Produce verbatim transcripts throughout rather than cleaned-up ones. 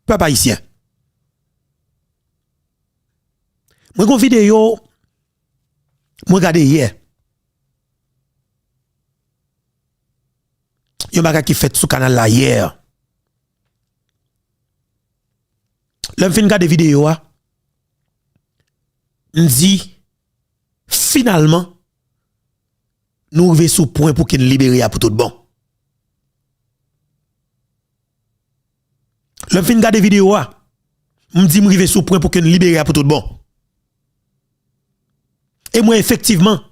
Pèp ayisyen. Mwen gon videyo mwen gade yè. Yon bagay ki fèt sou kanal la yè. Lè m fin gade videyo a, m di, finalman, nou rive sou pwen pou ke n libere a pou tout bon. Lè m fin gade videyo a, m di m rive sou pwen pou ke n libere a pou tout bon. E mwen efektivman,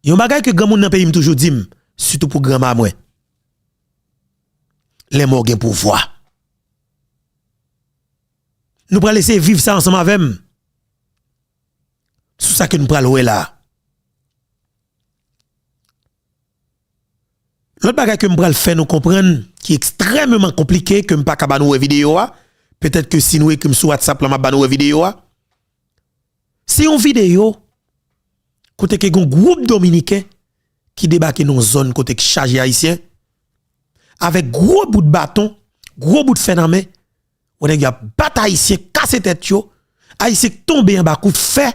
yon bagay ke granmoun nan peyi m toujou di m, sitou pou granma mwen, lè mò gen pouvwa. Nou pral eseye viv sa ansanm avè m sou sa ke n pral wè la. Lòt bagay ke m pral fè nou konprann, ki ekstrèmeman konplike, ke m pa ka ba nou wè videyo a, petèt ke si nou ekri m sou WhatsApp la, m ap ba nou wè videyo a. Se yon videyo kote ke gon gwoup Dominiken ki debake nan yon zòn kote k chaje Ayisyen, avèk gwo bout baton, gwo bout fè nan men, wè nèg yo ap bat Ayisyen, kase tèt yo, Ayisyen k tonbe anba kout fè.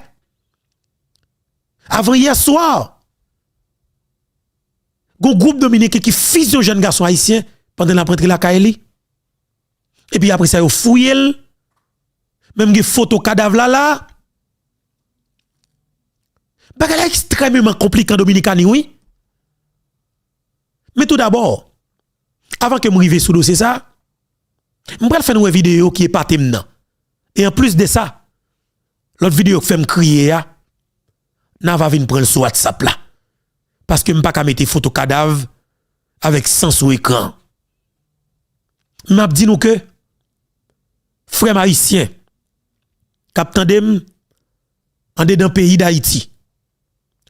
Avan yè swa, gon gwoup Dominiken ki fize yon jèn gason ayisyen pandan l ap rantre lakay li. Epi apre sa, yo fouye l. Menm gen foto kadav la la. Bagay la ekstrèmeman konplike an Dominikani, wi. Men toudabò, avan ke m rive sou dosye sa, m pral fè nou wè videyo ki epate m nan. E anplis de sa, lòt videyo k fè m kriye a, n a va vin pran l sou WhatsApp la. Paske m pa ka mete foto kadav avèk san sou ekran. M ap di nou ke frè m ayisyen k ap tande m andedan peyi Dayiti,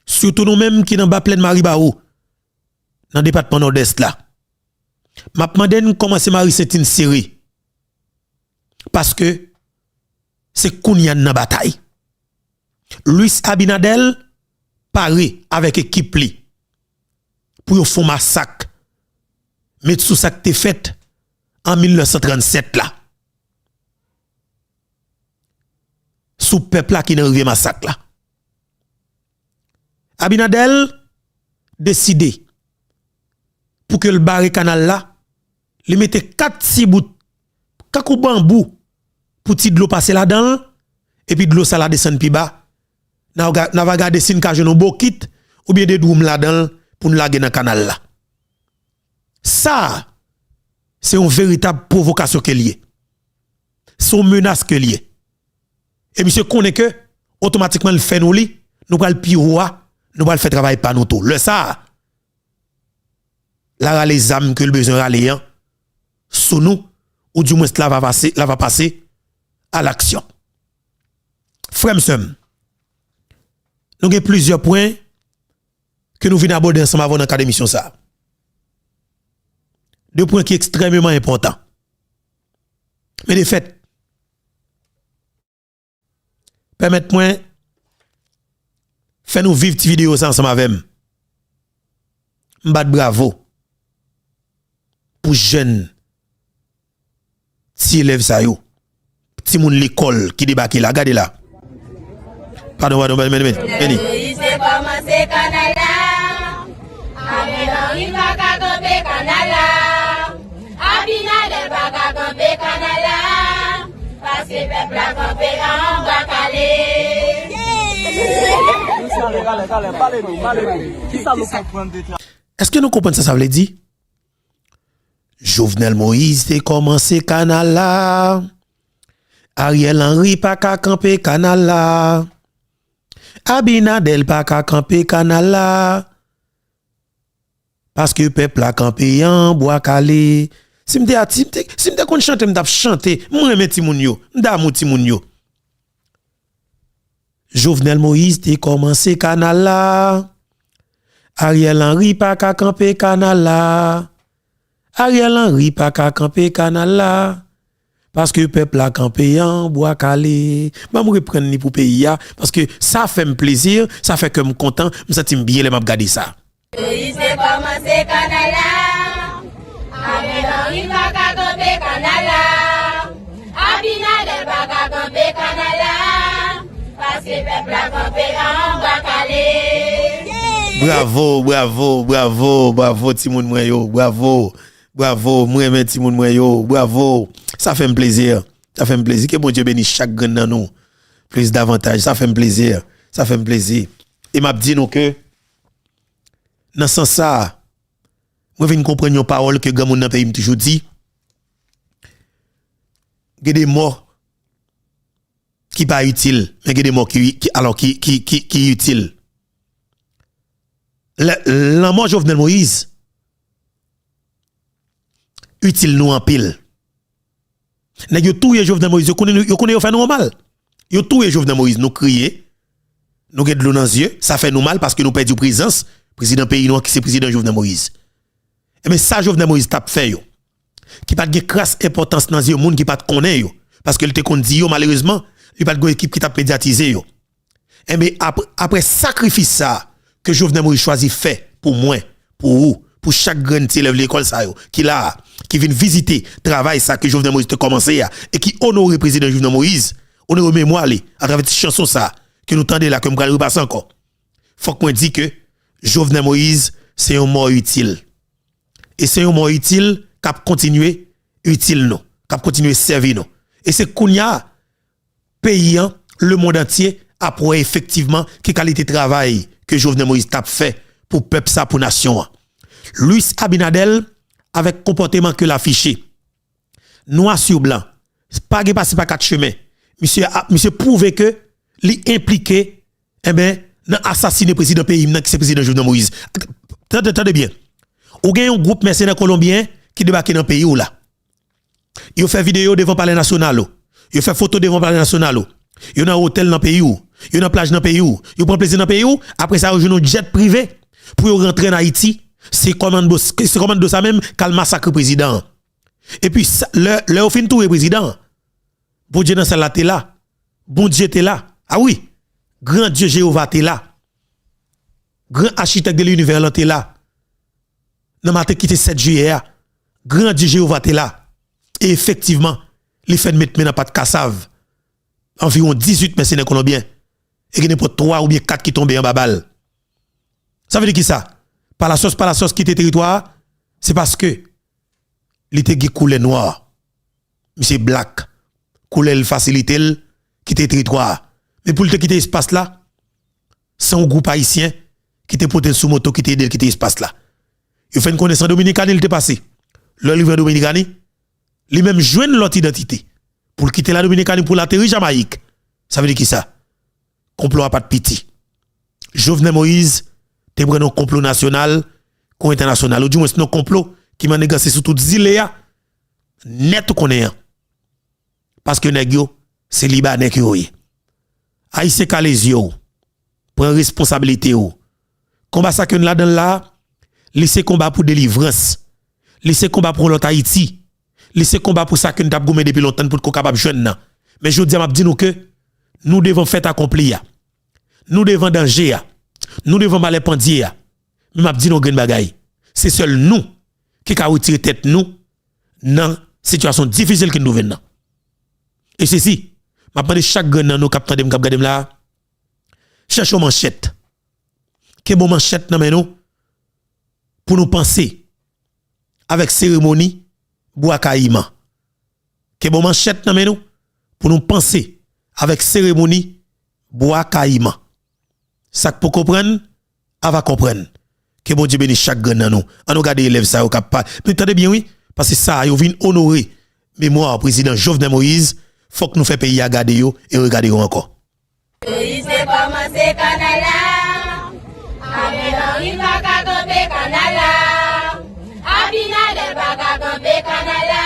sitou nou menm ki nan ba plèn Maribawo, nan depatman Nòdès la, m ap mande n kòmanse mare senti n sere. Paske se kounye a n nan batay. Luis Abinader pare avèk ekip li pou yo fè yon masak, met sou sa k te fèt an mil nèf san trannsèt la, sou pèp la ki nan rive masak la. Abinader deside pou ke l bare kanal la, li mete kat ti bout, kankou banbou, pou ti dlo pase ladan l, epi dlo sa la desann pi ba. N a ga-, n a va gade si n ka jwenn yon bokit oubyen de dwoum ladan l pou n lage nan kanal la. Sa a, se yon veritab pwovokasyon ke l ye. Se yon menas ke l ye. E misye konnen ke otomatikman l fè nou li, nou pral pi wo a, nou pral fè travay pa nou tou. Lè sa a, l a rale zam ke l bezwen rale an sou nou, oudimwens l a va pase, l a va pase a laksyon. Frè m, sè m, nou gen plizyè pwen ke nou vin abòde ansanm avè w nan kad emisyon sa a. De pwen ki ekstrèmeman enpòtan. Men de fèt, pèmèt mwen fè nou viv ti videyo sa ansanm avè m. M bat bravo pou jèn ti elèv sa yo, timoun lekòl ki debake la. Gade la. Padon, padon, men, men, men, men. Moyiz te kòmanse kanal la. Ariel Henry pa ka kanpe kanal la. Abinader pa ka kanpe kanal la. Paske pèp la kanpe an bwa kale. Èske nou konprann sa sa vle di? Jovenel Moïse te kòmanse kanal la. Ariel Henry pa ka kanpe kanal la. Abinader pa ka kanpe kanal la. Paske pèp la kanpe an bwa kale. Si m te ati, si m te, si m te konn chante, m t ap chante. M renmen timoun yo. M damou timoun yo. Jovenel Moïse te kòmanse kanal la. Ariel Henry pa ka kanpe kanal la. Ariel Henry pa ka kanpe kanal la. Paske pèp la kanpe an bwa kale. Ban m reprann li pou peyi a, paske sa fè m plezi, sa fè kè m kontan, m santi m byen lè m ap gade sa. Moyiz te kòmanse kanal la. Ariel Henry pa ka kanpe kanal la. Bravo, bravo, bravo, bravo, timoun mwen yo, bravo, bravo, mwen renmen timoun mwen yo, bravo. Sa fè m plezi, sa fè m plezi. Ke Bondye beni chak grenn nan nou plis davantaj. Sa fè m plezi, sa fè m plezi. E m ap di nou ke, nan sans sa a, mwen vin konprann yon pawòl ke granmoun nan peyi m toujou di, gen de mò ki pa itil, men gen de mò ki, ki, alò, ki, ki, ki, ki itil. Lè, lanmò Jovenel Moïse itil nou anpil. Nèg yo touye Jovenel Moïse, yo konnen, yo konnen yo fè nou mal. Yo touye Jovenel Moïse, nou kriye, nou gen dlo nan zye, sa fè nou mal paske nou pèdi prezans prezidan peyi nou an ki se prezidan Jovenel Moïse. Ebyen, sa Jovenel Moïse t ap fè yo, ki pa t gen kras enpòtans nan zye moun ki pa t konnen yo, paske li te konn di yo, malerezman, li pa t gen yon ekip ki t ap medyatize yo. Ebyen, apre, apre sakrifis sa a ke Jovenel Moïse chwazi fè pou mwen, pou ou, pou chak grenn ti elèv lekòl sa yo ki la a, ki vin vizite travay sa ke Jovenel Moïse te kòmanse a e ki onore prezidan Jovenel Moïse, onore memwa li atravè ti chanson sa a ke nou tande la, ke m pral repase ankò. Fòk mwen di ke Jovenel Moïse se yon mò itil. E se yon mò itil k ap kontinye itil nou, k ap kontinye sèvi nou. E se kounye a, peyi an, lemonn antye ap wè efektivman ki kalite travay ke Jovenel Moïse t ap fè pou pèp sa, pou nasyon an. Luis Abinader, avèk konpòteman ke l afiche, nwa sou blan, pa gen pase pa kat chemen. Misye ap, misye pwouve ke li enplike, enben, nan asasine prezidan peyi m nan, ki se prezidan Jovenel Moïse. Tande, tande byen. Ou gen yon gwoup mèsenè kolonbyen ki debake nan peyi w la. Yo fè videyo devan Palè Nasyonal ou. Yo fè foto devan Palè Nasyonal ou. Yo nan otèl nan peyi w. Yo nan plaj nan peyi w. Yo pran plezi nan peyi w. Apre sa, yo jwenn yon djèt prive pou yo rantre an Ayiti. Se kòmando, se kòmando sa menm k al masakre prezidan an. Epi, sa, lè, lè yo fin touye prezidan an, Bondye nan syèl la te la. Bondye te la. A wi. Gran Dye Jewova te la. Gran achitèk de linivè lan te la. Nan maten ki te sèt jiyè a, Gran Dye Jewova te la. E efektivman, li fè n met men nan pat kasav anviwon dizuit mèsenè kolonbyen. E gen nenpòt twa oubyen kat ki tonbe anba bal. Sa vle di kisa? Palacios, Palacios kite teritwa a, se paske li te gen koulè nwa. Misye black. Koulè l fasilite l kite teritwa a. Men pou l te kite espas la, se yon gwoup ayisyen ki te pote l sou moto, ki te ede l kite espas la. Yo fè n konnen se an Dominikani li te pase. Lè l rive an Dominikani, li menm jwenn lòt idantite pou l kite la Dominikani pou l ateri Jamayik. Sa vle di kisa? Konplo a pa t piti. Jovenel Moïse te pran nan yon konplo nasyonal kon entènasyonal, oudimwens nan yon konplo ki maniganse sou tout zile a, nèt ou konnen an. Paske nèg yo, se Libanè ke yo ye. Ayisyen, kale zye w, pran responsabilite w. Konba sa ke n ladan l la a, li se konba pou delivrans. Li se konba pou yon lòt Ayiti. Li se konba pou sa ke n t ap goumen depi lontan, n potko kapab jwenn nan. Men jodi a, m ap di nou ke nou devan fèt akonpli a. Nou devan danje a. Nou devan malè pandye a. Men m ap di nou yon grenn bagay. Se sèl nou ki ka retire tèt nou nan sitiyasyon difisil ke n twouve n nan. E sesi, m ap mande chak grenn nan nou k ap tande m, k ap gade m la a, chèche yon manchèt. Kenbe yon manchèt nan men nou pou nou panse avèk seremoni Bwa Kayiman. Kenbe yon manchèt nan men nou pou nou panse avèk seremoni Bwa Kayiman. Sa k poko konprann, a va konprann. Ke Bondye beni chak grenn nan nou. Ann nou gade elèv sa yo k ap pa-, men tande byen wi, paske sa a yo vin onore memwa prezidan Jovenel Moïse, fòk nou fè peyi a gade yo e regade yo ankò. Moïse te kòmanse kanal la. Ariel Henry pa ka kanpe kanal la. Abinader pa ka kanpe kanal la.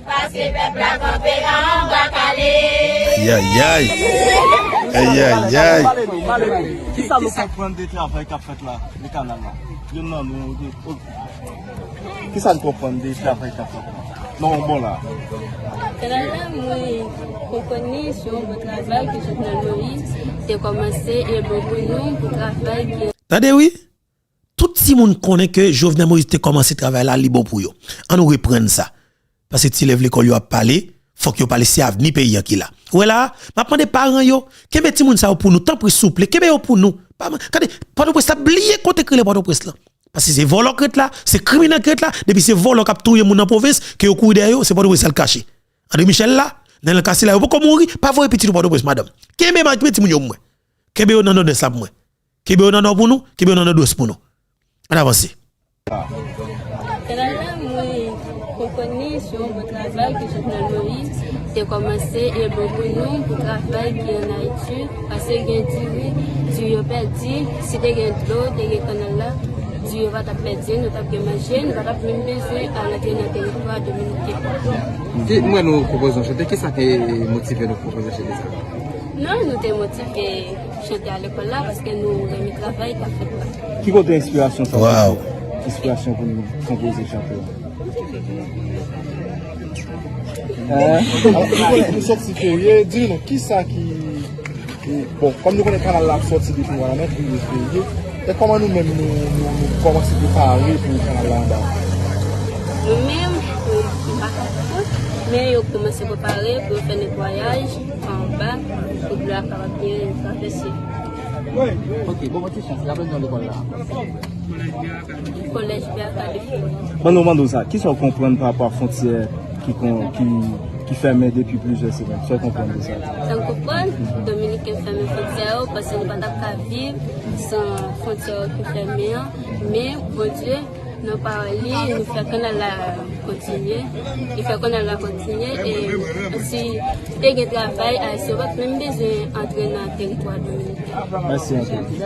Paske pèp la kanpe anba kale. Ayayay. Ayayay. Kisa nou konprann de travay k ap fèt la, de kanal la? Youn nan nou, de, o-, kisa n konprann de travay k ap fèt la? Non, bon la. Kanal la, mwen konprann li se yon bon travay ke Jovenel Moïse te kòmanse, e bon pou nou, pou travay ke Tande wi, tout timoun konnen ke Jovenel Moïse te kòmanse travay la, li bon pou yo. Ann nou reprann sa. Paske ti elèv lekòl yo ap pale, Fòk yo pale, se avni peyi an ki la. Ou wè la, m ap mande paran yo, kenbe timoun sa yo pou nou, tanpri, souple, kenbe yo pou nou. Pa, gade, Pòtoprens la, bliye kote k rele Pòtoprens lan. Paske se vòlò k ret la, se kriminèl k ret la, depi se vòlò k ap touye moun nan pwovens, ke yo kouri dèyè yo, se Pòtoprens y al kache. André Michel la, Nènèl Cassy la, yo poko mouri, pa voye pitit ou Pòtoprens, madanm. Kenbe, kenbe timoun yo pou mwen. Kenbe yo nan Nòdès la pou mwen. Kenbe yo nan Nò pou nou, kenbe yo nan Nòdwès pou nou. Ann avanse. Kanal la, mwen konprann li se yon bon travay ke Jovenel Moïse te kòmanse, e bon pou nou, pou travay ki an Ayiti, paske gen diri, diri yo pèdi, si te gen dlo, te gen kanal la, diri yo pa t ap pèdi, nou t ap gen manje, nou pa t ap menm bezwen al antre nan teritwa dominiken. Ki, mwen nou pwopoze yon chante, kisa ki motive nou pwopoze chante sa? Non, nou te motive chante a lekòl la, paske nou renmen travay k ap fèt la. Ki kote enspirasyon sa soti? Enspirasyon pou nou konpoze chante a? Hein? Alò, nou konnen nou sòti ferye, di nou, kisa ki, ki, bon, kòm nou konnen kanal la ap sòti depi mwa lanmè, pou rive ferye, e kòman nou menm nou, nou, nou kòmanse prepare pou kanal la anba? Nou menm, nou, nou pa ka fè, men yo kòmanse prepare pou yo fè netwayaj anba, pou dlo a kapab byen travèse. Ok, bon, bon, ti chans, raple nou lekòl la. Kolèj B A K de Fori. Ban nou mande w sa, kisa w konprann pa rapò a fwontyè ki kon, ki, ki fèmen depi plizyè semèn? Sa w konprann de sa? Sa m konprann, Dominiken fèmen fwontyè yo, paske nou pa t ap ka viv san fwontyè yo ki fèmen an. Men, Bondye, nan pawòl li, li fè kanal la kontinye. Li fè kanal la kontinye, e si te gen travay, Ayisyen yo pa t menm bezwen antre nan teritwa dominiken. Mèsi anpil.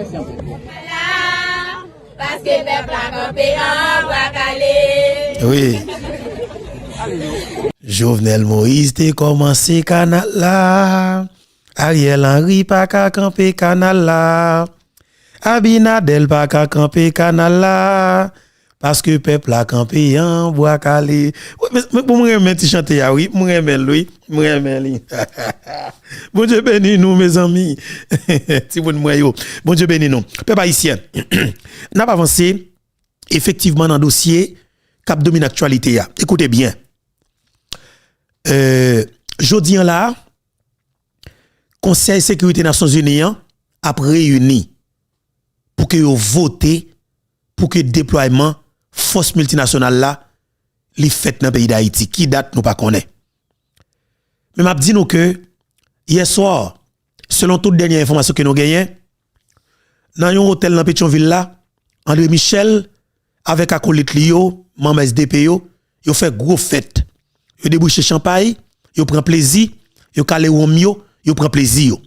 Paske pèp la kanpe an bwa kale. Wi. Jovenel Moïse te kòmanse kanal la. Ariel Henry pa ka kanpe kanal la. Abinader pa ka kanpe kanal la. Paske pèp la kanpe an bwa kale. Wi, men, men, bon, mwen renmen ti chante a, wi. Mwen renmen l, wi. Mwen renmen li. Bondye beni nou, mezanmi. Timoun mwen yo. Bondye beni nou. Pèp ayisyen, n ap avanse efektivman nan dosye k ap domine aktyalite a. Ekoute byen. Euh, jodi an la, Konsèy Sekirite Nasyonzini an ap reyini pou ke yo vote pou ke deplwayman fòs miltinasyonal la li fèt nan peyi Dayiti. Ki dat nou pa konnen. Men m ap di nou ke yè swa, selon tout dènye enfòmasyon ke nou genyen, nan yon otèl nan Petyonvil la, André Michel avèk akolit li yo, manm S D P yo, yo fè gwo fèt. Yo debouche chanpay, yo pran plezi, yo kale wonm yo, yo pran plezi yo.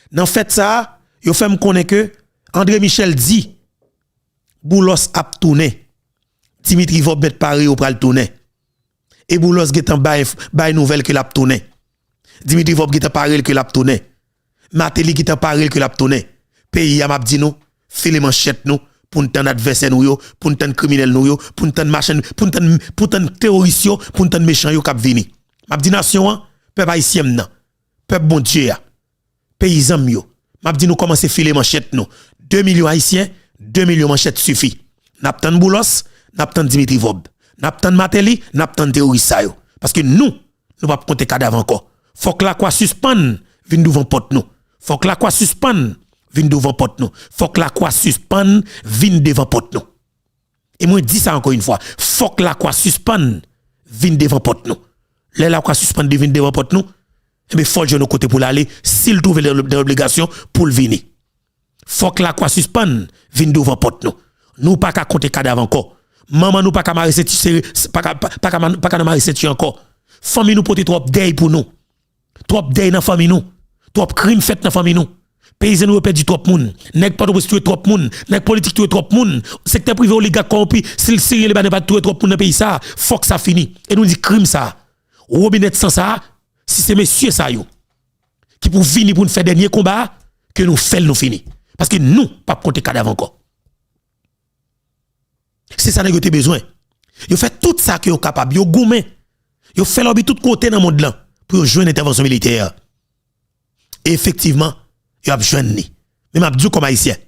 Nan fèt sa a, yo fè m konnen ke André Michel di, Boulos ap tounen. Dimitri Vorbe mèt pare yo pral tounen. E Boulos gentan bay, bay nouvèl ke l ap tounen. Dimitri Vorbe gentan pare l ke l ap tounen. Martelly gentan pare l ke l ap tounen. Peyi a, m ap di nou, file manchèt nou, pou n tann advèsè nou yo, pou n tann kriminèl nou yo, pou n tann machann, pou n tann, pou n tann teworis yo, pou n tann mechan yo k ap vini. M ap di nasyon an, pèp ayisyen m nan, pèp Bondye a, peyizan m yo, m ap di nou kòmanse file manchèt nou. De milyon Ayisyen, de milyon manchèt sifi. N ap tann Boulos, n ap tann Dimitri Vorbe. N ap tann Martelly, n ap tann teworis sa yo. Paske nou, nou p ap konte kadav ankò. Fòk lakwa sispann vin douvan pòt nou. Fòk lakwa sispann vin douvan pòt nou. Fòk lakwa sispann vin devan pòt nou. E mwen di sa ankò yon fwa, fòk lakwa sispann vin devan pòt nou. Lè lakwa sispann vin devan pòt nou, enben, fò l jwenn yon kote pou l ale, si l twouve l nan lobligasyon pou l vini. Fòk lakwa sispann vin douvan pòt nou. Nou pa ka konte kadav ankò. Manman nou pa ka mare senti, sere, pa ka, pa, pa ka, pa ka nan mare senti ankò. Fanmi nou pote twòp dèy pou nou. Twòp dèy nan fanmi nou. Twòp krim fèt nan fanmi nou. Peyizan nou yo pèdi twòp moun. Nèg Pòtoprens touye twòp moun. Nèg politik touye twòp moun. Sektè prive oligak kòwonpi, Siryen Lebannen pa touye twòp moun nan peyi sa a. Fòk sa fini. E nou di krim sa a, wobinèt san sa a, si se mesye sa yo ki pou vini pou n fè dènye konba a, ke nou fè l, nou fini. Paske nou p ap konte kadav ankò. Se sa nèg yo te bezwen. Yo fè tout sa ke yo kapab. Yo goumen. Yo fè lòbi tout kote nan mond lan pou yo jwenn entèvansyon militè a. E efektivman, yo ap jwenn li. Men m ap di w kòm Ayisyen,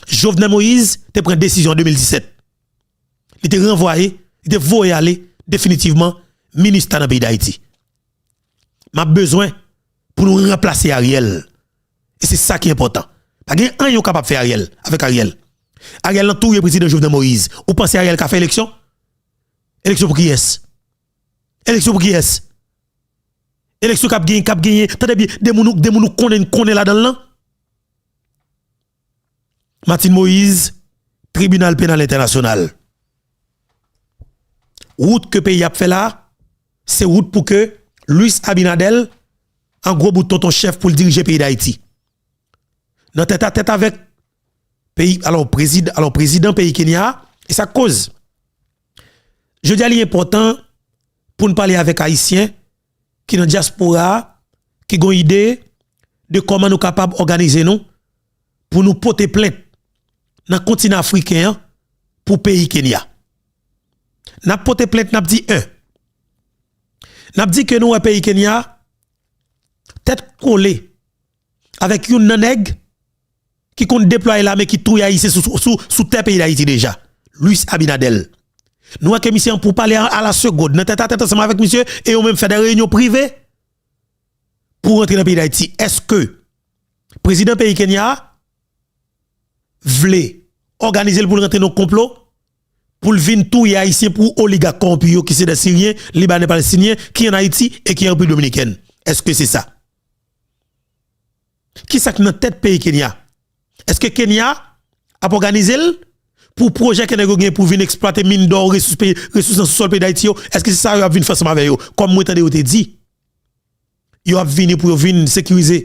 Jovenel Moïse te pran desizyon an de mil disèt. Li te ranvwaye, li te voye ale definitivman MINUSTAH nan peyi Dayiti. M ap bezwen pou nou ranplase Ariel. E se sa ki enpòtan. Pa gen anyen ou kapab fè Ariel, avèk Ariel. Ariel nan touye prezidan Jovenel Moïse. Ou panse Ariel ka fè eleksyon? Eleksyon pou kiyès? Eleksyon pou kiyès? Eleksyon k ap genyen, k ap genyen, tande byen, de moun ou, de moun ou konnen, konnen ladan l lan. Martine Moïse, Tribinal Penal Entènasyonal. Wout ke peyi ap fè la, se wout pou ke Luis Abinader, an gwo bout tonton chèf pou l dirije peyi Dayiti. Nan tèt a tèt avèk peyi, alò, prezid-, alò, prezidan peyi Kenya a, e sa k koz. Jodi a, li enpòtan pou n pale avèk Ayisyen ki nan dyaspora a, ki gon ide de kòman nou kapab òganize nou pou nou pote plent nan kontinan afriken an pou peyi Kenya. N ap pote plent, n ap di, en, n ap di ke nou wè peyi Kenya tèt kole avèk youn nan nèg ki konn deplwaye lame ki touye Ayisyen sou, sou, sou, sou tè peyi Dayiti deja, Luis Abinader. Nou wè ke misye an pou pale a, a la segond, nan tèt a tèt ansanm avèk misye, e yo menm fè de reyinyon prive pou rantre nan peyi Dayiti. Èske prezidan peyi Kenya a vle òganize l pou l rantre nan konplo, pou l vin touye Ayisyen pou oligak kòwonpi yo ki se de Siryen, Libanè, Palestinyen, ki ann Ayiti e ki an Repiblik Dominikèn? Èske se sa? Kisa k nan tèt peyi Kenya? Èske Kenya ap òganize l pou pwojè ke nèg yo gen pou vin eksplwate min dò, resous peyi, resous nan sousòl peyi Dayiti yo? Èske se sa yo ap vin fè ansanm avè yo? Kòm mwen tande yo te di, yo ap vini pou yo vin sekirize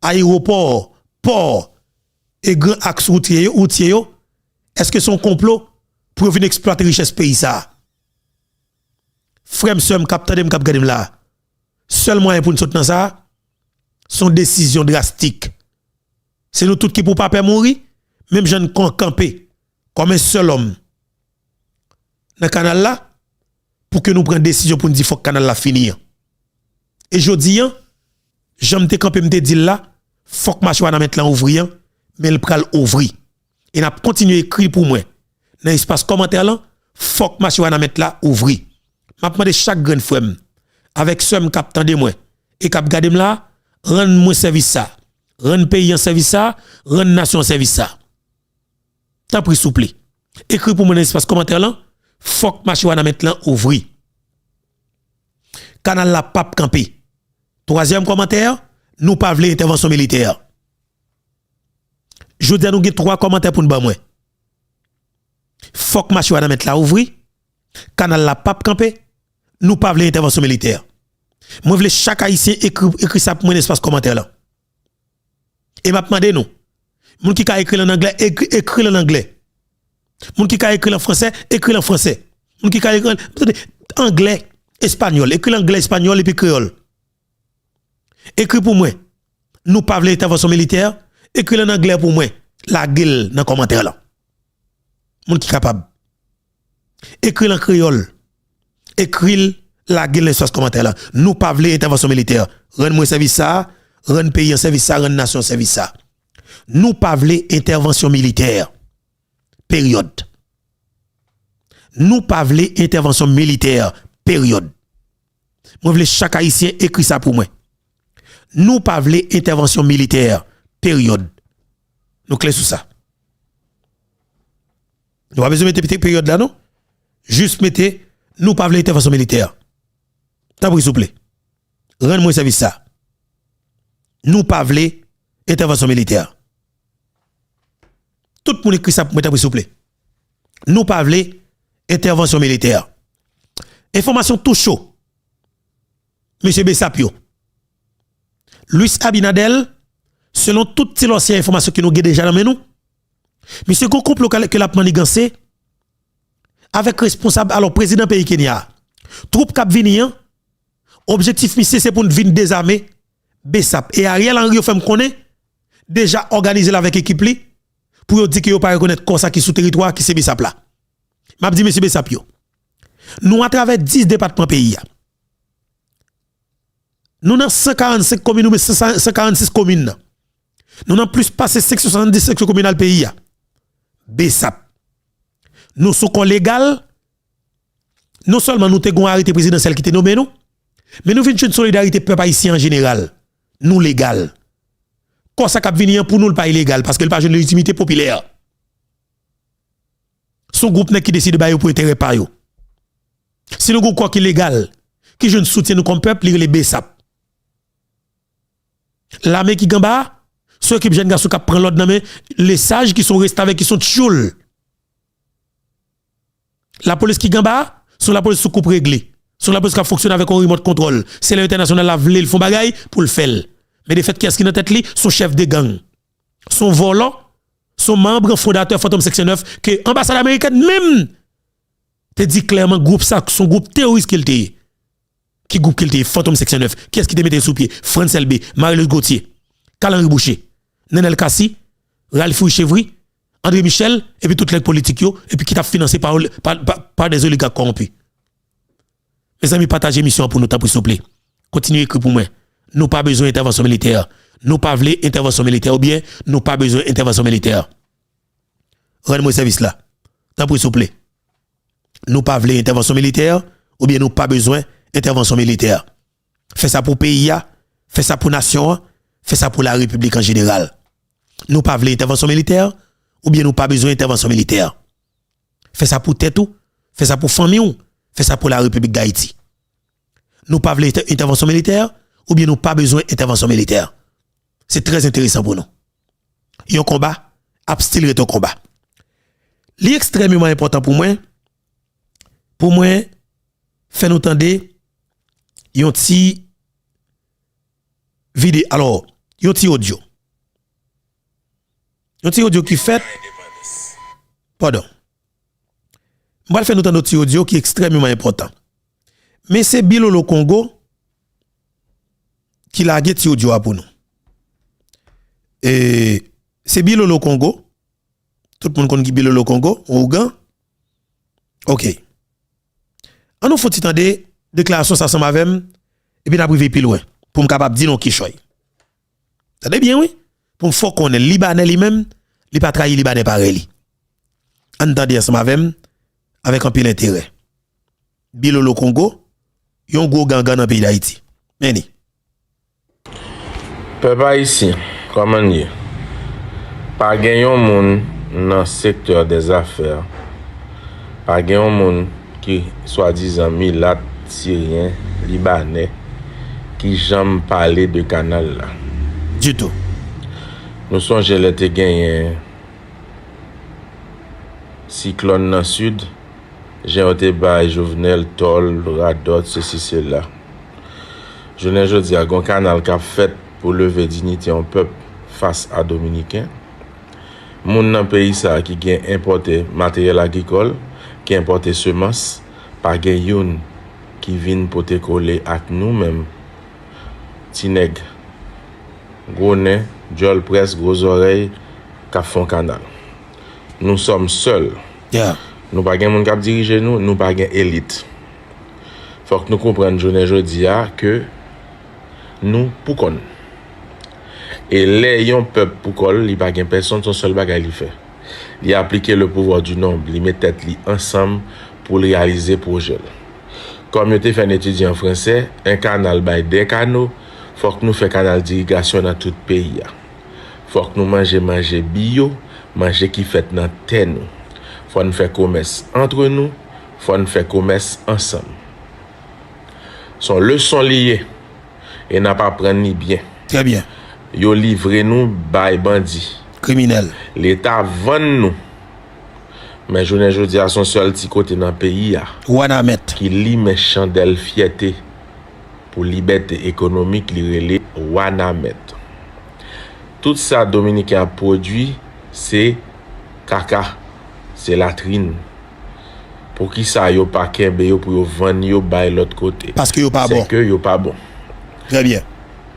ayewopò, pò e gran aks woutye yo, woutye yo. Èske se yon konplo pou yo vin eksplwate richès peyi sa a? Frè m, sè m k ap tande m, k ap gade m la, sèl mwayen pou n sot nan sa a, se yon desizyon drastik. Se nou tout ki pou pa pè mouri, menm jan n kon-, kanpe kòm yon sèl òm nan kanal la, pou ke nou pran desizyon pou n di fòk kanal la fini an. E jodi an, jan m te kanpe, m te di l la, fòk mache Wanament lan ouvri an, men l pral ouvri. E n ap kontinye ekri pou mwen nan espas kòmantè lan, fòk mache Wanament la ouvri. M ap mande chak grenn frè m avèk sè m k ap tande mwen e k ap gade m la, rann mwen sèvis sa. Rann peyi an sèvis sa, rann nasyon an sèvis sa. Tanpri, souple, ekri pou mwen nan espas kòmantè lan, fòk mache Wanament lan ouvri. Kanal la p ap kanpe. Twazyèm kòmantè, nou pa vle entèvansyon militè. Jodi a, nou gen twa kòmantè pou n ban mwen. Fòk mache Wanament la ouvri, kanal la p ap kanpe, nou pa vle entèvansyon militè. Mwen vle chak Ayisyen ekri, ekri sa pou mwen nan espas kòmantè lan. E m ap mande nou, moun ki ka ekri l an anglè, ekri, ekri l an anglè. Moun ki ka ekri l an fransè, ekri l an fransè. Moun ki ka ekri l an, tande, anglè, espanyòl, ekri l anglè, espanyòl epi kreyòl. Ekri pou mwen, nou pa vle entèvansyon militè, ekri l an anglè pou mwen, lage l nan kòmantè lan. Moun ki kapab. Ekri l an kreyòl. Ekri l, lage l nan espas kòmantè lan. Nou pa vle entèvansyon militè. Rann mwen sèvis sa, rann peyi an sèvis sa, rann nasyon an sèvis sa. Nou pa vle entèvansyon militè. Peryòd. Nou pa vle entèvansyon militè. Peryòd. Mwen vle chak Ayisyen ekri sa pou mwen. Nou pa vle entèvansyon militè. Peryòd. Nou klè sou sa? Nou pa bezwen mete pete peryòd la, non. Jis mete, nou pa vle entèvansyon militè. Tanpri, souple. Rann mwen sèvis sa. Nou pa vle entèvansyon militè. Tout moun ekri sa pou mwen, tanpri, souple. Nou pa vle entèvansyon militè. Enfòmasyon tou cho. Mesye Bessap yo. Luis Abinader, selon tout ti lòsyè enfòmasyon ke nou gen deja nan men nou, misye gon konplo ke l ap maniganse avèk responsab, alò, prezidan peyi Kenya a. Twoup k ap vini an, objektif misye se pou n vin dezame Bessap. E Ariel Henry, yo fè m konnen, deja òganize l avèk ekip li pou yo di ke yo pa rekonèt kò sa ki sou teritwa a, ki se Bessap la. M ap di mesye Bessap yo, nou atravè dis depatman peyi a. Nou nan san karannsenk komin oubyen san, san karannsis komin nan. Nou nan plis pase senk san swasanndis seksyon kominal peyi a. Bessap. Nou sou kò legal. Non sèlman nou te gon arete prezidansyèl ki te nonmen nou, Men nou vin jwenn solidarite pèp ayisyen an jeneral. Nou legal. Kò sa k ap vini an pou nou, l pa ilegal, paske l pa jwenn lejitimite popilè. Se yon gwoup nèg ki deside ba yo pou enterè pa yo. Si nou gen yon kò ki legal, ki jwenn soutyen nou kòm pèp, li rele BSAP. Lame ki gen anba a, se yon ekip jèn gason k ap pran lòd nan men lesaj ki se yon restavèk, ki se yon tchoul. Lapolis ki gen anba a, se yon lapolis sou koup regle. Se yon lapolis k ap fonksyone avèk yon remote control. Se lè entènasyonal la vle l fè yon bagay pou l fè l. Men defèt kiyès ki nan tèt li, se yon chèf de gang. Se yon vòlò, se yon manm fondatè Fantom senk san nèf ke anbasad amerikèn menm te di klèman gwoup sa, se yon gwoup teworis ke l te ye. Ki gwoup ke l te ye? Fantom senk san nèf. Kiyès ki te mete l sou pye? Frantz Elbé, Marie-Louise Gauthier, Carl Henry Boucher, Nenel Cassy, Ralph Louis Chevry, André Michel, epi tout nèg politik yo, epi ki t ap finanse pa, pa, pa, pa dè oligak kòwonpi. Mezanmi, pataje emisyon an pou nou, tanpri souple. Kontinye ekri pou mwen. Nou pa bezwen entèvansyon militè. Nou pa vle entèvansyon militè oubyen nou pa bezwen entèvansyon militè. Rann mwen sèvis la. Tanpri souple. Nou pa vle entèvansyon militè oubyen nou pa bezwen entèvansyon militè. Fè sa pou peyi a, fè sa pou nasyon an, fè sa pou larepiblik an jeneral. Nou pa vle entèvansyon militè oubyen nou pa bezwen entèvansyon militè. Fè sa pou tèt ou, fè sa pou fanmi w, fè sa pou larepiblik Dayiti. Nou pa vle entè-, entèvansyon militè oubyen nou pa bezwen entèvansyon militè. Se trè enteresan pou nou. Yon konba ap still rete yon konba. Li ekstrèmeman enpòtan pou mwen, pou mwen fè nou tande yon ti vide, alò, yon ti odyo. Yon ti odyo ki fèt, padon. M pral fè nou tande yon ti odyo ki ekstrèmeman enpòtan. Men se Bilolo Kongo ki lage ti odyo a pou nou. E se Bilolo Kongo. Tout moun konn ki Bilolo Kongo, ougan. Ok. An nou fouti tande deklarasyon sa ansanm avè m, epi n ap rive pi lwen, pou m kapab di nou kichòy. Tande byen, wi. Pou m fè w konnen, Libanè li menm, li pa trayi Libanè parèy li. Ann tande ansanm avè m, avèk anpil enterè. Bilolo Kongo, yon gwo gangan nan peyi Dayiti. Men li. Pèp ayisyen, kòman n ye? Pa gen yon moun nan sektè dèzafè, pa gen yon moun ki swadizan milat, siryen, libanè, ki janm pale de kanal la. Ditou. Nou sonje lè te genyen siklòn nan sid, jan yo te bay Jovenel tòl, radòt, sesi, sela. Jounen jodi a, gen yon kanal k ap fèt pou leve diyite yon pèp fas a Dominiken. Moun nan peyi sa a ki gen enpòte materyèl agrikòl, ki enpòte semans, pa gen youn ki vin pote kole ak nou menm. Ti nèg, gwo nen, djòl près, gwo zòrèy, k ap fè yon kanal. Nous sommes seuls. Nou pa gen moun k ap dirije nou, nou pa gen elit. Fòk nou konprann jounen jodi a ke nou pou kò n. E lè yon pèp pou kò l, li pa gen pèsonn, se yon sèl bagay li fè. Li aplike le pouvoir du nombre, li met tèt li ansanm pou l reyalize pwojè l. Kòm yo te fè n etidye an fransè, un canal bay des canaux, fòk nou fè kanal dirigasyon nan tout peyi a. Fòk nou manje manje biyo, manje ki fèt nan tè nou. Fò n fè komès antre nou, fò n fè komès ansanm. Se yon leson li ye, e n ap aprann li byen. Trè byen. Yo livre nou bay bandi. Kriminèl. Leta vann nou. Men jounen jodi a, se yon sèl ti kote nan peyi a Wanament. Ki limen chandèl fyète pou libète ekonomik li rele Wanament. Tout sa Dominiken ap pwodui, se kaka, se latrin. Poukisa yo pa kenbe yo pou yo vann yo bay lòt kote? Paske yo pa bon. Sèke yo pa bon. Trè byen.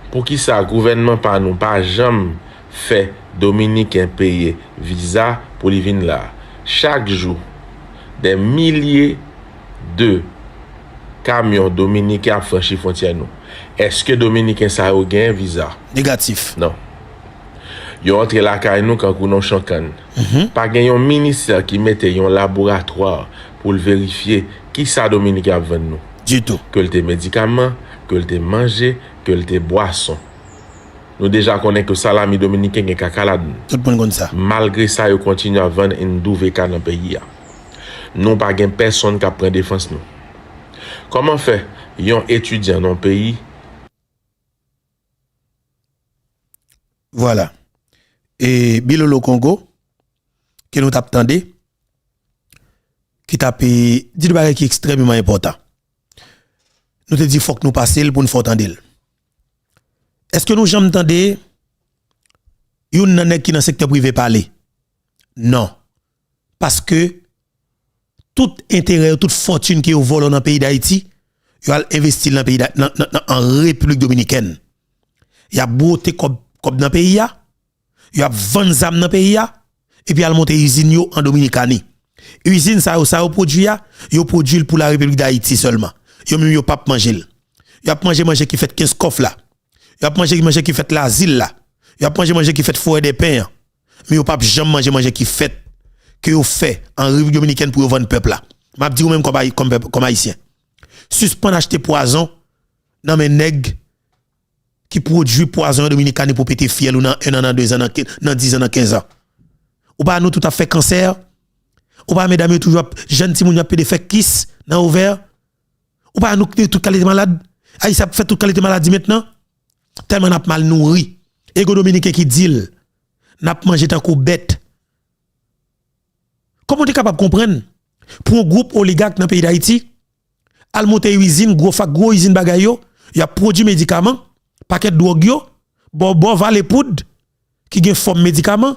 Poukisa gouvènman pa nou pa janm fè Dominiken peye viza pou li vin la? Chak jou, dè milye de kamyon dominiken ap franchi fwontyè nou. Èske Dominiken sa yo gen viza? Negatif. Non. Yo antre lakay nou kankou nan yon chan kann. Pa gen yon ministè ki mete yon laboratwa pou l verifye kisa Dominiken ap vann nou. Ditou. Ke l te medikaman, ke l te manje, ke l te bwason. Nou deja konnen ke salami dominiken gen kaka ladan l. Tout moun konn sa. Malgre sa, yo kontinye ap vann N W K nan peyi a. Nou pa gen pèsonn k ap pran defans nou. Kòman fè yon etidyan nan yon peyi Vwala. E Bilolo Kongo, ke nou t ap tande, ki t ap, e, di de bagay ki ekstrèmeman enpòtan. Nou te di fòk nou pase l pou n fè w tande l. Èske nou janm tande youn nan nèg ki nan sektè prive pale? Non. Paske tout enterè yo, tout fòtin ke yo vòlò nan peyi Dayiti, yo al envesti l nan peyi Da-, nan, nan, nan, an Repiblik Dominikèn. Y ap bwote kòb, kòb nan peyi a, y ap vann zam nan peyi a, epi al monte izin yo an Dominikani. Izin sa yo, sa yo pwodui a, yo pwodui l pou la Repiblik Dayiti sèlman. Yo menm yo p ap manje l. Y ap manje manje ki fèt Kenskòf la. Y ap manje manje ki fèt Lazil la. Y ap manje manje ki fèt Forèdèpen an. Men yo p ap janm manje manje ki fèt, ke yo fè an Repiblik Dominikèn pou yo vann pèp la. M ap di ou menm kòm Ayi-, kòm pèp, kòm Ayisyen. Sispann achte pwazon nan men nèg ki pwodui pwazon an Dominikani pou pete fyèl ou nan en an, nan de zan, nan ke-, nan diz an, nan kenz an. Ou pa nou tout ap fè kansè? Ou pa medam yo toujou ap, jèn timoun yo ap pede fè kis nan ovè? Ou pa nou ki tout kalite malad? Ayisyen ap fè tout kalite maladi mentnan? Tèlman n ap mal nouri. E gon Dominiken ki di l, n ap manje tankou bèt. Kòman w te kapab konprann pou yon gwoup oligak nan peyi Dayiti al monte izin, gwo fak, gwo izin bagay yo, y ap pwodui medikaman, pakèt dwòg yo, bòbò, vale poud, ki gen fòm medikaman,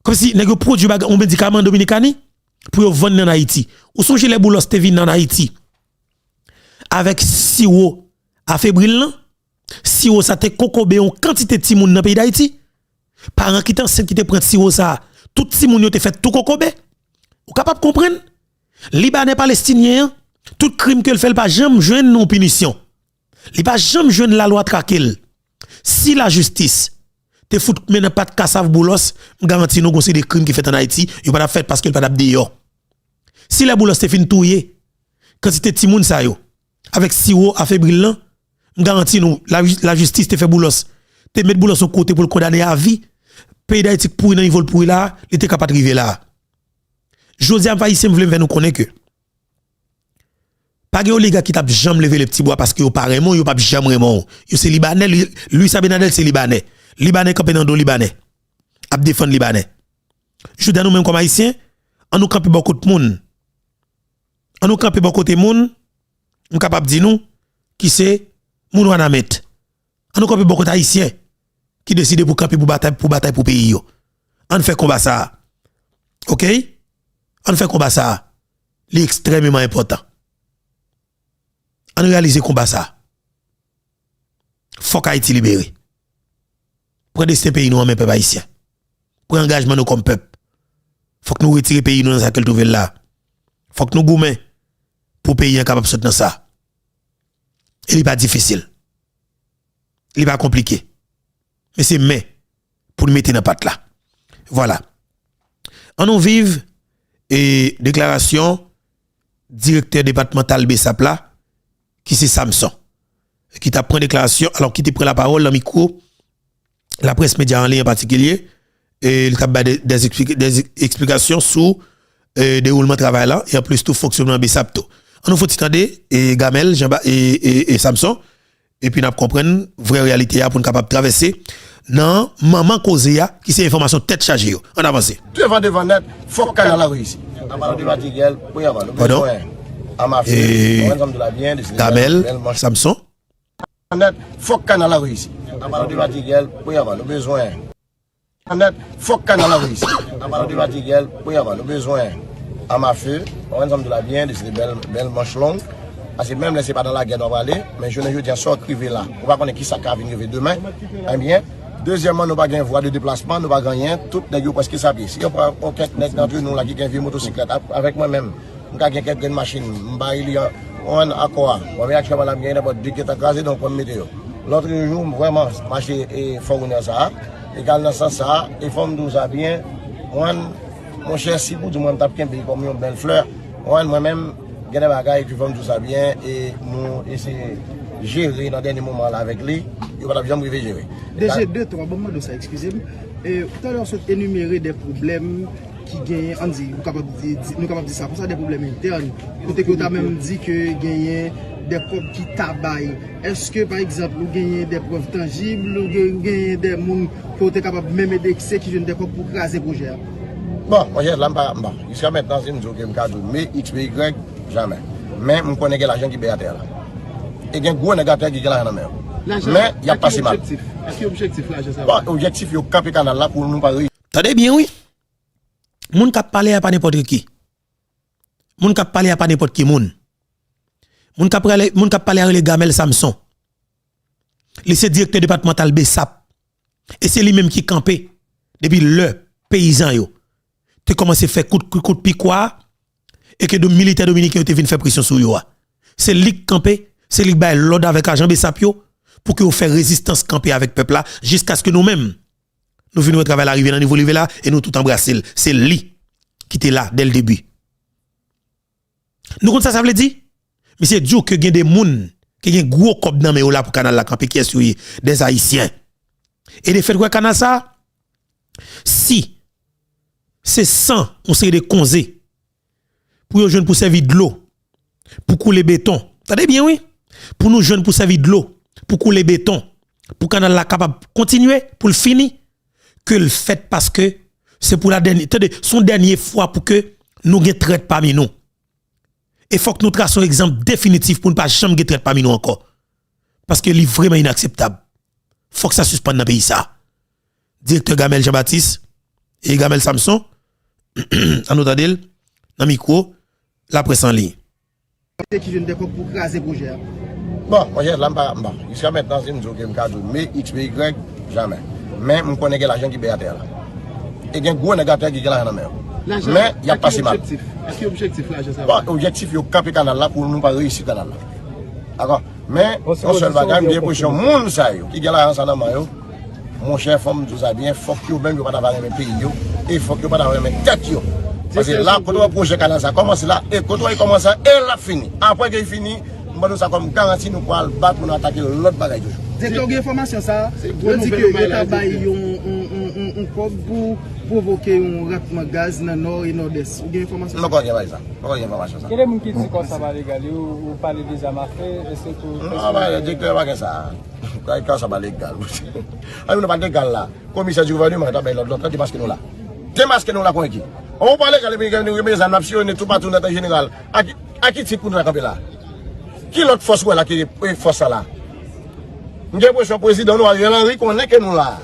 kòmsi nèg yo pwodui bagay, yon medikaman an Dominikani pou yo vann li ann Ayiti. Ou sonje lè Boulos te vin ann Ayiti avèk siwo afebri l lan? Siwo sa te kokobe yon kantite timoun nan peyi Dayiti. Paran ki te ansent ki te pran siwo sa, tout timoun yo te fèt tou kokobe. Ou kapab konprann? Libanè palestinyen an, tout krim ke l fè, l pa janm jwenn yon pinisyon. Li pa janm jwenn lalwa trake l. Si lajistis te fout men nan pat kasav Boulos, m garanti nou gon seri de krim ki fèt ann Ayiti, yo pa t ap fèt paske l pa t ap deyò. Si lè Boulos te fin touye kantite timoun sa yo, avèk siwo afebri l lan, m garanti nou, la, lajistis te fè Boulos, te met Boulos yon kote pou l kondane a vi, peyi Dayiti k pouri nan nivo l pouri la a, li te ka pa t rive la a. Jodi a, Ayisyen, m vle m fè nou konnen ke pa gen oligak ki t ap janm leve le pti bwa paske yo pa renmen w, yo p ap janm renmen w. Yo se Libanè, Luis, Luis Abinader se Libanè. Libanè kanpe nan do Libanè. Ap defann Libanè. Jodi a nou menm kòm Ayisyen, an nou kanpe bò kot moun. An nou kanpe bò kote moun, m kapab di nou, ki se moun Wanament. An nou kanpe bò kote Ayisyen ki deside pou kanpe pou batay, pou batay pou peyi yo. Ann fè konba sa a. Oke? Ann fè konba sa a. Li ekstrèmeman enpòtan. Ann reyalize konba sa a. Fòk Ayiti libere. Pran desten peyi nou an men, pèp ayisyen. Pran angajman nou kòm pèp. Fòk nou retire peyi nou nan sa ke l twouve l la. Fòk nou goumen pou peyi an kapab sot nan sa. E li pa difisil. Li pa konplike. Men se men pou n mete nan pat la. Vwala. Ann nou viv, e, deklarasyon direktè depatmantal BSAP la, ki se Samson, ki t ap pran deklarasyon, alò, ki te pran lapawòl nan mikwo laprès medya an liy an patikilye, e li t ap bay de, de, de eksplikasyon sou, e, dewoulman travay la, e anplis tou fonksyonman BSAP tou. Ann nou fè yon ti tande, e, Gamèl, Jean Ba-, e, e, e Samson, epi n ap konprann vrè reyalite a pou n kapab travèse nan manman koze a, ki se enfòmasyon tèt chaje yo. Ann avanse. Devan, devan nèt, fòk kanal la reyisi. Pardon? E, Gamèl, Samson. Nèt, fòk kanal la reyisi. Nou bezwen. Nèt, fòk kanal la reyisi. Anba nou defatigel, premyèman, nou bezwen anmafe, konprann sa m di w la byen, deside bèl, bèl manch long. Paske menm lè se pa nan lagè nou ap ale, men jounen jodi a, sa w k rive la, ou pa konnen kisa k ka vin rive demen. Ebyen, dezyèmman, nou pa gen vwa de deplasman, nou pa gen anyen, tout nèg yo prèske sa pye. Si yo pran yon kèk nèg antre nou la ki gen vye motosiklèt, ap-, avèk mwen menm, m ka gen kèk grenn machin, m bay li an, konprann, akò a. Bon, men aktyèlman la, m gen nenpòt de ki gentan kraze, donk, mwen m mete yo. Lòt jou, m vrèman mache, e, Fò Ronè sa a, e k al nan sans sa a, e fò m di w sa byen, mwen, monchè, si pou di mwen m t ap kenbe l kòm yon bèl flè, mwen, mwen menm, Gen de bagay ki fò m di w sa byen, e nou eseye jere nan dènye moman la avèk li, yo pa t ap janm rive jere. D G de twa, ban m mande w sa, eskize m. E, talè w sot enimere de pwoblèm ki genyen, ann di, nou kapab di, di, nou kapab di sa konsa, de pwoblèm entèn, kote ke w ta menm di ke genyen de kòb ki ta bay. Èske, pa egzanp, ou genyen de prèv tanjib, ou gen- ou genyen de moun ke w te kapab menm endekse ki jwenn de kòb pou kraze pwojè a? Bon, monchè, la m pa, m pa. Jiska mentnan, si m di w ke m ka di w, men X, men Y, jamè. Men m konnen gen lajan ki bè atè a la. E gen gwo nèg atè ki gen lajan nan men yo. Men, y ap pase mal. A ki objektif? A ki objektif lajan sa yo? Bon, objektif yo kanpe kanal la pou nou pa reyisi. Tande byen, wi. Moun k ap pale a pa nenpòt ki. Moun k ap pale a pa nenpòt ki moun. Moun k ap rele, moun k ap pale a rele Gamel Samson. Li se direktè depatmantal BSAP. E se li menm ki kanpe depi lè peyizan yo te kòmanse fè kout, kout, kout pikwa e ke do, militè dominiken yo te vin fè presyon sou yo a. Se li k kanpe, se li k bay lòd avèk ajan BSAP yo pou ke yo fè rezistans kanpe avèk pèp la jiskaske nou menm, nou vin wè travay la rive nan nivo li rive la e nou tout anbrase l. Se li ki te la dès le début. Nou konn sa sa vle di? Misye di w ke gen de moun ki gen gwo kòb nan men yo la pou kanal la kanpe, kiyès yo ye? Des Ayisyen. E de fèt wè kanal sa, si se san yon seri de konze pou yo jwenn pou sèvi dlo, pou koule beton. Tande byen, wi. Pou nou jwenn pou sèvi dlo, pou koule beton, pou kanal la kapab kontinye, pou l fini, ke l fèt paske se pou la dènye, tande, se yon dènye fwa pou ke nou gen trèt pami nou. E fòk nou trase yon egzanp definitif pou n pa janm gen trèt pami nou ankò. Paske li vrèman inakseptab. Fòk sa sispann nan peyi sa. Direktè Gamel Jean Baptiste e Gamel Samson, ann nou tande l nan mikwo Laprès an Liy. Ki jwenn de kòb pou kraze pwojè a? Bon, monchè, la m pa, m pa. Jiska mentnan, si m di w ke m ka di w, men X, men Y, jamè. Men m konnen gen lajan ki bè atè a la. E gen gwo nèg atè ki gen lajan nan men yo. Men, y ap pase mal. A ki objektif? A ki objektif lajan sa yo? Bon, objektif yo kanpe kanal la pou nou pa reyisi kanal la. Dakò? Men, yon sèl bagay, m gen enpresyon moun sa yo ki gen lajan sa nan men yo, monchè, fò m di w sa byen, fòk yo menm yo pa ta va renmen peyi yo, e fòk yo pa ta renmen tèt yo. Paske la, kote w wè pwojè kanal sa kòmanse la, e kote w wè li kòmanse, e l ap fini. Apre ke li fini, m ban nou sa kòm garanti, nou pral bat pou nou atake lòt bagay toujou. Direktè, ou gen enfòmasyon sa a? Yo di ke yo ta bay yon, yon, yon, yon, yon kòb pou pwovoke yon ratman gaz nan Nò e Nòdès. Ou gen enfòmasyon sa a? M poko gen bay sa. M poko gen enfòmasyon sa a. Gen de moun ki di kòb sa pa legal, ou, ou pale de zam afe, èske tou... Non, pa, direktè pa gen sa. Kòb sa pa legal. Ann nou pa legal la. Komisè di gouvènman ta bay lòd lontan, demaske nou la. Demaske nou la konn ki. Ou pa legal epi gen nou renmen zam, n ap siyone toupatou nan jeneral. A ki, a ki tit pou nou ta kanpe la? Ki lòt fòs ou wè la ki, e, fòs sa la? M gen enpresyon prezidan nou, Ariel Henry, konnen ke nou la.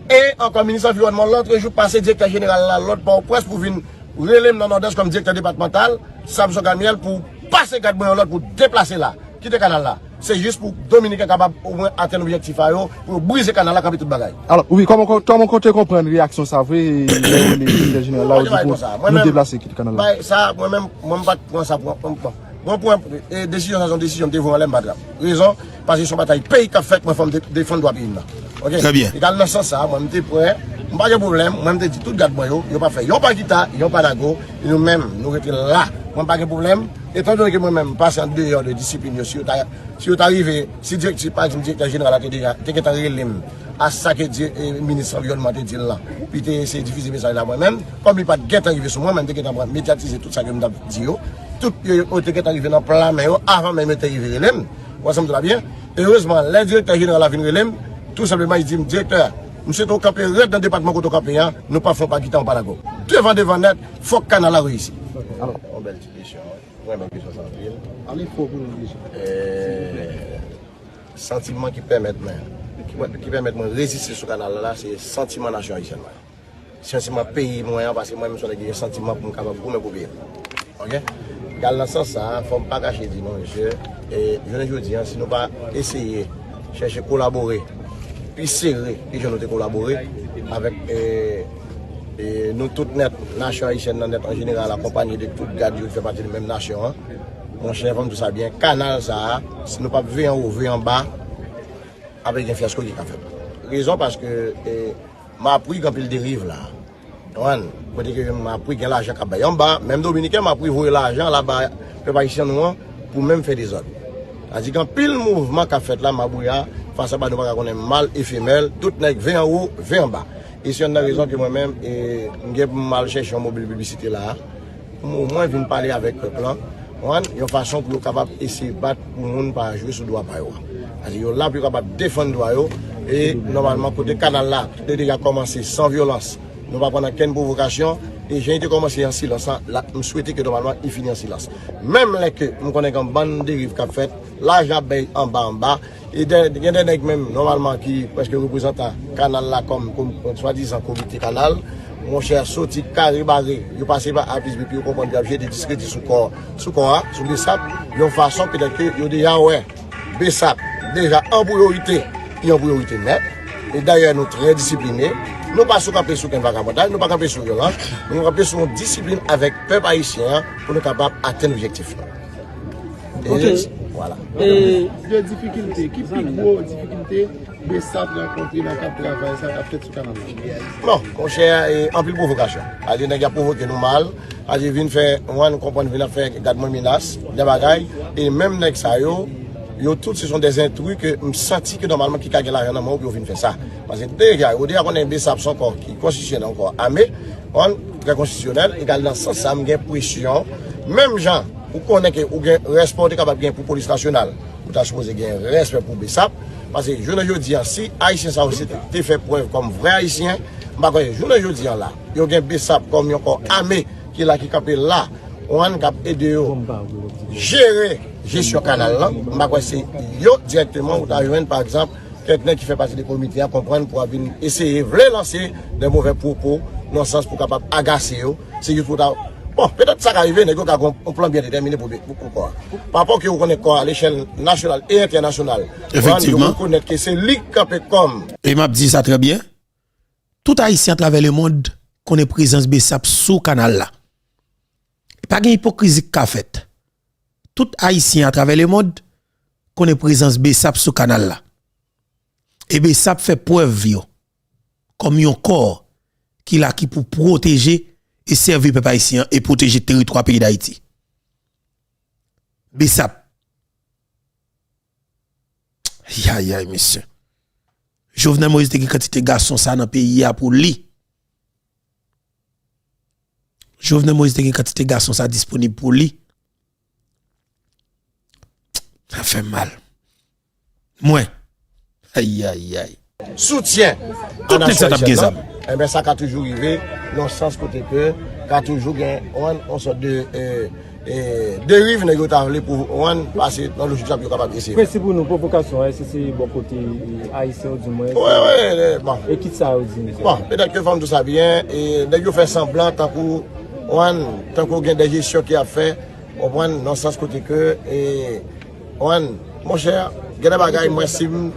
E ankò, minis anviwònman, lòt jou pase direktè jeneral la, lòt bò près pou vin rele m nan Nòdès kòm direktè depatmantal, Samson Gamiel, pou pase gad mwen yon lòd pou deplase la. Kite kanal la. Se jis pou Dominiken kapab omwen atenn objektif a yo, pou yo brize kanal la, kanpe tout bagay. Alò, wi, kòman, kòman w te konprann reyaksyon sa vre, lè yo rele direktè jeneral la, yo di pou nou deplase, kite kanal la? Bay sa, mwen menm, mwen m pa t pran sa pou, mwen, mwen, mwen pran, e, desizyon sa, se yon desizyon m te voye anlè, m pa t ap. Rezon, paske se yon batay peyi k ap fèt, mwen fò m de-, defann dwa peyi m nan. Oke? Trè byen. Egal nan sans sa, mwen m te prè, m pa gen pwoblèm, mwen m te di tout gad mwen yo, yo pa fè yon pa kita, yon pa nago, e nou menm, nou rete la. Mwen pa gen pwoblèm, etandone ke mwen menm m pase andeyò de disiplin yo, si yo ta, si yo ta rive, si direktè, pa egzanp, direktè jeneral la te deja, te gentan rele m a sa ke di-, e, minis anviwònman te di l lan, pou li te eseye difize mesaj la mwen menm, kòm li pa t gentan rive sou mwen, mwen m te gentan pran medyatize tout sa ke m t ap di yo, tout yo, yo te gentan rive nan pla men yo, avan menm yo te rive rele m. Ou wè sa m di w la byen? Erezman, lè direktè jeneral la vin rele m, tou senpleman, li di m, "Direktè, m swete w kanpe rèd nan depatman kote w kanpe an, nou pa fè yon pa kita, yon pa nago." Devan, devan nèt, fòk kanal la reyisi. Alò. Yon bèl ti kesyon. Mwen renmen kesyon sa anpil. Ale fò pou nou, mesye. Eh, santiman ki pèmèt mwen, ki, ki pèmèt mwen reziste sou kanal la, se santiman nasyon ayisyèn mwen. Santiman peyi mwen an, paske mwen menm se yon nèg ki gen santiman pou m kapab goumen pou peyi m. Oke? Egal nan sans sa, fò m pa kache di nou, mesye, e, jounen jodi a, si nou pa eseye chèche kolabore pi sere ke jan nou te kolabore avèk, e, e, nou tout nèt, nasyon ayisyèn nan nèt an jeneral, akonpanye de tout gad yo ki fè pati de menm nasyon an. Monchè, fò m di w sa byen, kanal sa a, si nou p ap veye anwo, veye anba, ap gen fyasko ki ka fèt. Rezon paske, e, m apri gen anpil deriv la. Konprann? Kote ke Mapwi gen lajan k ap bay anba, menm Dominiken Mapwi voye lajan la ba pèp ayisyen nou an pou menm fè dezòd. Sa di gen anpil mouvman k ap fèt la, mabouya, fas a ba nou pa ka konnen mal e femèl, tout nèg ven anwo, ven anba. E se yonn nan rezon ke mwen menm, e, m gen pou m al chèche yon mobil piblisite la a, pou m omwen vin pale avèk pèp lan, konprann, yon fason pou yo kapab eseye bat pou moun pa jwe sou dwa pa yo a. Sa di yo la pou yo kapab defann dwa yo, e nòmalman kote kanal la te deja kòmanse san vyolans, nou pa pran okenn pwovokasyon, e jan li te kòmanse an silans la, la, m swete ke nòmalman li fini an silans. Menm lè ke m konnen gen bann deriv k ap fèt, lajan ap bay anba anba, e de, gen de nèg menm nòmalman ki prèske reprezantan kanal la kòm, kòm swadizan komite kanal, monchè, soti kare bare, yo pase pa A plis B pou yo konprann yo ap jete diskredi sou kò, sou kò a, sou Besap, yon fason petèt ke yo deja wè Besap deja an priyorite, li an priyorite nèt. E dayè nou trè disipline, nou pa sou kanpe sou kenn vakabondaj, nou pa kanpe sou vyolans, nou kanpe sou yon disiplin avèk pèp ayisyen an pou nou kapab atenn objektif nou. E, ok, vwala. E de difikilte, ki pi gwo difikilte Besap rankontre nan kad travay sa k ap fèt sou kanal la? Bon, monchè, e, anpil pwovokasyon. Sa di nèg y ap pwovoke nou mal. Sa di vin fè, mwen konprann vin ap fè gad mwen menas, de bagay. E menm nèg sa yo, yo tout se son des intrus ke m santi ke nòmalman ki ka gen lajan nan men w pou yo vin fè sa. Paske deja, yo deja konnen Besap se yon kò ki konstitisyonèl, yon kò ame, konprann, trè konstitisyonèl. Egal nan sans sa, m gen presyon. Menm jan, ou konnen ke ou gen respè ou te kapab gen pou polis nasyonal, ou ta sipoze gen respè pou Besap. Paske jounen jodi a, si ayisyen sa yo se te, te fè prèv kòm vrè ayisyen, m pa kwè jounen jodi a la, yo gen Besap kòm yon kò ame ki la, ki kanpe la, konprann, k ap ede yo jere jesyon kanal lan. M pa kwè se yo dirèkteman ou ta jwenn, pa egzanp, kèk nèg ki fè pati de komite a konprann pou ap vin eseye vle lanse de movè pwopo nan sans pou kapab agase yo. Se jis pou ta, bon, petèt sa ka rive, nèg yo ka gon yon plan byen detèmine pou, pou, pou kò a. Pa rapò ke ou konnen kò a, lechèl nasyonal e entènasyonal, konprann, yo rekonèt ke se li k kanpe kòm. E m ap di sa trè byen. Tout Ayisyen atravè lemonn konnen prezans Besap sou kanal la. E pa gen ipokrizi k ka fèt. Tout Ayisyen atravè lemonn konnen prezans Besap sou kanal la. E Besap fè prèv yo kòm yon kò ki la, ki pou pwoteje e sèvi pèp ayisyen an e pwoteje teritwa peyi Dayiti. Besap. Ayayay, mesye. Jovenel Moïse te gen kantite gason sa nan peyi a pou li. Jovenel Moïse te gen kantite gason sa disponib pou li. Sa fè m mal. Mwen. Ayayay. Soutyen a nasyon ayisyèn nan, enben, sa ka toujou rive nan sans kote ke ka toujou gen yon, yon sòt de, e, e, deriv nèg yo ta vle pou yon pase nan lojik sa pou yo kapab eseye fè. Prensip pou nou, pwovokasyon an, èske se bò kote, e, ayisyen yo di mwen? Wi, wi, e, bon. E kit sa yo di? Bon, petèt ke fò m di w sa byen, e, nèg yo fè sanblan tankou, yon, tankou gen de jesyon ki ap fè, konprann, nan sans kote ke, e, konprann, monchè, gen de bagay, mwen, si m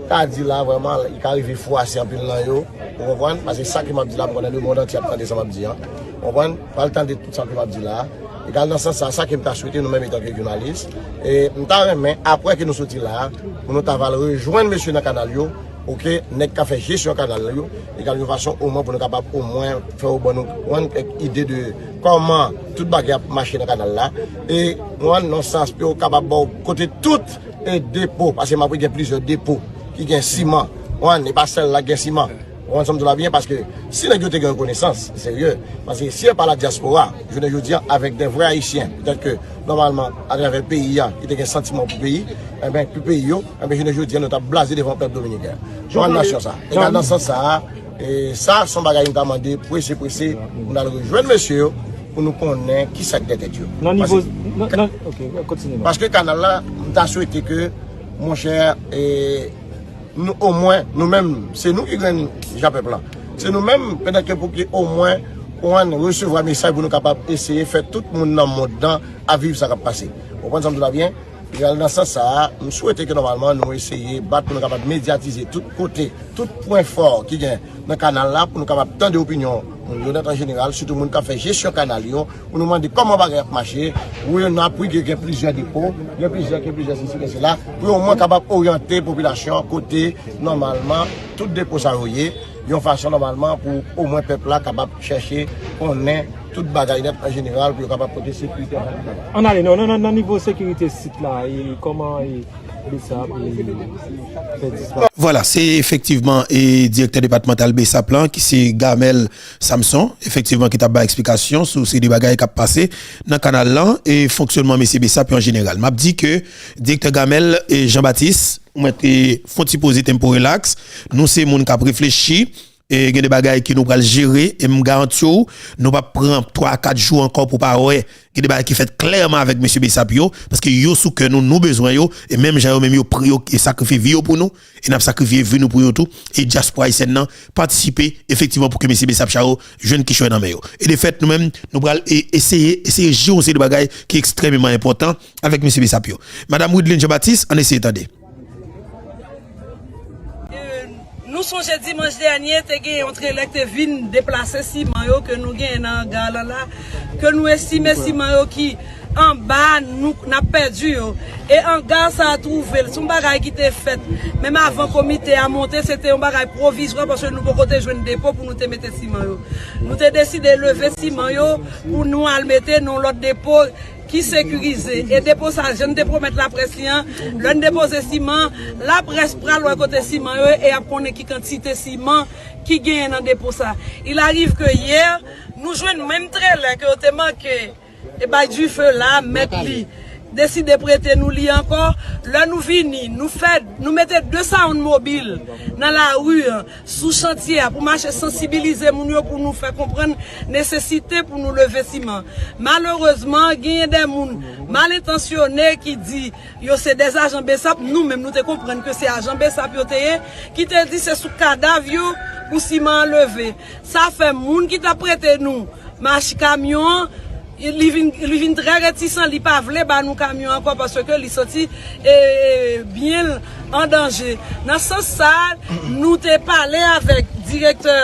ta di la, vrèman, li ka rive fwase anpil nan yo, ou konprann, paske sa ke m ap di la, m konnen lemonn antye ap tande sa m ap di an, ou konprann, pral tande tout sa ke m ap di la. Egal nan sans sa, sa ke m ta swete nou menm etanke jounalis, e m ta renmen, apre ke nou soti la, pou nou ta va al rejwenn mesye nan kanal yo, oke, nèg k ap fè jesyon kanal yo, egal yon fason omwen pou nou kapab omwen fè yo ban nou, konprann, kèk ide de kòman tout bagay ap mache nan kanal la. E, konprann, nan sans pou yo kapab ba w kote tout, e, depo, paske m ap gen plizyè depo ki gen siman, konprann, e pa sèl la gen siman. Konprann sa m di w la byen, paske si nèg yo te gen yon konesans serye, paske si e pa la dyaspora, jounen jodi a, avèk de vrè ayisyen, petèt ke nòmalman, atravè peyi a, ki te gen santiman pou peyi, enben, pou peyi yo, enben, jounen jodi a, nou t ap blaze devan pèp dominiken an. Konprann nasyon sa. Egal nan sans sa a, e sa, se yon bagay m ta mande prese, prese, pou n al rejwenn mesye yo, pou nou konnen ki sa k dèyè tèt yo. Nan nivo, nan, nan, ok, kontinye non. Paske kanal la, m ta swete ke, monchè, e, nou, omwen, nou menm, se nou ki grenn Jan Pèp lan. Se nou menm, petèt ke pou ki omwen, ou ann resevwa mesaj pou nou kapab eseye fè tout moun nan mond lan ap viv sa k ap pase. Ou konprann sa m di w la byen? Egal nan sans sa a, m swete ke nòmalman nou eseye bat pou nou kapab medyatize tout kote, tout pwen fò ki gen nan kanal la, pou nou kapab tande opinyon moun yo nèt an jeneral, sitou moun k ap fè jesyon kanal yo, pou nou mande kòman bagay ap mache. Wi, n ap wi ke gen plizyè depo, gen plizyè, gen plizyè sesi, gen sela, pou yo omwen kapab oryante popilasyon an kote nòmalman tout depo sa yo ye. yon fason nòmalman pou omwen pèp la kapab chèche konnen tout bagay nèt an jeneral pou yo kapab pote sekirite an Kanada. Ann ale nan, nan, nan, nan nivo sekirite sit la, e kòman e BSAP e fè dispa- Vwala, se efektivman e direktè depatmantal BSAP lan, ki se Gamel Samson, efektivman, ki t ap bay eksplikasyon sou seri de bagay k ap pase nan kanal lan e fonksyonman mesye BSAP yo an jeneral. M ap di ke direktè Gamel e Jean Baptiste, ou mèt e fè yon ti poze tèm pou relaks. Nou se moun k ap reflechi, e gen de bagay ke nou pral jere, e m garanti w, nou p ap pran twa a kat jou ankò pou pa wè. Gen de bagay ki fèt klèman avèk mesye BSAP yo, paske yo sou kè nou, nou bezwen yo, e menm jan yo menm yo pran yo e sakrifye vi yo pou nou, e n ap sakrifye vi nou pou yo tou, e dyaspora ayisyèn nan patisipe efektivman pou ke mesye BSAP sa yo jwenn kichòy nan men yo. E de fèt, nou menm, nou pral e, eseye, eseye jere yon seri de bagay ki ekstrèmeman enpòtan avèk mesye BSAP yo. Madanm Wideline Jean Baptiste, ann eseye tande. Nou sonje dimanch dènye te gen yon trelè ki te vin deplase siman yo ke nou genyen nan anga lan la, ke nou estime siman yo ki anba nou n ap pèdi yo. E anga sa a twouve l, se yon bagay ki te fèt menm avan komite a monte, se te yon bagay pwovizwa paske nou poko te jwenn depo pou nou te mete siman yo. Nou te deside leve siman yo pou nou al mete nan yon lòt depo ki sekirize. E depo sa, jan n te pwomèt laprès li an, lè n depoze siman, laprès pral wè kote siman yo ye e y ap konnen ki kantite siman ki genyen nan depo sa. Il arrive que hier, nou jwenn menm trelè ke yo te manke e bay dife la, mèt li deside prete nou li ankò. Lè nou vini, nou fè, nou mete de sawonn mobil nan lari an, sou chantye a, pou mache sansibilize moun yo, pou nou fè konprann nesesite pou nou leve siman. Malerezman, genyen de moun malentansyone ki di yo se de ajan BSAP, nou menm nou te konprann ke se ajan BSAP yo te ye, ki te di se sou kadav yo pou siman an leve. Sa fè moun ki t ap prete nou mach kamyon an, li vin, li vin trè retisan, li pa vle ba nou kamyon ankò paske li santi e, e, byen l an danje. Nan sans sa, nou te pale avèk direktè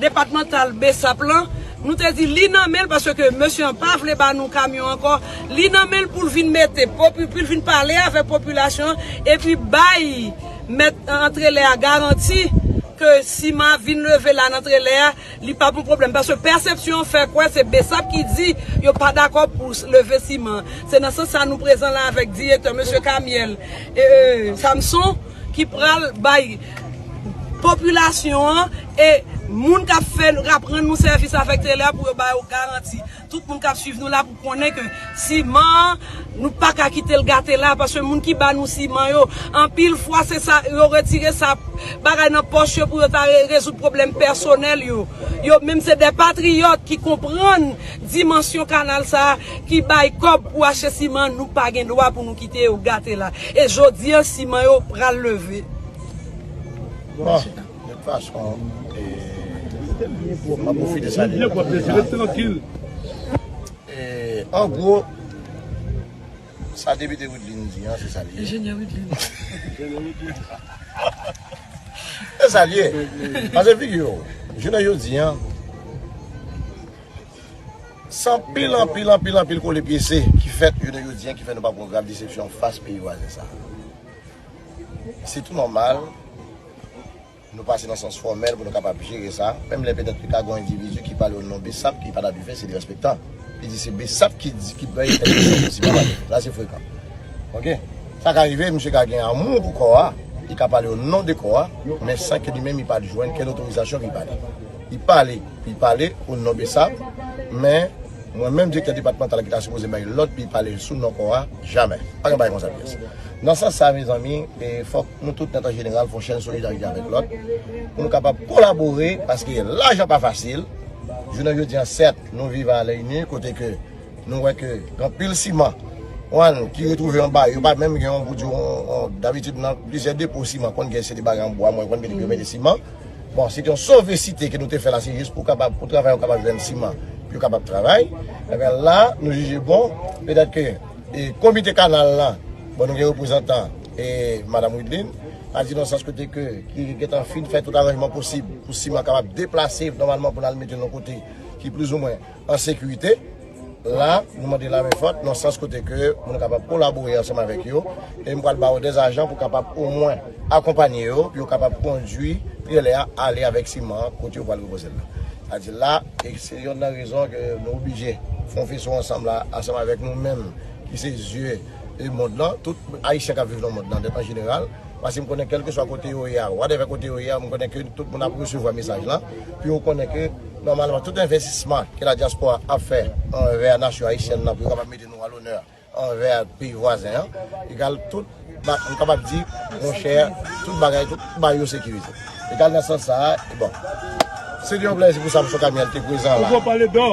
depatmantal BSAP lan, nou te di li nan men l paske mesye an pa vle ba nou kamyon ankò, li nan men l pou l vin mete, popi-, pou l vin pale avèk popilasyon an, epi bay mèt antrelè a garanti ke siman ap vin leve la nan trelè a, li p ap yon pwoblèm. Paske pèsepsyon an fè kwè se BSAP ki di yo pa dakò pou leve siman. Se nan sans sa nou prezan la avèk direktè, mesye Camille, e, e, Samson, ki pral bay popilasyon an e moun k ap fè, k ap rann nou sèvis avèk trelè a pou yo ba yo garanti. Tout moun k ap swiv nou la pou konnen ke siman an, nou pa ka kite l gate la, paske moun ki ba nou siman yo, anpil fwa se sa, yo retire sa, bagay nan pòch yo pou yo ta re-, rezoud pwoblèm pèsonèl yo. Yo menm se de patriyòt ki konprann dimansyon kanal sa a, ki bay kòb pou achte siman, nou pa gen dwa pou nou kite yo gate la. E jodi a, siman yo pral leve. Bon, de tout fason, e, m ap pwofite salye. E, an gwo, sa depite Wideline di an, se sa l ye. Enjenyè Wideline. Se sa l ye. Pase figi w, jounen jodi an, se anpil, anpil, anpil, anpil kole pyese ki fèt jounen jodi an, ki fè nou pa pran grav desepsyon fas peyi vwazen sa a. Se tou nòmal, nou pase nan sans fòmèl pou nou kapab jere sa, menm lè petèt li ka gen yon endividi ki pale o non BSAP ki pa t ap fè, se derespektan. Li di se BSAP ki di, ki bay entèdiksyon pou siman pale. Sa se frekan. Oke? Sa ka rive, misye ka gen amou pou kò a, li ka pale o non de kò a, men san ke li menm li pa t jwenn kèl otorizasyon pou li pale. Li pale, li pale o non BSAP, men mwen menm direktè depatmantal ki ta sipoze bay lòd pou li pale sou non kò a, jamè. Pa gen bagay konsa pyès. Nan sans sa, mezanmi, e fòk nou tout nèt an jeneral fè yon chèn solidarite avèk lòt, pou nou kapab kolabore, paske lajan pa fasil. Jounen jodi an, sèt, nou viv a lè ini, kote ke nou wè ke gen anpil siman, wan, ki retwouve anba, yo pa menm gen yon, pou di, yon, yon, dabitid, nan plizyè depo siman, konn gen se de bagay an bwa, mwen konn mete, yo mete siman. Bon, se te yon sove site ke nou te fè la, se jis pou kapab, pou travayè yo kapab jwenn siman, pou yo kapab travay. Ebyen, la, nou jije bon, petèt ke, e, komite kanal la, bon, nou gen reprezantan, e, Madanm Wideline, a di nan sans kote ke, ki gentan fin fè tout aranjman posib pou siman kapab deplase nòmalman pou n al mete l yon kote ki plizoumwen an sekirite. La, nou mande lamen fòt, nan sans kote ke pou nou kapab kolabore ansanm avèk yo, e m pral ba yo de ajan pou kapab omwen akonpanye yo, pou yo kapab kondui Pyè Lè a ale avèk siman an kote yo pral repoze l la. Sa di la, e se yonn nan rezon ke nou oblije fè yon feso ansanm la, ansanm avèk nou menm ki se zye e mond lan, tout Ayisyen k ap viv nan mond lan nèt an jeneral, paske m konnen kèlkeswa kote yo ye a, whatever kote yo ye a, m konnen ke tout moun ap resevwa mesaj lan, pou yo konnen ke nòmalman tout envestisman ke ladyaspora ap fè anvè nasyon ayisyèn nan pou yo kapab mete nou a lonè anvè peyi vwazen an, egal tout, ba- m kapab di, monchè, tout bagay, tout bagay yo sekirize. Egal nan sans sa a, e bon. Se te yon plèzi pou Samson Camille te prezan la. Ou pale dò.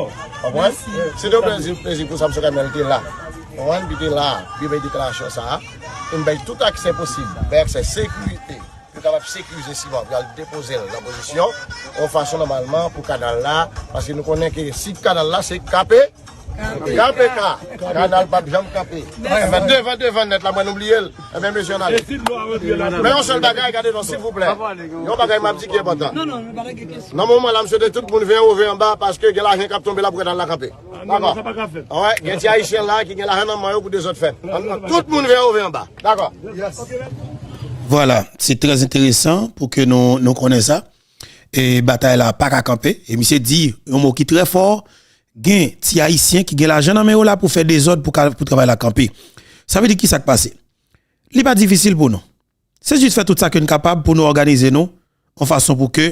Konprann? Se te yon plèzi, plèzi pou Samson Camille te la. Konprann? Li te la, li bay deklarasyon sa a. E m bay tout aksè posib, bay aksè sekirite. Yo kapab sekirize siman pou y al depoze l nan pozisyon yon fason nòmalman pou kanal la, paske nou konnen ke si kanal la se kape, kape ka, kanal p ap janm kape. Devan, devan, devan nèt la, mwen nou bliye l. Ebyen, mesye, ann ale. Men yon sèl bagay, gade non, silvouplè. Yon bagay m ap di ki enpòtan. Nan moman la, m swete tout moun veye wo veye anba, paske gen lajan k ap tonbe la pou kanal la kanpe. Dakò. Wè, gen ti ayisyen la ki gen lajan nan men yo pou dezòd fèt. Tout moun veye wo veye anba. Dakò. Vwala, se trè enteresan pou ke nou, nou konnen sa. E batay la pa ka kanpe. E misye di yon mo ki trè fò, gen ti ayisyen ki gen lajan nan men yo la pou fè dezòd pou ka, pou travay la kanpe. Sa vle di ki sa k pase? Li pa difisil pou nou. Se jis fè tout sa ke n kapab pou nou òganize nou yon fason pou ke,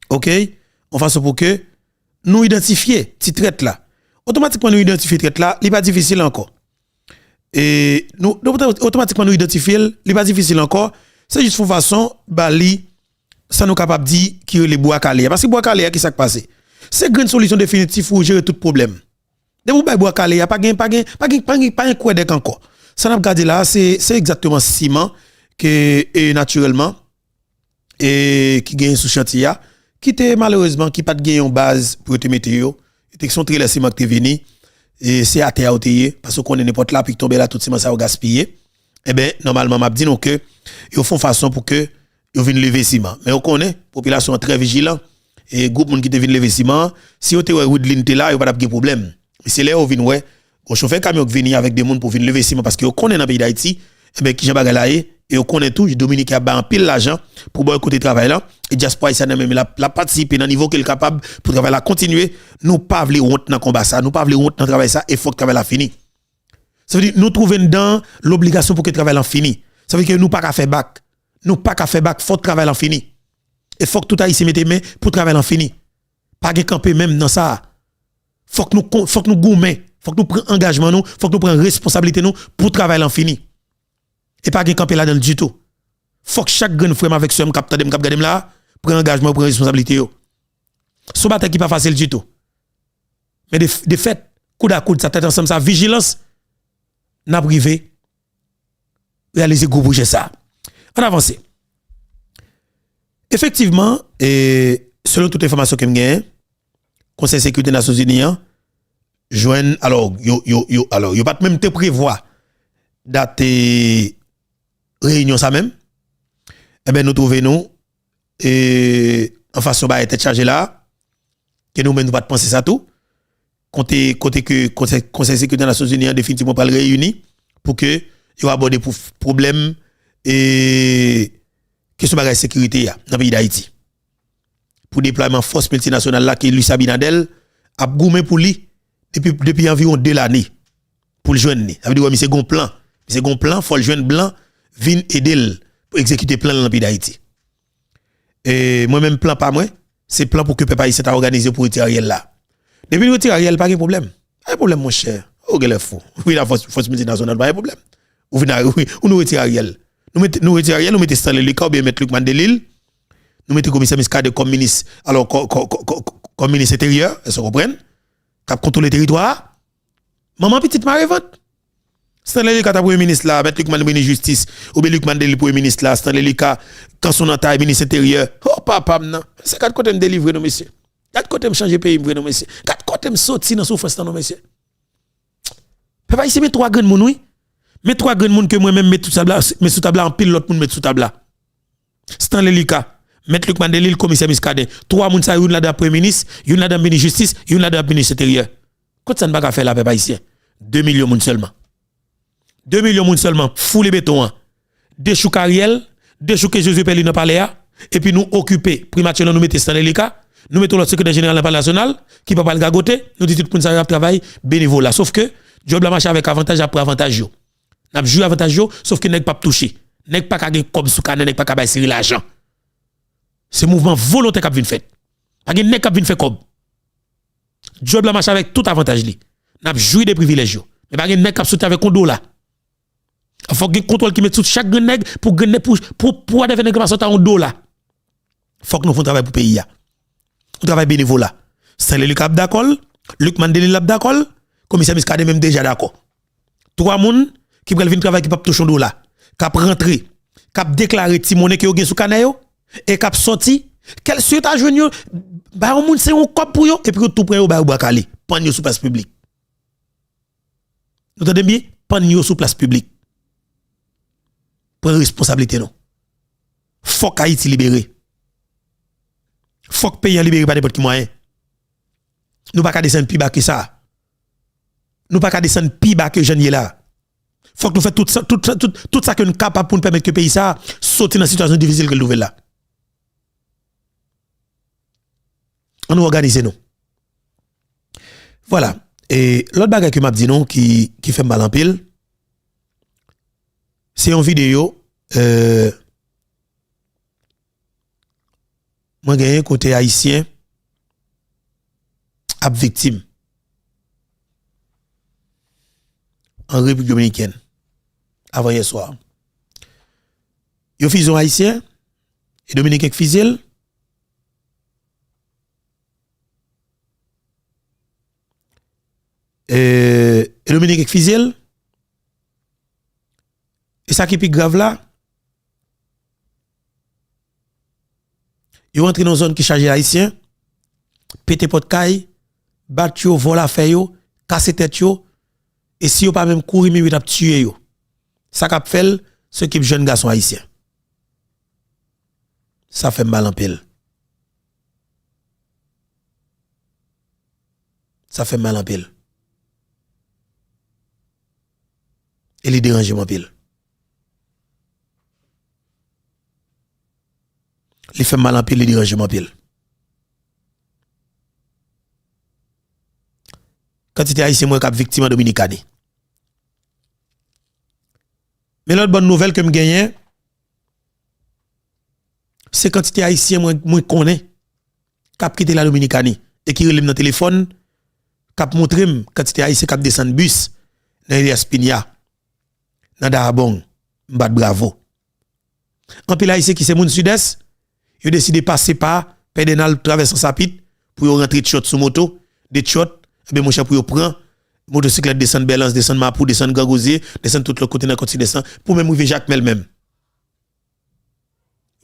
oke, yon fason pou ke nou idantifye ti trèt la. Otomatikman nou idantifye trèt la, li pa difisil ankò. E nou, nou, otomatikman nou idantifye l, li pa difisil ankò. Se jis yon fason ba li sa nou kapab di ki rele bwa kale a. Paske bwa kale a, ki sa k pase? Se grenn solisyon definitif pou jere tout pwoblèm. Depi w bay bwa kale a, pa gen, pa gen, pa gen, pa gen, pa gen kwèdèk ankò. Sa n ap gade la, se, se egzakteman siman ke, e, natirèlman, e, ki genyen sou chantye a, ki te malerezman, ki pa t gen yon baz pou yo te mete yo. E te son trelè siman ki te vini, e se atè a yo te ye, paske w konnen nenpòt lapli k tonbe la, tout siman sa yo gaspiye. Enben, nòmalman, m ap di nou ke yo fè yon fason pou ke yo vin leve siman. Men yo konnen, popilasyon an trè vijilan, e gwoup moun ki te vin leve siman an, si yo te wè Widlin te la, yo pa t ap gen pwoblèm. Men se lè yo vin wè, gon chofè kamyon k vini avèk de moun pou vin leve siman, paske yo konnen nan peyi Dayiti, enben, kijan bagay la ye, e yo konnen tou, Dominiken ap bay anpil lajan pou bòykote travay la, e dyaspora ayisyen nan menm, l ap, l ap patisipe nan nivo ke l kapab pou travay la kontinye. Nou pa vle wont nan konba sa, nou pa vle wont nan travay sa, e fòk travay la fini. Sa vle di, nou twouve n dan lobligasyon pou ke travay lan fini. Sa vle di ke nou pa ka fè bak. Nou pa ka fè bak, fòk travay lan fini. E fòk tout Ayisyen mete men pou travay lan fini. Pa gen kanpe menm nan sa a. Fòk nou kon-, fòk nou goumen, fòk nou pran angajman nou, fòk nou pran responsablite nou pou travay lan fini. E pa gen kanpe ladan l ditou. Fòk chak grenn frè m avèk sè m k ap tande m, k ap gade m la, pran angajman yo, pran responsablite yo. Se yon batay ki pa fasil ditou. Men de, de fèt, koud a koud, sa tèt ansanm, sa vijilans, n ap rive reyalize gwo pwojè sa. Ann avanse. Efektivman, e, selon tout enfòmasyon ke m genyen, Konsèy Sekirite Nasyonzini an jwenn, alò, yo, yo, yo, alò, yo pa t menm te prevwa dat, e, reyinyon sa menm. Enben, nou twouve nou, e, an fas yon bagay tèt chaje la, ke nou menm nou pa t panse sa tou. Kote, kote ke Konsèy, Konsèy Sekirite Nasyonzini an definitivman pral reyini pou ke yo abòde pou pwoblèm, e, kesyon bagay sekirite a nan peyi Dayiti. Pou deplwayman fòs miltinasyonal la ke Luis Abinader ap goumen pou li depi, depi anviwon de lane pou l jwenn li. Sa vle di, wè, misye gon plan. Misye gon plan, fò l jwenn blan vin ede l pou egzekite plan l nan peyi Dayiti. E mwen menm, plan pa mwen, se plan pou ke pèp ayisyen ta òganize pou retire Ariel la. Depi n retire Ariel, pa gen pwoblèm. Pa gen pwoblèm, monchè. Ou genlè fou. Wi, la fòs, fòs miltinasyonal, pa gen pwoblèm. Ou vin a, wi, ou nou retire Ariel. Nou mete, nou retire Ariel, nou mete Stanley Lucas oubyen Mèt Lucmane Delille. Nou mete komisè Muscadin kòm minis, alò, kò-, kò-, kò-, kò-, kò-, kòm minis enteryè, èske w konprann? K ap kontwole teritwa a. Manman pitit mare vant. Stanley Lucas ta premye minis la, Mèt Lucmane minis jistis, oubyen Lucmane Delille premye minis la, Stanley Lucas, Canson Nantaille minis enteryè. O papa m nan. Mesye, gad kote m delivre nou, mesye. Gad kote m chanje peyi m vre non, mesye. Gad kote m soti nan soufrans lan non, mesye. Pèp ayisyen, men twa grenn moun, wi. Men twa grenn moun ke mwen menm met sou tab la, met sou tab la, anpil lòt moun met sou tab la. Stanley Lucas, Mèt Lucmane Delille, Komisè Muscadin. Twa moun sa yo, youn ladan ap premye minis, youn ladan ap minis jistis, youn ladan ap minis enteryè. Kot sa n pa ka fè la, pèp ayisyen? De milyon moun sèlman. De milyon moun sèlman foule beton an. Dechouk Ariel, dechouke Josué Peligny nan palè a, epi nou okipe primati lan, nou mete Stanley Lucas, nou mete yon lòt sekretè jeneral nan Palè Nasyonal, ki pa pral gagote, nou di tout moun sa yo ap travay benevola. Sof ke, djòb la mache avèk avantaj, ap pran avantaj yo. N ap jwi avantaj yo, sof ke nèg p ap touche. Nèg pa ka gen kòb sou kanè, nèg pa ka bay sere lajan. Se mouvman volontè k ap vin fèt. Pa gen nèg k ap vin fè kòb. Djòb la mache avèk tout avantaj li. N ap jwi de privilèj yo. Men pa gen nèg k ap soti avèk yon dola. Fòk gen kontwòl ki met sou chak grenn nèg pou grenn nèg pou, pou, pou whatever nèg la pa soti a yon dola. Fòk nou fè yon travay pou peyi a. Yon travay benevola. Stanley Lucas ap dakò l, Lucmane Delille ap dakò l, komisè Muscadin menm deja dakò. Twa moun ki pral vin travay ki p ap touche yon dola, k ap rantre, k ap deklare ti monnen ke yo gen sou kanè yo, e k ap sòti, kèlsi yo ta jwenn yo, ba yon moun se yon kòb pou yo, epi yo tou pran yo ba yo bwa kale, pann yo sou plas piblik. Nou tande m byen? Pann yo sou plas piblik. Pran responsablite nou. Fòk Ayiti libere. Fòk peyi an libere pa nenpòt ki mwayen. Nou pa ka desann pi ba ke sa. Nou pa ka desann pi ba ke jan n ye la. Fòk nou fè tout sa, tout, tout, tout sa ke n kapab pou n pèmèt ke peyi sa soti nan sitiyasyon difisil ke l twouve l la. Ann nou òganize nou. Vwala. E lòt bagay ke m ap di nou ki, ki fè m mal anpil, se yon videyo, euh, mwen genyen kote Ayisyen ap viktim an Repiblik Dominikèn avan yè swa. Yo fize yon Ayisyen, e Dominiken k fize l. E, e Dominiken k fize l. E sa ki pi grav la, yo rantre nan zòn ki chaje Ayisyen, pete pòt kay, bat yo, vòlò afè yo, kase tèt yo, e si yo pa menm kouri, men yo t ap tiye yo. Sa k ap fè l, se okip jèn gason ayisyen. Sa fè m mal anpil. Sa fè m mal anpil. E li deranje m anpil. Li fè m mal anpil, li deranje m anpil. Kantite Ayisyen m wè k ap viktim an Dominikani. Men lòt bòn nouvèl ke m genyen, se kantite Ayisyen mwen, mwen konnen k ap kite la Dominikani e ki rele m nan telefòn, k ap montre m kantite Ayisyen k ap desann bis nan Elias Piña, nan Dajabón, m bat bravo. Anpil Ayisyen ki se moun Sidès, yo deside pase pa Pèdènal, travèse Ansapit, pou yo rantre Tyòt sou moto, de Tyòt, enben, monchè, pou yo pran motosiklèt, desann Bèlans, desann Mapou, desann Gran Gozye, desann tout lòt kote nan Kòt Sidès lan, pou menm rive Jakmèl menm.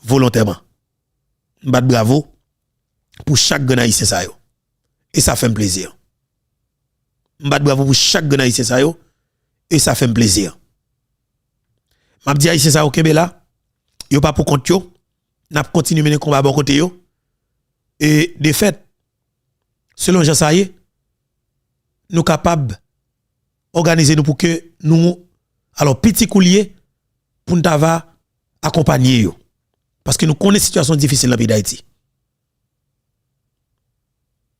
Volontèman. M bat bravo pou chak grenn Ayisyen sa yo. E sa fè m plezi. M bat bravo pou chak grenn Ayisyen sa yo. E sa fè m plezi. M ap di Ayisyen sa yo kenbe la. Yo pa pou kont yo. N ap kontinye mennen konba bò kote yo. E defèt, selon jan sa ye, nou kapab òganize nou pou ke nou, alò, piti kou l ye, pou n ta va akonpanye yo. Paske nou konnen sitiyasyon difisil nan peyi Dayiti.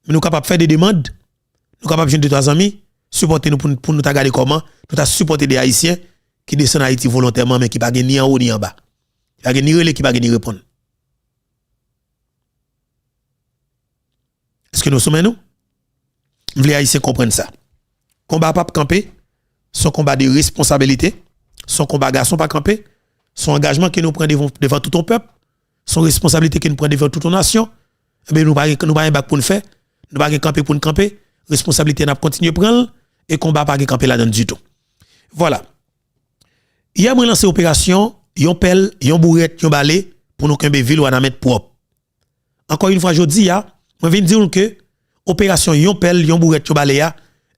Men nou kapab fè de demann, nou kapab jwenn de twa zanmi, sipòte nou pou, n- pou nou ta gade kòman nou ta sipòte de Ayisyen ki desann Ayiti volontèman, men ki pa gen ni anwo ni anba. Ki pa gen ni rele, ki pa gen ni reponn. Èske nou sou men nou? M vle Ayisyen konprann sa. Konba a p ap kanpe, se yon konba de responsabilite, se yon konba gason pa kanpe, se yon angajman ke nou pran devan, devan tout yon pèp, se yon responsablite ke nou pran devan tout yon nasyon. Enben, nou pa gen, nou pa gen bak pou n fè, nou pa gen kanpe pou n kanpe, responsablite n ap kontinye pran l, e konba a pa gen kanpe ladan l ditou. Vwala. Yè, mwen lanse operasyon, yon pèl, yon bourèt, yon bale, pou nou kenbe vil Wanament pwòp. Ankò yon fwa, jodi a, mwen vin di w ke operasyon yon pèl, yon bourèt, yon bale a,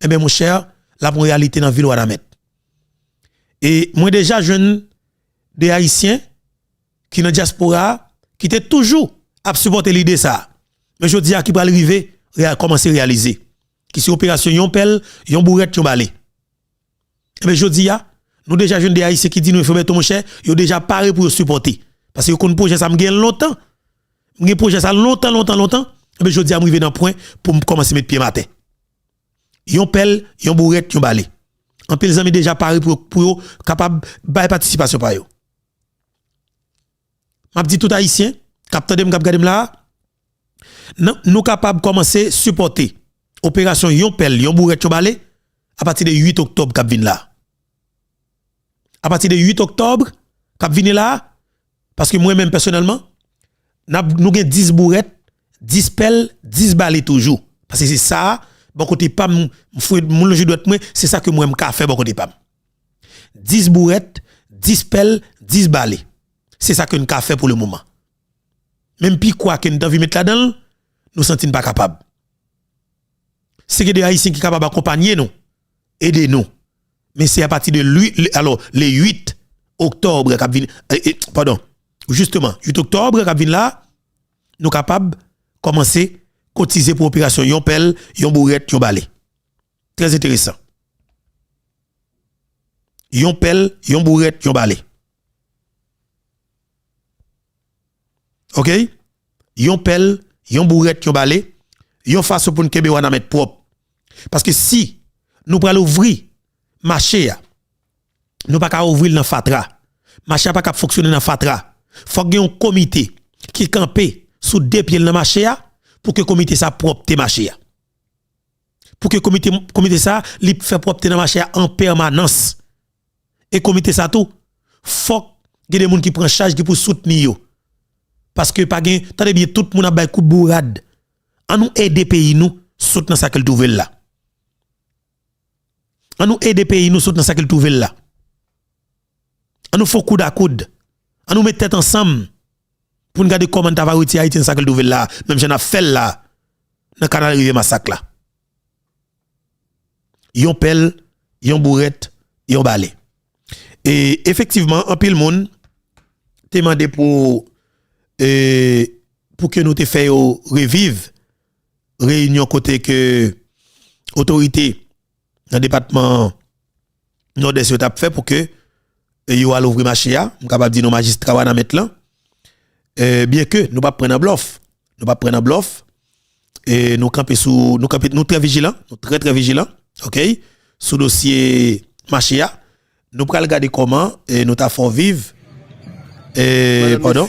enben, monchè, l ap yon reyalite nan vil Wanament. E mwen deja jwenn de Ayisyen ki nan dyaspora a, ki te toujou ap sipòte lide sa a. Men jodi a, ki pral rive, reya- kòmanse reyalize. Ki se operasyon yon pèl, yon bourèt, yon bale. Enben, jodi a, nou deja jwenn de Ayisyen ki di nou, Frè Bèto, monchè, yo deja pare pou yo sipòte. Paske yo konn pwojè sa, m gen l lontan. M gen pwojè sa lontan, lontan, lontan. Ebyen, jodi a, m rive nan pwen pou m kòmanse met pye m atè. Yon pèl, yon bourèt, yon bale. Anpil zanmi deja pare pou, pou yo kapab bay patisipasyon pa yo. M ap di tout Ayisyen k ap tande m, k ap gade m la a, nan, nou kapab kòmanse sipòte operasyon yon pèl, yon bourèt, yon bale apati de uit oktòb k ap vin la a. Apati de uit oktòb k ap vini la a, paske mwen menm pèsonèlman, n ap, nou gen dis bourèt, dis pèl, dis bale toujou. Paske se sa, bò kote pa m, m fwe moun lonje dwèt mwen, se sa ke mwen m ka fè bò kote pa m. Dis bourèt, dis pèl, dis bale. Se sa ke n ka fè pou le moman. Menm pikwa ke n t anvi met ladan l, nou santi n pa kapab. Se gen de Ayisyen ki kapab akonpanye nou, ede nou. Men se apati de lui, le, alò, le uit oktòb k ap vini, e, e, padon, jisteman, uit oktòb k ap vin la, nou kapab kòmanse kotize pou operasyon yon pèl, yon bourèt, yon bale. Trè enteresan. Yon pèl, yon bourèt, yon bale. Oke? Yon pèl, yon bourèt, yon bale, yon fason pou n kenbe Wanament pwòp. Paske si nou pral ouvri mache a, nou pa ka ouvri l nan fatra. Mache a pa ka fonksyone nan fatra. Fòk gen yon komite ki kanpe sou de pye l nan mache a pou ke komite sa pwòpte mache a. Pou ke komite, komite sa, li fè pwòpte nan mache a an pèmanans. E komite sa tou, fòk gen de moun ki pran chaj ki pou soutni yo. Paske pa gen, tande byen, tout moun ap bay kout bourad. An nou ede peyi nou sot nan sa ke l twouve l la. An nou ede peyi nou sot nan sa ke l twouve l la. An nou fè koud a koud. An nou met tèt ansanm pou n gade kòman n ta va retire Ayiti nan sa ke l twouve l la, menm jan n ap fè l la, nan kanal Rivyè Masak la. Yon pèl, yon bourèt, yon bale. E efektivman, anpil moun te mande pou, e, pou ke nou te fè yo reviv reyinyon kote ke otorite nan depatman Nòdès yo t ap fè pou ke, e, yo al ouvri mache a. M kapab di nou majistra Wanament lan. E, byen ke nou p ap pran nan blòf. Nou p ap pran nan blòf. E, nou kanpe sou, nou kanpe, nou trè vijilan, nou trè, trè vijilan, oke? Sou dosye mache a. Nou pral gade kòman, e, nou ta fè w viv. E, padon.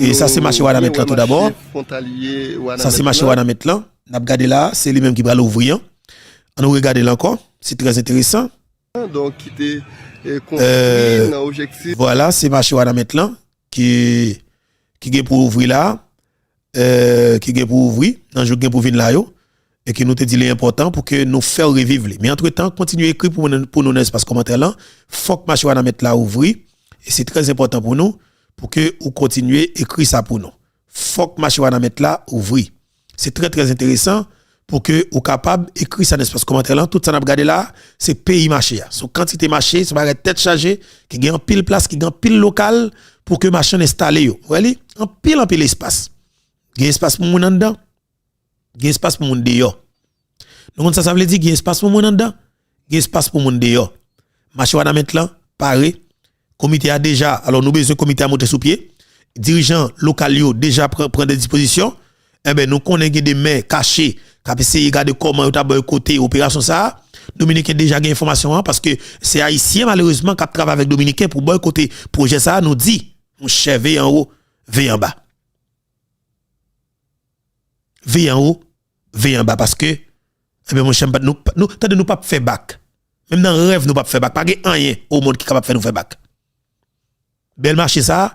E sa se mache Wanament lan tou dabò. Sa se mache Wanament lan. N ap gade la, se li menm ki pral ouvri an. An nou regade l ankò. Se trè enteresan. Donk, ki te, e, konstwi nan objektif. Vwala, se mache Wanament lan ki, ki gen pou ouvri la, e, ki gen pou ouvri nan jou ki gen pou vin la yo, e ke nou te di li enpòtan pou ke nou fè w reviv li. Men antretan, kontinye ekri pou nou, pou nou nan espas kòmantè lan. Fòk mache Wanament la ouvri, e se trè enpòtan pou nou, pou ke ou kontinye ekri sa pou nou. Fòk mache Wanament la ouvri. Se trè, trè enteresan pou ke ou kapab ekri sa nan espas kòmantè lan. Tout sa n ap gade la, se peyi mache a. Se yon kantite mache, se yon bagay tèt chaje, ki gen anpil plas, ki gen anpil lokal pou ke mache an enstale yo. Ou wè li? Anpil, anpil espas. Gen espas pou moun anndan, gen espas pou moun deyò. Nou konn sa sa vle di, gen espas pou moun anndan, gen espas pou moun deyò. Mache Wanament lan pare. Komite a deja, alò nou bezwen komite a monte sou pye. Dirijan lokal yo deja pran, pran de dispozisyon. Enben, nou konnen gen de men kache k ap eseye gade kòman yo ta bòykote operasyon sa a. Dominiken deja gen enfòmasyon an, paske se Ayisyen, malerezman, k ap travay avèk Dominiken pou bòykote pwojè sa a. Nou di, monchè, veye anwo, veye anba. Veye anwo, veye anba, paske, enben, monchè, m pa, nou, nou, tande, nou p ap fè bak. Menm nan rèv, nou p ap fè bak. Pa gen anyen o mond ki kapab fè nou fè bak. Bèl mache sa a,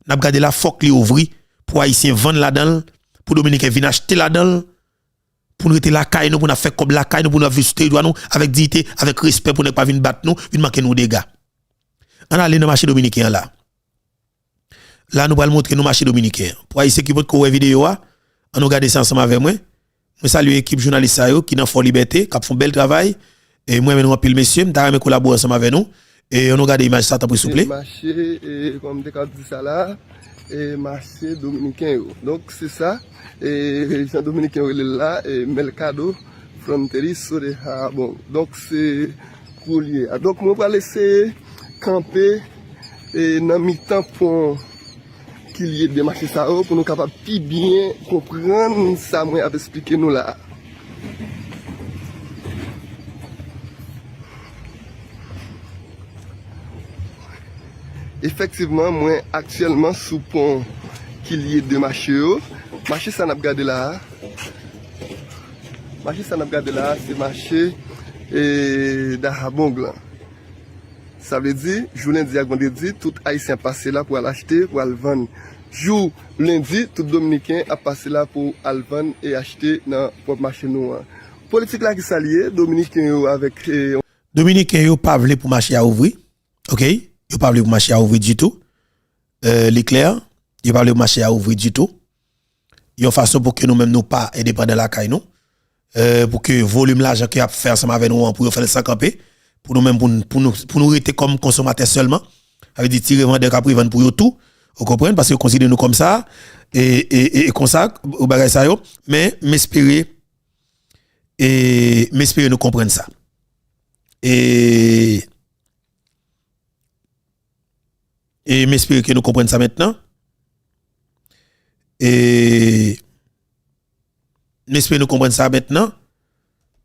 n ap gade la, fòk li ouvri pou Ayisyen vann ladan l, pou Dominiken vin achte ladan l, pou n rete lakay nou, pou n ap fè kòb lakay nou, pou n ap viv sou teritwa nou avèk diyite, avèk respè, pou nèg pa vin bat nou, vin manke nou dega. Ann ale nan mache Dominiken an la. La, nou pral montre nou mache Dominiken an. Pou Ayisyen ki potko wè videyo a, ann nou gade sa ansanm avè mwen. Mwen salye ekip jounalis sa yo ki nan Fò Libète, k ap fè yon bèl travay. E mwen renmen nou anpil, mesye. M ta renmen kolabore ansanm avè nou. E ann nou gade imaj sa, tanpri, souple. E mache, e, kòm m te ka di sa la, e mache dominiken yo. Donk, se sa, e jan dominiken yo rele l la, e Mercado Fronterizo de Jabón. Donk, se kou l ye a. Donk, mwen pral eseye kanpe, e, nan mitan pon, pilye de mache sa yo pou nou kapab pi byen konprann sa mwen ap esplike nou la a. Efektivman, mwen aktyèlman sou pon ki lye de mache yo. Mache sa n ap gade la a, mache sa n ap gade la a, se mache, e, Dahabong lan. Sa vle di, jou lendi ak vandredi, tout Ayisyen ap pase la pou al achte, pou al vann. Jou lendi, tout Dominiken ap pase la pou al vann e achte nan pwòp mache nou an. Politik la, ki sa l ye? Dominiken yo avèk, e, Dominiken yo pa vle pou mache a ouvri, oke? Yo pa vle pou mache a ouvri ditou. E, li klè, yo pa vle pou mache a ouvri ditou. Yon fason pou ke nou menm nou pa endepandan lakay nou, e, pou ke volim lajan ke y ap fè ansanm avè nou an, pou yo fè l san kanpe, pou nou menm, pou, n- pou nou, pou nou rete kòm konsomatè sèlman. Sa vle di tire vandè k ap revann pou yo tou, ou konprann, paske yo konsidere nou kòm sa, e, e, e, e konsa, ou bagay sa yo. Men, m espere, e, m espere nou konprann sa. E, e m espere ke nou konprann sa mentnan. E, m espere nou konprann sa mentnan,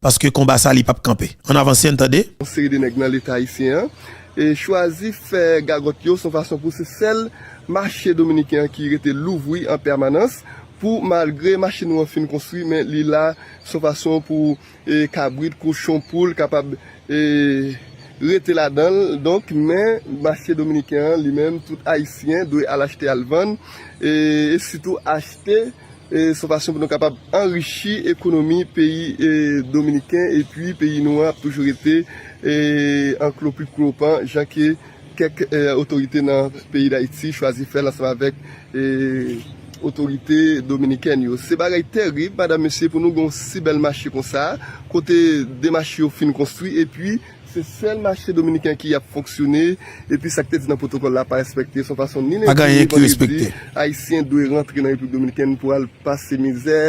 paske konba sa, li p ap kanpe. Ann avanse, ann tande. Yon seri de nèg nan Leta ayisyen an, e, chwazi fè gagòt yo, se yon fason pou se sèl mache dominiken an ki rete louvri an pèmanans, pou malgre mache nou an fin konstwi, men li la, se yon fason pou, e, kabrit, kochon, poul kapab, e, rete ladan l. Donk, men mache dominiken an, li menm, tout Ayisyen dwe al achte, al vann, e, e sitou achte, e, se yon fason pou nou kapab anrichi ekonomi peyi, e, dominiken, epi peyi nou an ap toujou rete, e, anklo pli klopan, jan ke kèk, e, otorite nan peyi Dayiti chwazi fè l ansanm avèk, e, otorite dominikèn yo. Se bagay terib, madanm, mesye, pou nou gen yon si bèl mache konsa, kote de mache yo fin konstwi, epi se sèl mache dominiken ki ap fonksyone, epi sa k te di nan pwotokòl la pa respekte. Se yon fason ni lendi ni vandredi, Ayisyen dwe rantre nan Repiblik Dominikèn pou al pase mizè,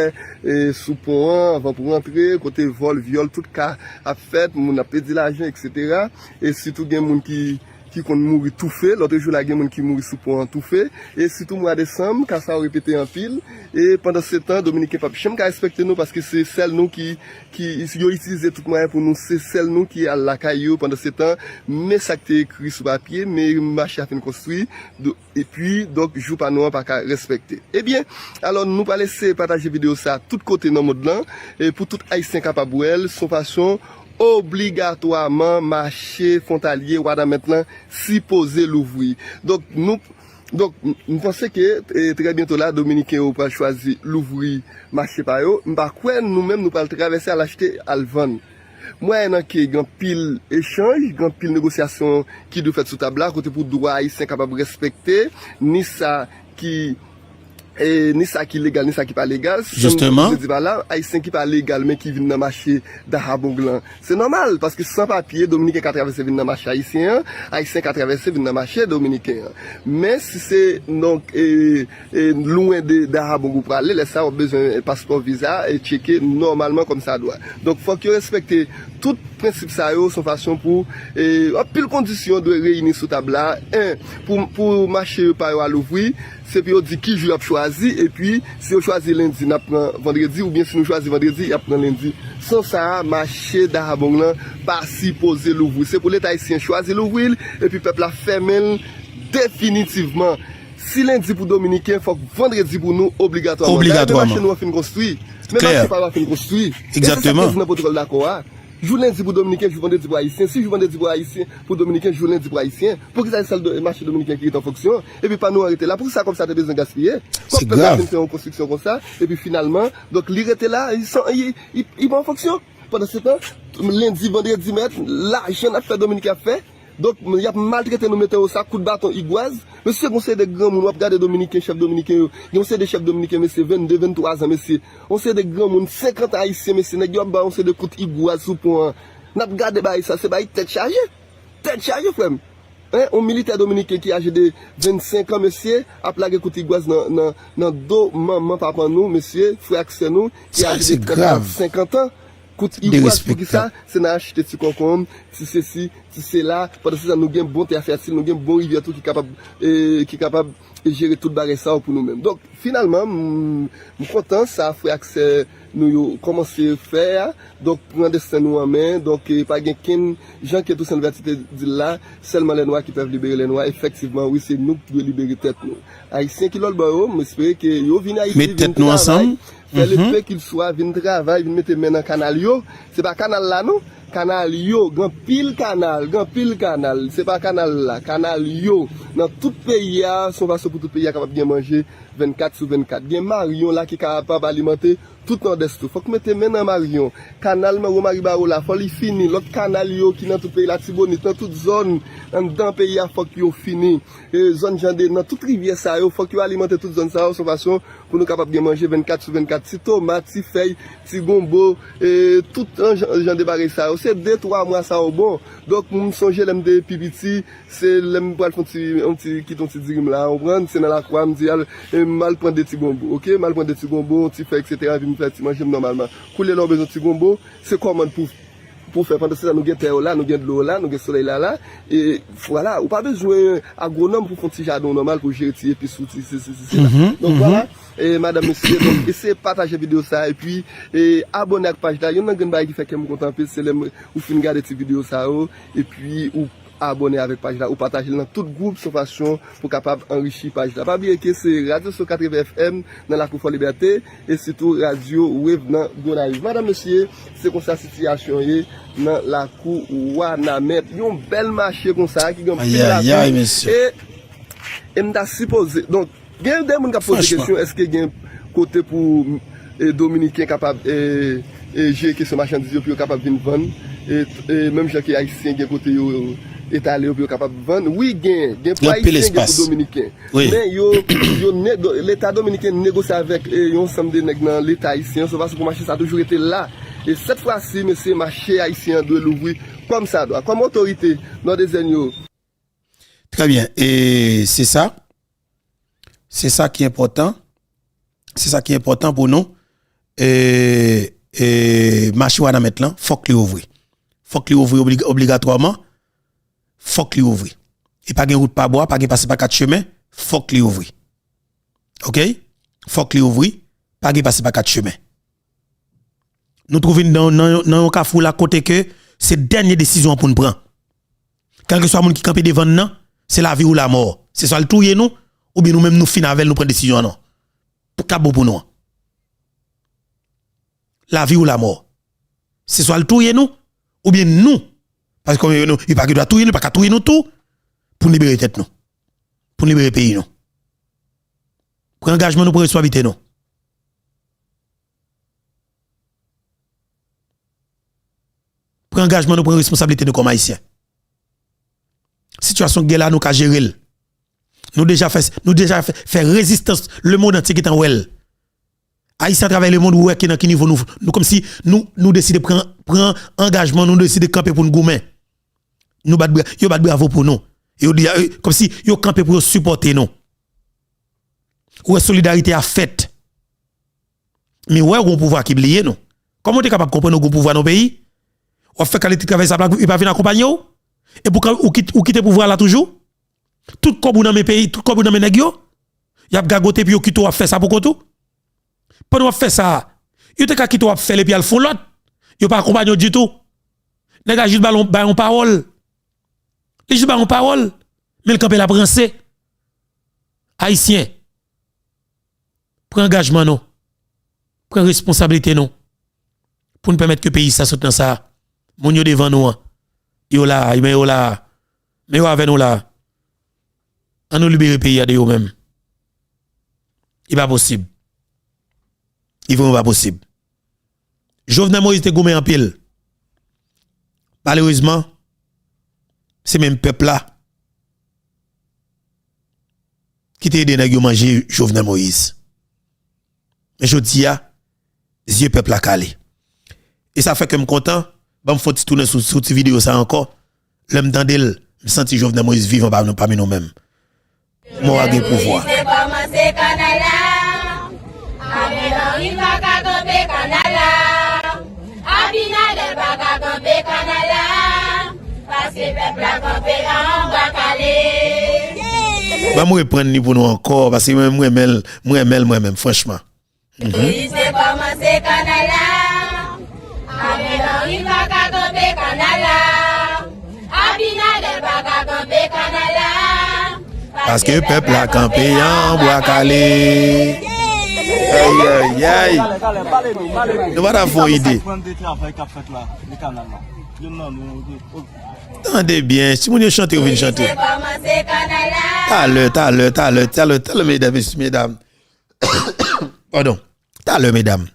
e, sou pon an, anvan pou rantre, kote vòl, vyòl, tout ka ap fèt, moun ap pèdi lajan, etsetera. E sitou gen moun ki, ki konn mouri toufe. Lòt jou la, gen moun ki mouri sou pon an toufe. E sitou mwa desanm, ka sa yo repete anpil. E pandan se tan, Dominiken p ap janm ka respekte nou, paske se sèl nou ki, ki, yo itilize tout mwayen pou nou, se sèl nou ki al lakay yo. Pandan se tan, men sa k te ekri sou papye, men mache a fin konstwi. Do- Epi, donk, jou pa nou an pa ka respekte. Ebyen, alò, nou pral eseye pataje videyo sa a tout kote nan mond lan, e pou tout Ayisyen kapab wè l, se yon fason obligatwaman mache fwontalye Wanament lan sipoze louvri. Donk, nou, donk, m, m panse ke, e, trè byento la, Dominiken yo pral chwazi louvri mache pa yo. M pa kwè nou menm nou pral travèse al achte, al vann. Mwayennan ke gen anpil echanj, gen anpil negosyasyon ki dwe fèt sou tab la, kote pou dwa ayisyen kapab respekte, ni sa ki, e, ni sa ki legal, ni sa ki pa legal. Sa m vle di pa la, ayisyen ki pa legal, men ki vin nan mache Dahabong lan, se nòmal, paske san papye, Dominiken ka travèse vin nan mache ayisyen an, ayisyen ka travèse vin nan mache dominiken an. Men si se, donk, e, e, lwen de Dahabong ou prale, lè sa a w ap bezwen paspò, viza, e tcheke nòmalman kòmsadwa. Donk, fòk yo respekte tout prensip sa yo, se yon fason pou, e, anpil kondisyon dwe reyini sou tab la. En, pou, pou mache yo pa yo al ouvri, se pou yo di ki jou y ap chwazi, epi si yo chwazi lendi, n ap pran vandredi, oubyen si nou chwazi vandredi, y ap pran lendi. San sa a, mache Dahabong lan pa sipoze louvri. Se pou Leta ayisyen chwazi louvri l, epi pèp la fèmen l definitivman. Si lendi pou dominiken, fòk vandredi pou nou obligatwaman. Dayè, men mache nou an fin konstwi. Men mache pa yo a fin konstwi. E se sa k te di nan pwotokòl dakò a. Jou lendi pou dominiken, jou vandredi pou ayisyen. Si jou vandredi pou ayisyen, pou dominiken, jou lendi pou ayisyen, poukisa se sèl do- mache dominiken ki rete an fonksyon? Epi pa nou an rete la. Poukisa kòb sa te bezwen gaspiye? Kòb pèp la vin fè yon konstriksyon konsa, epi finalman, donk, li rete la, li san, li, li, li pa an fonksyon. Pandan se tan, lendi, vandredi, mèt, lajan n ap fè, dominiken ap fè. Donk, y ap maltrete nou, mete yo sa, kout baton, igwaz. Mesye, gon seri de granmoun, w ap gade dominiken, chèf dominiken yo. Gen yon seri de chèf dominiken, mesye, vennde, venntwa zan, mesye. Yon seri de granmoun, senkant ayisyen, mesye, nèg yo ap ba yon seri de kout igwaz sou pon an. N ap gade bagay sa, se bagay tèt chaje. Tèt chaje, frè m. Hein, yon militè dominiken ki aje de vennsenk an, mesye, ap lage kout igwaz nan, nan, nan do manman papa nou, mesye, frè ak sè nou, ki aje de trant an, senkant an. Kout Igwas, poukisa? Se nan achte ti konkonm, ti sesi, ti sela. Pandan se tan, nou gen bon tè fètil, nou gen bon rivyè tou ki kapab, e, ki kapab jere tout bagay sa yo pou nou menm. Donk, finalman, m, m kontan sa frè ak sè nou yo kòmanse fè a. Donk, pran desten nou an men. Donk, e, pa gen kenn, jan ke Toussaint Louverture te di l la, seulement les Noirs qui peuvent libérer les Noirs. Efektivman, wi, se nou ki dwe libere tèt nou. Ayisyen ki lòtbò yo, m espere ke yo vin Ayiti, vin travay, fè le peu qu'il soit, vin travay, vin mete men nan kanal yo. Se pa kanal la, non. Kanal yo, gen anpil kanal, gen anpil kanal. Se pa kanal la, kanal yo. Nan tout peyi a, se yon fason pou tout peyi a kapab gen manje vennkat sou vennkat. Gen mariyon la ki kapab alimante tout Nòdès tou. Fòk mete men nan mariyon. Kanal Mango Maribaro la, fò li fini. Lòt kanal yo ki nan tout peyi Latibonit, nan tout zòn, anndan peyi a, fòk yo fini. E zòn Jande, nan tout rivyè sa yo, fòk yo alimante tout zòn sa yo, se yon fason pou nou kapab gen manje vennkat sou vennkat. Ti tomat, ti fèy, ti gonbo, e tout jan, jan de bagay sa yo. Se de, twa mwa sa yo bon. Donk, m sonje lè m te pi piti, se lè m pral fè yon ti, yon ti, kite yon ti diri m la, ou konprann? Se nan lakou a, m di, al, e, m al pran de ti gonbo, oke? M al pran de ti gonbo, yon ti fèy, etsetera, epi m fè ti manje m nòmalman. Koulye lè w bezwen ti gonbo, se kòmand pou, pou fè. Pandan se tan, nou gen tè yo la, nou gen dlo yo la, nou gen solèy la la, e vwala, ou pa bezwen agwonòm pou fè yon ti jaden w nòmal pou jere ti epis ou, ti sesi, ti sela. Donk, vwala, e, madanm, mesye, donk, eseye pataje videyo sa, epi, e, abòne ak paj la. Youn nan grenn bagay ki fè kè m kontan anpil, se lè m, ou fin gade ti videyo sa yo, epi ou abòne avèk paj la, ou pataje l nan tout gwoup, se yon fason pou kapab anrichi paj la. Pa bliye ke se Radyo Sou katreven F M nan lakou Fò Libète, e sitou Radyo Wave nan Gonayiv. Madanm, mesye, se konsa sitiyasyon ye nan lakou Wanament. Yon bèl mache konsa ki gen anpil lakou. E, e m ta sipoze, donk, gen de moun k ap poze kesyon, èske gen kote pou, e, Dominiken kapab, e, e, jere kesyon machandiz yo pou yo kapab vin vann, e, e, menm jan ke Ayisyen gen kote yo etale yo pou yo kapab vann? Wi, gen, gen pou Ayisyen, gen pou Dominiken. Men yo, yo nego-, Leta dominiken negosye avèk, e, yon ansanm de nèg nan Leta ayisyen an, se fason pou mache sa toujou rete la. E sèt fwa si, mesye, mache ayisyen an dwe louvri kòmsadwa. Kòm otorite nòdezyèn yo, Trè byen. E se sa. Se sa ki enpòtan. Se sa ki enpòtan pou nou. E, e mache Wanament lan, fòk li ouvri. Fòk li ouvri oblig-, obligatwaman. Fòk li ouvri. E pa gen wout pa bwa, pa gen pase pa kat chemen. Fòk li ouvri. Oke? Fòk li ouvri. Pa gen pase pa kat chemen. Nou twouve n nan, nan, nan yon kafou la kote ke se dènye desizyon an pou n pran. Kèlkeswa moun ki kanpe devan n nan, se lavi ou lamò. Se swa l touye nou, oubyen nou menm nou fin avè l, nou pran desizyon an non. Pou k ap bon pou nou an. Lavi ou lamò. Se swa l touye nou, oubyen nou. Paske kòm yo, nou, yo pa gen dwa touye nou, yo pa ka touye nou tou, pou n libere tèt nou. Pou n libere peyi nou. Pran angajman nou, pran responsablite nou. Pran angajman nou, pran responsablite nou kòm Ayisyen. Sitiyasyon gè la, nou ka jere l. Nou deja fè, nou deja fè, fè rezistans, lemonn antye gentan wè l. Ayisyen atravè lemonn, ou wè ki nan ki nivo nou, nou kòmsi nou, nou deside pran, pran angajman, nou deside kanpe pou n goumen. Nou bat bra-, yo bat bravo pou nou. Yo di, eh, kòmsi yo kanpe pou yo sipòte nou. Ou wè solidarite a fèt. Men wè, ou gon pouvwa ki bliye nou. Kòman ou te kapab konprann ou gon pouvwa nan peyi? W ap fè kalite travay sa, e pa vin akonpanye w? Epi ou ka, ou kit-, ou kite pouvwa la toujou? Tout kòb ou nan men peyi, tout kòb ou nan men nèg yo? Y ap gagote epi yo kite w ap fè sa pou kont ou? Pandan w ap fè sa, yo te ka kite w ap fè l epi al fè yon lòt. Yo pa akonpanye w ditou. Nèg la jis ba l yon, ba yon pawòl. Li jis ba yon pawòl, men l kanpe l ap ranse. Ayisyen, pran angajman nou. Pran responsablite nou. Pou n pèmèt ke peyi sa sot nan sa. Moun yo devan nou an, yo la, men yo la. Men yo avè nou la. An nou libere peyi a de yo menm. Li pa posib. Li vrèman pa posib. Jovenel Moïse te goumen anpil. Malerezman, se menm pèp la ki te ede nèg yo manje Jovenel Moïse. Men jodi a, zye pèp la kale. E sa fè ke m kontan, ban m fè yon ti tounen sou, sou ti videyo sa ankò. Lè m tande l, m santi Jovenel Moïse vivan pami nou, pami nou menm. Mò a gen pouvwa. Ariel Henry pa ka kanpe kanal la. Abi Se pèp la kanpe an bwa kale. Ban m reprann li pou nou ankò, paske mwen, mwen renmen l, mwen renmen l, mwen menm, franchman. Moyiz te kòmanse kanal la. Ariel Henry pa ka kanpe kanal la. Abinader pa ka kanpe kanal la. Paske pèp la kanpe an bwa kale. Ay, ay, ay. Nou pa ta fè yon ide. Tande byen, si moun yo chante, yo vin chante. Talè, talè, talè, talè, talè, medam, mesye, medam. Padon. Talè, medam.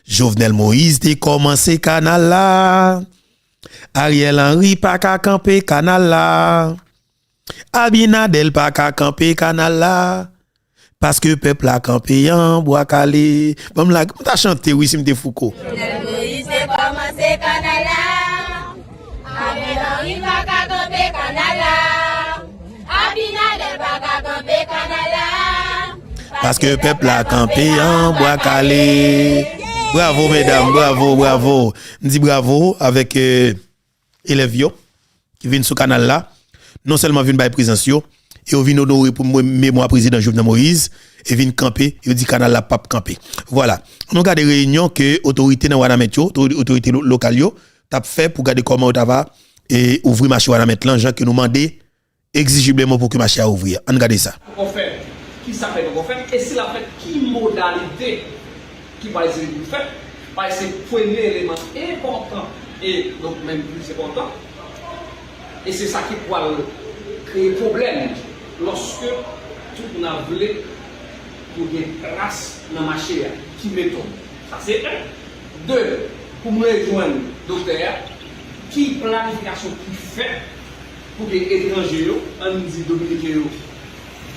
Jovenel Moïse te kòmanse kanal la. Ariel Henry pa ka kanpe kanal la. Abinader pa ka kanpe kanal la. Paske pèp la kanpe an bwa kale. Ban m la, m ta chante wi si m te Fouco. Jovenel Moïse te kòmanse kanal la. Ariel Henry pa ka kanpe kanal la. Abinader pa ka kanpe kanal la. Paske pèp la kanpe an bwa kale. Bravo, medam, bravo, bravo. M di bravo avèk, euh, elèv yo ki vin sou kanal la. Non sèlman vin bay prezans yo, e yo vin onore pou mwe-, memwa prezidan Jovenel Moïse, e vin kanpe, yo di kanal la p ap kanpe. Vwala. Ann nou gade reyinyon ke otorite nan Wanament yo, otori-, otorite lo-, lokal yo, t ap fè pou gade kòman yo ta va, e, ouvri mache Wanament lan, jan ke nou mande egzijibleman pou ke mache a ouvri a. Ann gade sa. Poko fèt, kisa fè poko fèt, e si l ap fèt, ki modalite ki pral sèvi pou l fèt, paske se premye eleman enpòtan e donk menm plis enpòtan, e se sa ki pral kreye pwoblèm lòske tout moun ap vle pou gen tras nan mache a. Ki metòd? Sa se en. De, pou m rejwenn doktè a, ki planifikasyon ki fèt pou ke etranje yo, ann di dominiken yo,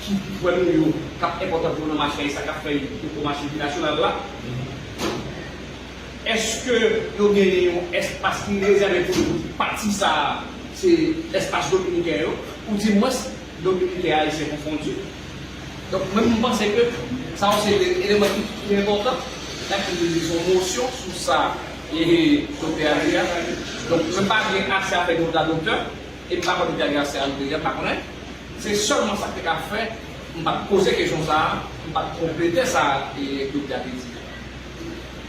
ki pi pwè nou yo, k ap enpòtan pou yo nan mache a, e sa k ap fè yo poko mache binasyonal la? Èske yo genyen yon espas ki rezève pou yo, pou pati sa a, se espas dominiken yo, ou di mwens dominiken ayisyen konfondi? Donk, mwen, m panse ke sa yo se de eleman ki, ki enpòtan. N ap vin di se yon mosyon sou sa, e, doktè a di a. Donk, mwen pa gen aksè a fè nòt a doktè, e m pa konn doktè a gen aksè a doktè a, m pa konnen. Se sèlman sa k te ka fè, m pa t poze kesyon sa a, m pa t konplete sa, e, doktè a te di a.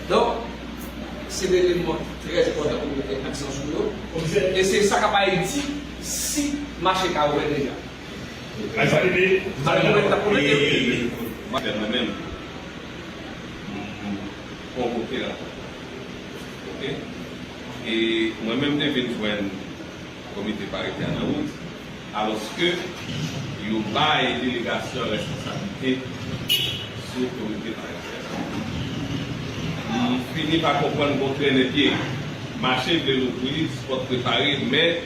Donk, se de eleman trè enpòtan pou nou mete aksan sou yo. E se sa k ap di si mache ka ouvè deja. Ay, sa vle di, sa vle di, e, e, e, mwen menm, m, m konvoke rankont. Oke? E mwen menm te vin jwenn komite parite a nan wout, alòske yo bay delegasyon an responsablite sou komite parite a. M fini pa konprann gon trennen pye. Mache vle louvri, spòt prepare, men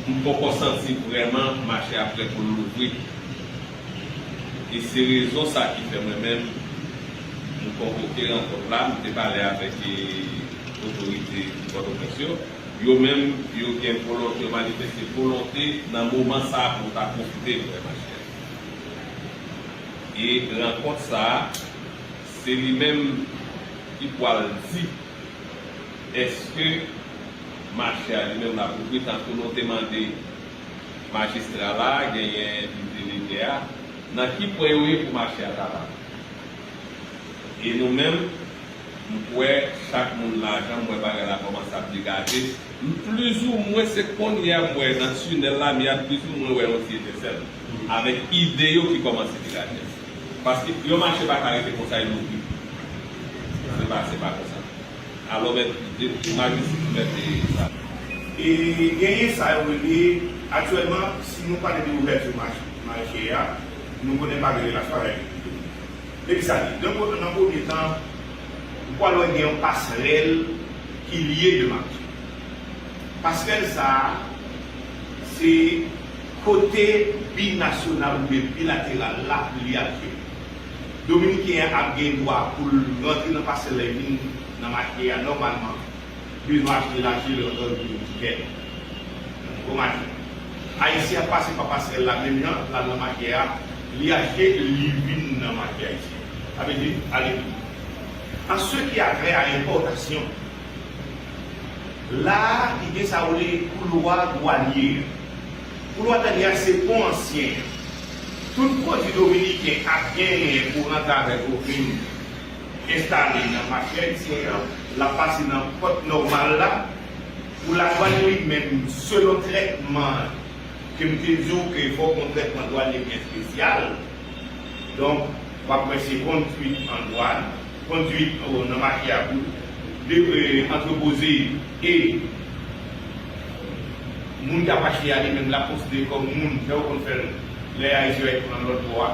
m poko santi vrèman mache a prè pou l louvri. E se rezon sa ki fè mwen menm, m konvoke rankont la, m te pale avèk, e, otorite Pòtoprens yo. Yo menm, yo gen volonte, yo manifeste volonte nan moman sa a pou yo ta pwofite pou fè mache a. E rankont sa a, se li menm ki pwal di èske mache a li menm l ap ouvri, tankou nou te mande majistra la, genyen delege a, nan ki pwen yo ye pou mache a ta la. E nou menm, m kwè chak moun la, jan m wè bagay la kòmanse ap degaje, m plizoumwen, se kounye a m wè nan tinèl la, m ya plizoumwen wè yon ti etensèl, avèk ide yo ki kòmanse degaje. Paske yon mache pa ka rete konsa, e louvri. Se pa, se pa konsa. Alò, mèt, de, majistra, mèt, e, sa. E genyen sa yo rele, aktyèlman, si nou pale de ouvèti mache, mache a, nou konnen pa gen relasyon avèk Repiblik Dominikèn. Depi sa li, nan, nan premye tan, ou pral wè gen yon pasrèl ki lye de mache. Pasrèl sa a, se kote binasyonal oubyen bilateral la li ap jere. Dominiken an ap gen dwa pou l rantre nan pasrèl la, vin nan mache a nòmalman. Bezwen achte laje l an dominiken. Nan nouvo mache. Ayisyen ap pase pa pasrèl la menm jan, l al nan mache a, li achte, li vin nan mache ayisyen. Sa vle di, ale vini. An se ki a trè a enpòtasyon, La a, li gen sa yo rele koulwa dwanye an. Koulwa dwanye a se pon ansyen an. Tout pwodui dominiken ap genyen pou rantre avèk yo vin enstale nan mache ayisyen an, l ap pase nan pòt nòmal la, pou ladwàn li menm, selon trètman ke m te di w ke fòk yon trètman dwanye byen espesyal. Donk, w ap wè se konduit an dwàn, konduit, o, nan mache a pou de, e, antrepoze e moun k ap achte a li menm l ap konsidere kòm moun, jan yo konn fè l lè Ayisyen yo pran lòt bò a.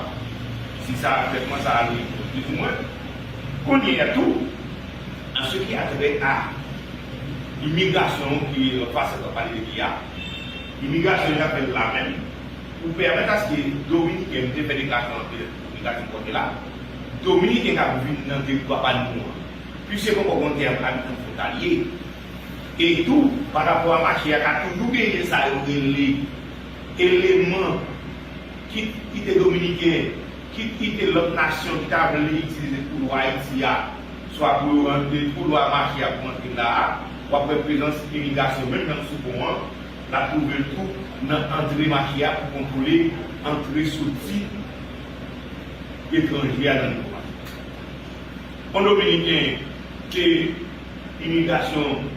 Si sa, trètman sa a li, plizoumwen. Kounye a tou, an se ki a trè a imigrasyon ki, e, fason k ap pale de li a, imigrasyon yo ap fè l la menm, pou pèmèt aske Dominiken, m te fè deklarasyon anpil, deklarasyon kote la, Dominiken k ap vin nan teritwa pa nou an, piske poko gon tèm abitan fwontalye. E tou, pa rapò a mache a, ka toujou genyen sa yo rele eleman, kit li te dominiken, kit li te lòt nasyon ki ta vle itilize koulwa Ayiti a, swa pou yo rantre koulwa mache a pou antre la a, w ap wè prezans imigrasyon, menm jan sou pon an, l ap twouve l tou nan antre mache a pou kontwole antre soti etranje a nan nivo mache a. Yon Dominiken ke imigrasyon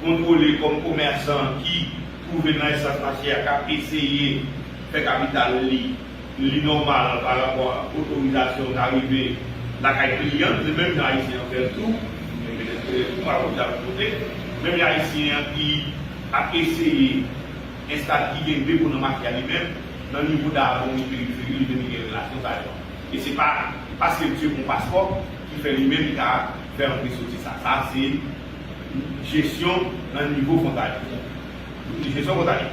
kontwole kòm komèsan ki twouve l nan espas mache a, k ap eseye fè kapital li, li nòmal pa rapò a otorizasyon ka rive lakay kliyan, se menm jan Ayisyen an fè l tou, men petèt ke ou pa konn sa pou kote, menm jan Ayisyen an ki ap eseye enstale, ki gen depo nan mache a li menm, nan nivo Dawon, li periferi, li menm li gen relasyon sa yo. E se pa paske misye gon paspò ki fè li menm li ka fè antre soti sa. Sa se jesyon nan nivo fwontalye. Jesyon fwontalye.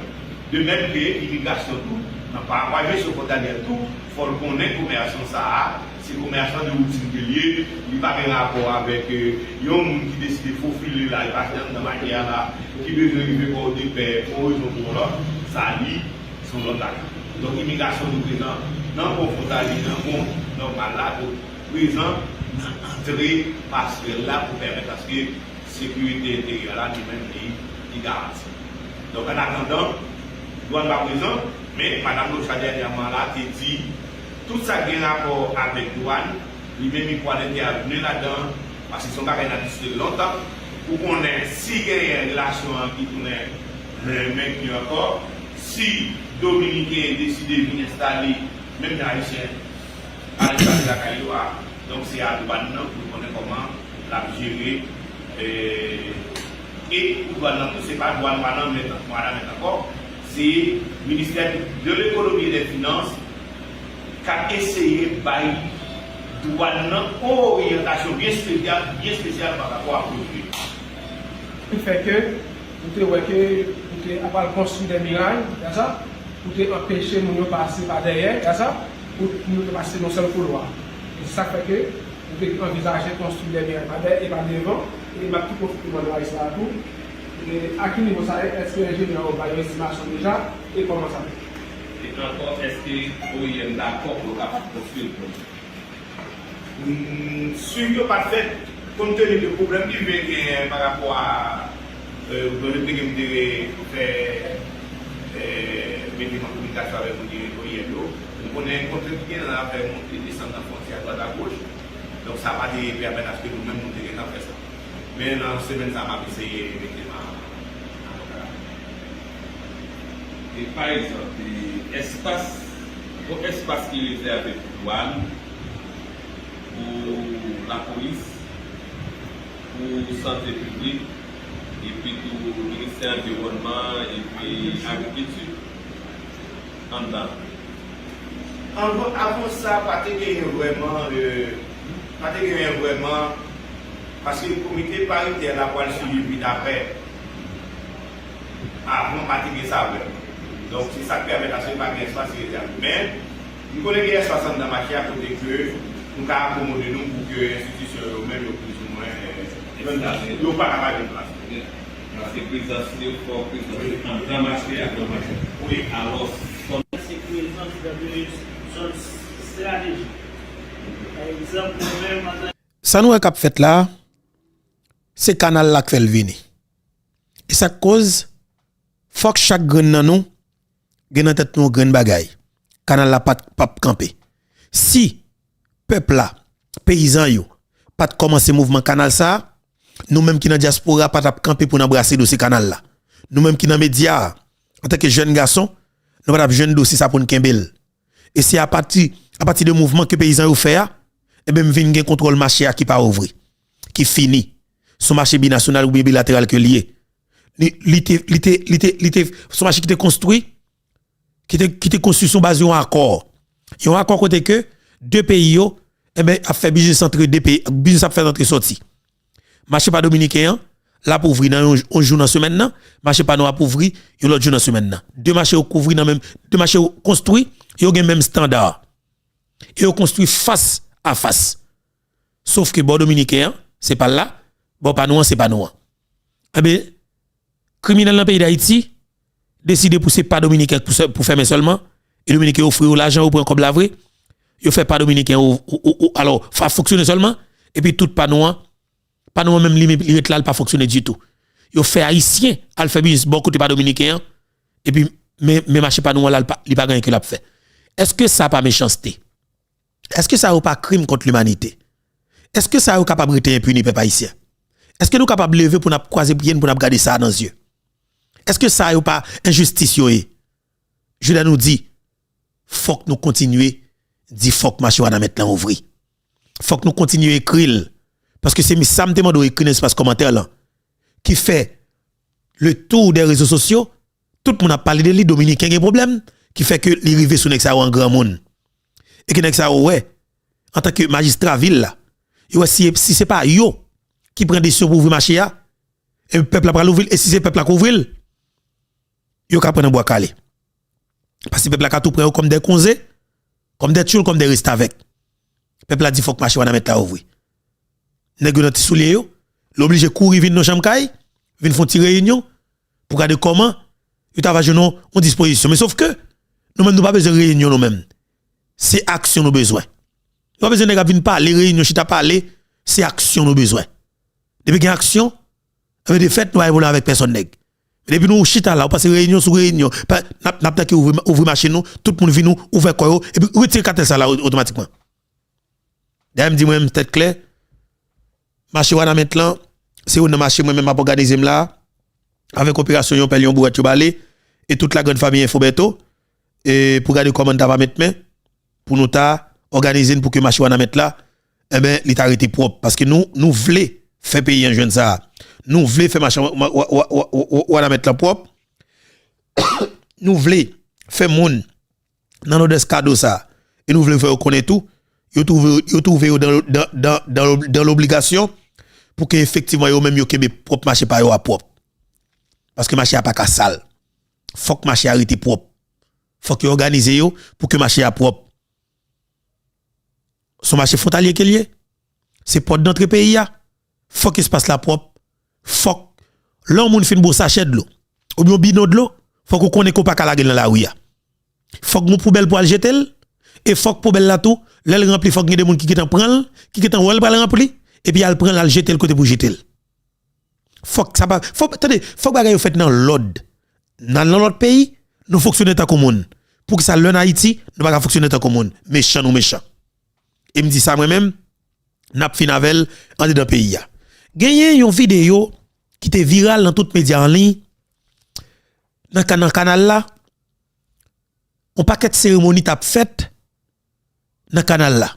De menm ke imigrasyon tou, nan parapwa jesyon fwontalyè tou, fò l konnen komèsan sa a, se komèsan de woutin ke l ye, li pa gen rapò avèk, e, yon moun ki deside fofile la, li pase anndan mache a la, ki bezwen rive Pòdepè, pou yon rezon pou yon lòt, sa li, se yon lòt bagay. Donk, imigrasyon nou prezan nan pon fwontalye, nan pon nòmal la, nou prezan nan antre pasyèl la pou pèmèt aske sekirite enteryè la, li menm, li, li garanti. Donk, an atandan, dwàn pa prezan, men Madanm Locha dènyèman la te di, tout sa k gen rapò avèk dwàn, li menm li pral entèvni ladan, paske se yon bagay n ap diskite lontan, pou konnen si genyen relasyon an ki tounen, e, mentni ankò, si Dominiken deside vin enstale, menm jan Ayisyen al enstale lakay yo a, donk se a dwàn nan pou l konnen kòman l ap jere, e, e pou dwàn nan tou, se pa dwàn Wanament, Wanament ankò, se Ministè de l'Economie et des Finances k ap eseye bay dwàn nan yon oryantasyon byen espesyal, byen espesyal pa rapò a pwodui. Ki fè ke ou te wè ke ou te ap al konstwi de miray, ya sa, pou te anpeche moun yo pase pa dèyè, ya sa, pou moun yo te pase nan sèl koulwa. E se sa k fè ke ou te anvizaje konstwi de miray pa dèyè e pa devan, e m ap tou pwofite mande Maris la tou, e a ki nivo sa ye, èske enjenyè yo bay yon estimasyon deja, e kòman sa ye? E ankò, èske O I M dakò pou yo kapab konstwi l pou nou? Mm, swivi yo pa t fèt, konnteni de pwoblèm ki vin genyen pa rapò a, e, pwoblèm te gen pou te fè, e, mete m an kominikasyon avèk moun ki gen O I M yo. M konnen kontrent ki gen nan afè monte desann nan fwontyè adwat agoch. Donk, sa pa te pèmèt aske nou menm nou te gentan fè sa. Men nan semèn sa a, m ap eseye mete m a, a kontak avè l. E pa egzanp, e, espas, yon espas ki rezève pou dwàn, pou lapolis, pou sante piblik, epi tou ministè anviwònman epi agrikilti anndan. Anvan, avan sa, pa te genyen vrèman, e, pa te genyen vrèman, paske komite paritè la pral swivi dapre. Avan, pa te gen sa vrèman. Donk, se sa k pèmèt aske pa gen espas ki rezève. Men, nou konnen gen espas anndan mache a kote ke nou ka akomode nou pou ke enstitisyon yo menm yo plizoumwen, e, yo pa ka pa gen plas. Paske prezans li fò, prezans li anndan mache a. Wi. Alò, fò. Se prezans dan de zòn estratejik. Pa egzanp, mwen menm, antan Sa nou wè k ap fèt la a, se kanal la k fè l vini. E sa k koz, fòk chak grenn nan nou gen nan tèt nou yon grenn bagay. Kanal la pa p ap kanpe. Si pèp la, peyizan yo, pa t kòmanse mouvman kanal sa a, nou menm ki nan dyaspora pa t ap kanpe pou n anbrase dosye kanal la. Nou menm ki nan medya a, antanke jèn gason, nou pa t ap jwenn dosye sa pou n kenbe l. E se apati, apati de mouvman ke peyizan yo fè a, enben m vin gen kontwòl mache a ki pa ouvri, ki fini. Se yon mache binasyonal oubyen bilateral ke l ye. Li, li te, li te, li te, li te, se yon mache ki te konstwi, ki te, ki te konstwi sou baz yon akò. Yon akò kote ke de peyi yo, enben, ap fè biznis antre de peyi, biznis ap fèt antre sòti. Mache pa dominiken an, l ap ouvri nan yon, yon jou nan semèn nan, mache pa nou ap ouvri yon lòt jou nan semèn nan. De mache yo kouvri nan menm, de mache yo konstwi, yo gen menm estanda. E yo konstwi fas a fas. Sof ke bò dominiken an, se pa l la, bò pa nou an, se pa nou an. Enben, kriminèl nan peyi Dayiti deside pou se pa dominiken pou, pou fèmen sèlman, e dominiken yo ofri yo lajan, yo pran kòb la vre, yo fè pa dominiken, ou, ou, ou, ou, alò, fa fonksyone sèlman, epi tout pa nou an, pa nou an menm li, li ret la, li pa fonksyone ditou. Yo fè ayisyen al fè biznis bò kote pa dominiken an, epi men, men mache pa nou an la, li pa, li pa gen anyen ke l ap fè. Èske sa pa mechanste? Èske sa yo pa krim kont limanite? Èske sa yo kapab rete enpini, pèp ayisyen? Èske nou kapab leve pou n ap kwaze pye n, pou n ap gade sa nan zye? Èske sa yo pa enjistis yo ye? Jodi a nou di, fòk nou kontinye di fòk mache Wanament lan ouvri. Fòk nou kontinye ekri l. Paske se sa m te mande w ekri nan espas kòmantè lan, ki fè le tour des réseaux sociaux, tout moun ap pale de li, dominiken gen pwoblèm, ki fè ke li rive sou nèg sa yo an granmoun. E ke nèg sa yo wè, antanke majistra vil la, yo wè si, si se pa yo ki pran desizyon pou ouvri mache a, e pèp la pral ouvri l, e si se pèp la k ouvri l, yo ka pran nan bwa kale. Paske pèp la ka tou pran yo kòm de konze, kòm de tchoul, kòm de restavèk. Pèp la di fòk mache Wanament la ouvri. Nèg yo nan ti soulye yo, l oblije kouri vin nan chanm kay, vin fè yon ti reyinyon pou gade kòman yo ta va jwenn yon, yon dispozisyon. Men sof ke nou menm nou pa bezwen reyinyon nou menm. Se aksyon nou bezwen. Nou pa bezwen nèg ap vin pale, reyinyon, chita pale, se aksyon nou bezwen. Depi gen aksyon, enben de fèt nou pa gen pwoblèm avèk pèsòn nèg. Men depi nou chita la, ou pase reyinyon sou reyinyon, pa, n ap, n ap tanke ouvri, ouvri machin nou, tout moun vin ou, ouvè kò yo, epi retire katèl sa la o-, otomatikman. Dayè m di mwen menm tèt klè, mache Wanament lan, se youn nan mache mwen menm m ap òganize m la, avèk operasyon yon pèl yon bourèt yo bale, e tout la grande famille Info Bertho, e pou gade kòman n ta va met men, pou nou ta òganize n pou ke mache Wanament la, enben, li ta rete pwòp. Paske nou, nou vle fè peyi an jwenn sa a. Nou vle fè mache Wa-, Wa-, Wa-, Wa-, Wa-, Wanament lan pwòp. Nou vle fè moun nan Nòdès kado sa a. E nou vle fè yo konnen tou, yo twouve, yo twouve yo dan, dan, dan, dan, dan lobligasyon pou ke efektivman yo menm yo kenbe pwòp mache pa yo a pwòp. Paske mache a pa ka sal. Fòk mache a rete pwòp. Fòk yo òganize yo pou ke mache a pwòp. Se yon mache fwontalye ke l ye. Se pòt dantre peyi a. Fòk espas la pwòp. Fòk, lè yon moun fin bwè sachè dlo, oubyen yon bidon dlo, fòk ou konnen ke w pa ka lage l nan lari a. Fòk gon poubèl pou al jete l, e fòk poubèl la tou, lè l ranpli, fòk gen de moun ki gentan pran l, ki gentan wè l pral ranpli, epi al pran l, al jete l kote pou jete l. Fòk sa pa, fòk, tande, fòk bagay yo fèt nan lòd. N al nan lòt peyi, nou fonksyone tankou moun. Poukisa lè n Ayiti, nou pa ka fonksyone tankou moun? Mechan nou mechan. E m di sa mwen menm, n ap fin avè l andedan peyi a. Genyen yon videyo ki te viral nan tout medya an liy, nan ka-, nan kanal la, yon pakèt seremoni t ap fèt nan kanal la.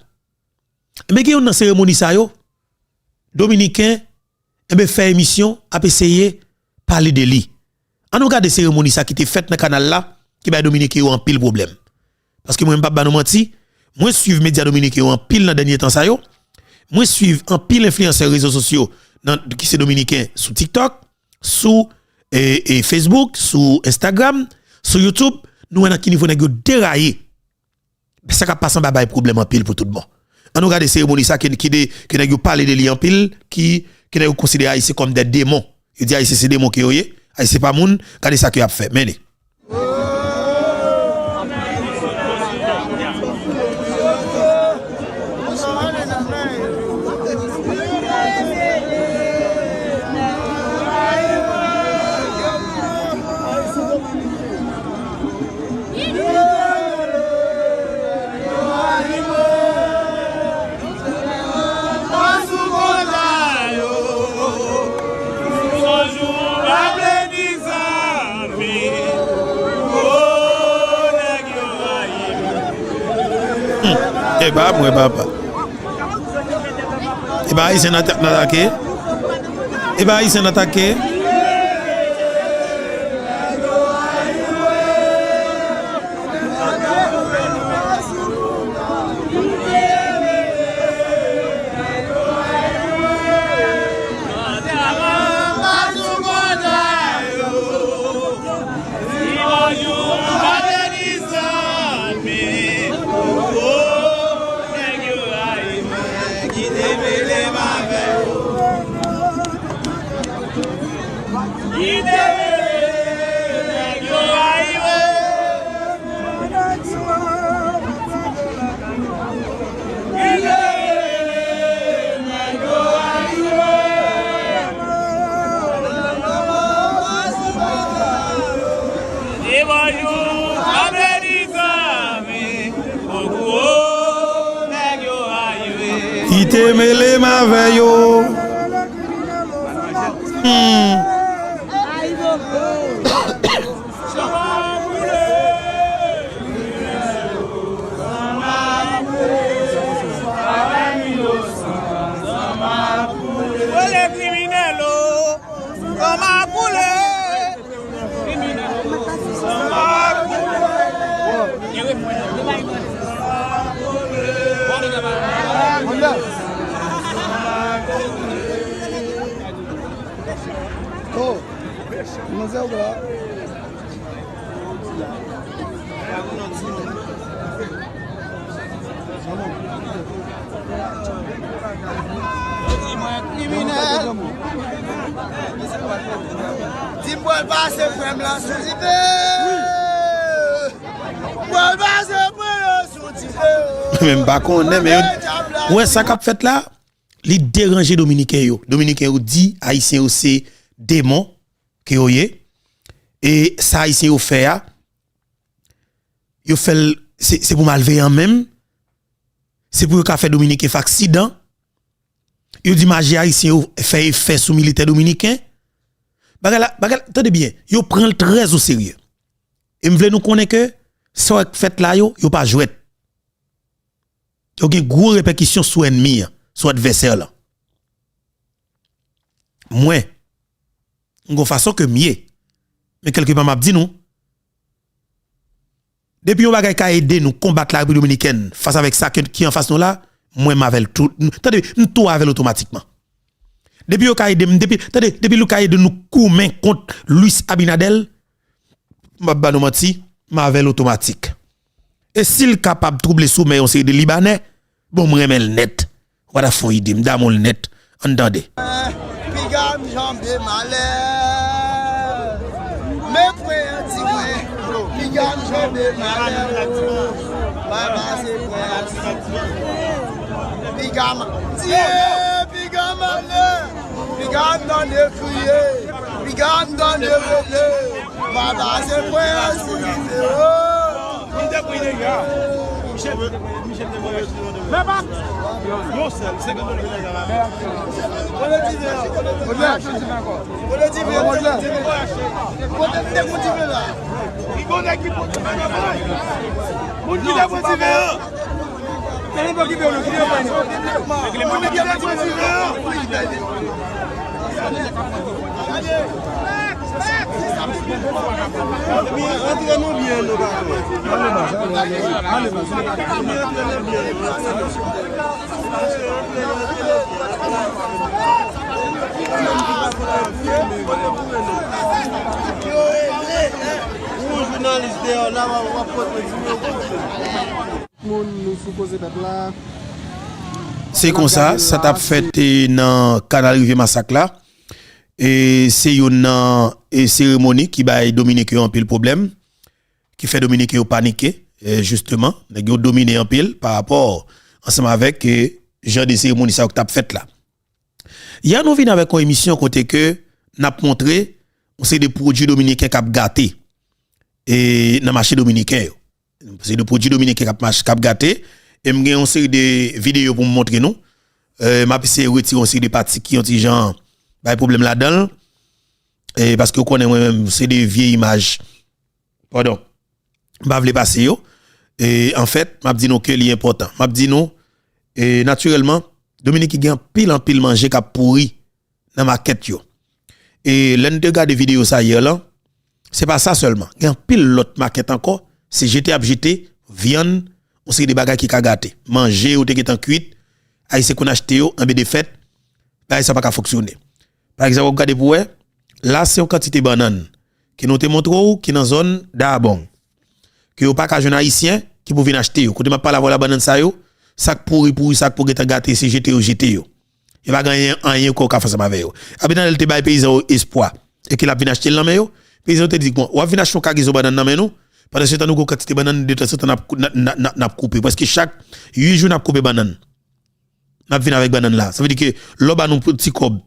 Men gen youn nan seremoni sa yo, dominiken, enben, fè emisyon, ap eseye pale de li. Ann nou gade seremoni sa ki te fèt nan kanal la, ki bay dominiken yo anpil pwoblèm. Paske mwen, m p ap ba nou manti, mwen swiv medya dominiken yo anpil nan dènye tan sa yo. Mwen swiv anpil enfliyansè rezo sosyo nan, ki se dominiken sou TikTok, sou, e, e, Facebook, sou Instagram, sou YouTube. Nou wè nan ki nivo nèg yo deraye. Sa k ap pase anba bay pwoblèm anpil pou tout bon. Ann nou gade seremoni sa ke, ki de, ke nèg yo pale de li anpil, ki, ke nèg yo konsidere Ayisyen kòm de demon. Yo di Ayisyen se demon ke yo ye, Ayisyen pa moun, gade sa ke y ap fè. Men li. E pa mwen, papa. E pa Ayisyen n ata-, n atake. E pa Ayisyen n atake. Ki te mele m avè yo. Hmm. Rele kriminèl o, kòman koule? Oh, manzè w la. Yo di mwen kriminèl. Di m pral pase frè m lan sou dife. M pral pase frè m lan sou dife. Men m pa konnen, men yo, ou wè sa k ap fèt la? Li deranje Dominiken yo. Dominiken yo di Ayisyen yo se demon ke yo ye. E sa Ayisyen yo fè a, yo fè l, se, se pou malveyan menm. Se pou yo ka fè Dominiken fè aksidan. Yo di maji Ayisyen yo fè efè sou militè Dominiken. Bagay la, bagay la, tande byen, yo pran l trè o serye. E m vle nou konnen ke sa k fèt la yo, yo pa jwèt. Yo gen gwo repèkisyon sou ènmi an, sou advèsè lan. Mwen, m gon fason ke m ye. Men kèlkepa m ap di nou, depi yon bagay ka ede nou konbat la Repiblik Dominikèn fas avèk sa ke, ki anfas nou la, mwen m avè l tou. Tande, m tou avè l otomatikman. Depi yo ka ede m, depi, tande, depi yo ka ede nou goumen kont Luis Abinader, m p ap ba nou manti, m avè l otomatik. E si l kapab twouble somèy yon seri de Libanè, bon, m renmen l nèt. Ou pa ta fè yon ide, m damou l nèt. Ann tande. Piga m janbe malè. Men pwen an di mwen. Piga m janbe malè. Baba se pwen an di. Piga m. Dieu! Piga malè, piga m tande kriye, piga m tande rele, m ap pase pwen an sou videyo. Li te priye deja. Michel, Michel te voye yon sèl, senkant dola. Kote diven an? Kote diven an? Kote diven an? Kote m te pou diven la? Li konnen ki pou diven an. Moun ki te pou diven an. Yon jounalis deyò la, w ap pote di yo. Moun nou sou koze pèp la. Se konsa sa t ap fèt, e, nan kanal Rivyè Masak la. E se youn nan, e, seremoni ki bay Dominiken yo anpil pwoblèm, ki fè Dominiken yo panike, e, jisteman. Nèg yo domine anpil pa rapò ansanm avèk, e, jan de seremoni sa yo k t ap fèt la. Yè nou vin avèk yon emisyon kote ke n ap montre yon seri de pwodui dominiken k ap gate, e, nan mache dominiken yo. Se de pwodui dominiken k ap mach-, k ap gate. E m gen yon seri de videyo pou m montre nou. E, m ap eseye retire yon seri de pati ki yon ti jan bay pwoblèm ladan l. E, paske w konnen mwen menm, se de vye imaj. Padon. M pa vle pase yo. E, anfèt, m ap di nou ke li enpòtan. M ap di nou, e, natirèlman, Dominiken gen anpil, anpil manje k ap pouri nan makèt yo. E lè n te gade videyo sa yè lan, se pa sa sèlman. Gen anpil lòt makèt ankò, se jete y ap jete vyann, yon seri de bagay ki ka gate. Manje yo te gentan kwit, Ayisyen konn achte yo, anben de fèt, bagay sa pa ka fonksyone. Pa egzanp, w ap gade pou wè, la se yon kantite bannann ke nou te montre w ki nan zòn Dayabong. Ke yo pa ka jwenn Ayisyen ki pou vin achte yo. Kote m ap pale avè w la, bannann sa yo, sa k pouri pouri, sa k pou gentan gate, se jete yo jete yo. Yo pa gen anyen, anyen ankò ka fè ansanm avè yo. Abinader te bay peyizan yo espwa e ke l ap vin achte l nan men yo. Peyizan yo te di, bon, w ap vin achte yon kagezon bannann nan men nou, pandan se tan nou gen yon kantite bannann de tan se tan n ap, n ap, n ap, n ap koupe. Prèske chak uit jou n ap koupe bannann. N ap vin avèk bannann la. Sa vle di ke lè w ba nou ti kòb,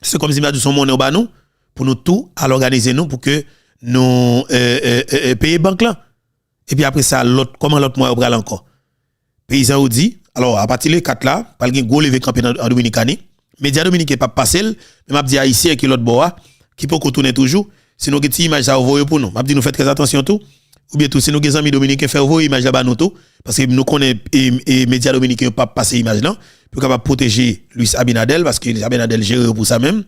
se kòmsi m ta di w se yon monnen w ba nou, pou nou tou al òganize nou, pou ke nou, e, e, e, e, peye bank lan. Epi apre sa, lòt, kòman lòt mwa yo pral ankò? Peyizan yo di, alò, apati le kat la, pral gen gwo leve kanpe nan, an Dominikani. Medya dominiken p ap pase l, men m ap di Ayisyen ki lòt bò a, ki poko tounen toujou, si nou gen ti imaj sa yo, voye pou nou. M ap di nou fè trè atansyon tou, oubyen tou, si nou gen zanmi dominiken, fè yo voye imaj la ba nou tou, paske nou konnen, e, e, medya dominiken yo p ap pase imaj lan, pou yo kapab pwoteje Luis Abinader, paske Luis Abinader jere yo pou sa menm,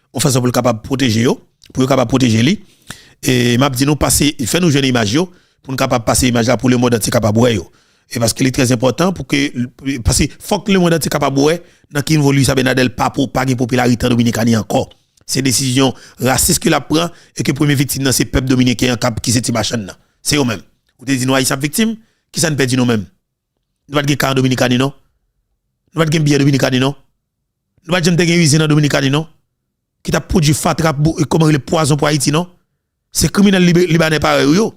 yon fason pou l kapab pwoteje yo, pou yo kapab pwoteje li. E m ap di nou pase, fè nou jwenn imaj yo, pou n kapab pase imaj la pou lemonn antye kapab wè yo. E paske li trè enpòtan pou ke, paske fòk lemonn antye kapab wè nan ki nivo Luis Abinader pa, po- pa gen popilarite an Dominikani ankò. Se desizyon rasis ke l ap pran e ke premye viktim nan se pèp dominiken an k ap, ki se ti machann nan. Se yo menm. Ou te di nou Ayisyen ap viktim, kisa n pèdi nou menm? Nou pa t gen ka an Dominikani non. Nou pa t gen byen an Dominikani non. Nou pa t janm te gen izin an Dominikani non. Ki t ap pwodui fatra, bou- kòman rele, pwazon pou Ayiti non. Se kriminèl libe- libanè parèy ou yo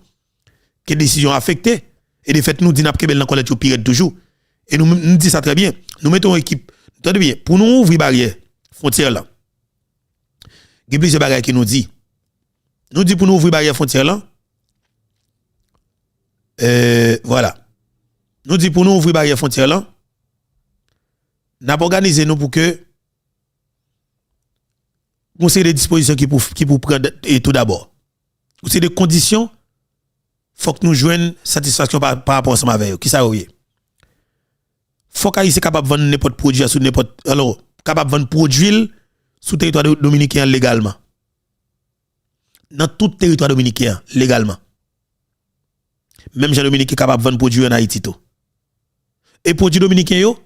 ke desizyon afekte. E de fèt, nou di n ap kenbe l nan kòlèt yo pi rèd toujou. E nou, nou di sa trè byen. Nou mete yon ekip, tande byen, pou nou ouvri baryè fwontyè lan. Gen plizyè bagay ke nou di. Nou di pou nou ouvri baryè fwontyè lan. E, vwala. Nou di pou nou ouvri baryè fwontyè lan, n ap òganize nou pou ke gon seri de dispozisyon ki pou, ki pou pran, e, tou dabò. Gon seri de kondisyon, fòk nou jwenn satisfaksyon pa, pa rapò ansanm avè yo. Kisa yo ye? Fòk Ayisyen kapab vann nenpòt pwodui a sou nenpòt, alò, kapab vann pwodui l sou teritwa do- dominiken an legalman. Nan tout teritwa dominiken an, legalman. Menm jan Dominiken kapab vann pwodui yo ann Ayiti tou. E pwodui dominiken yo,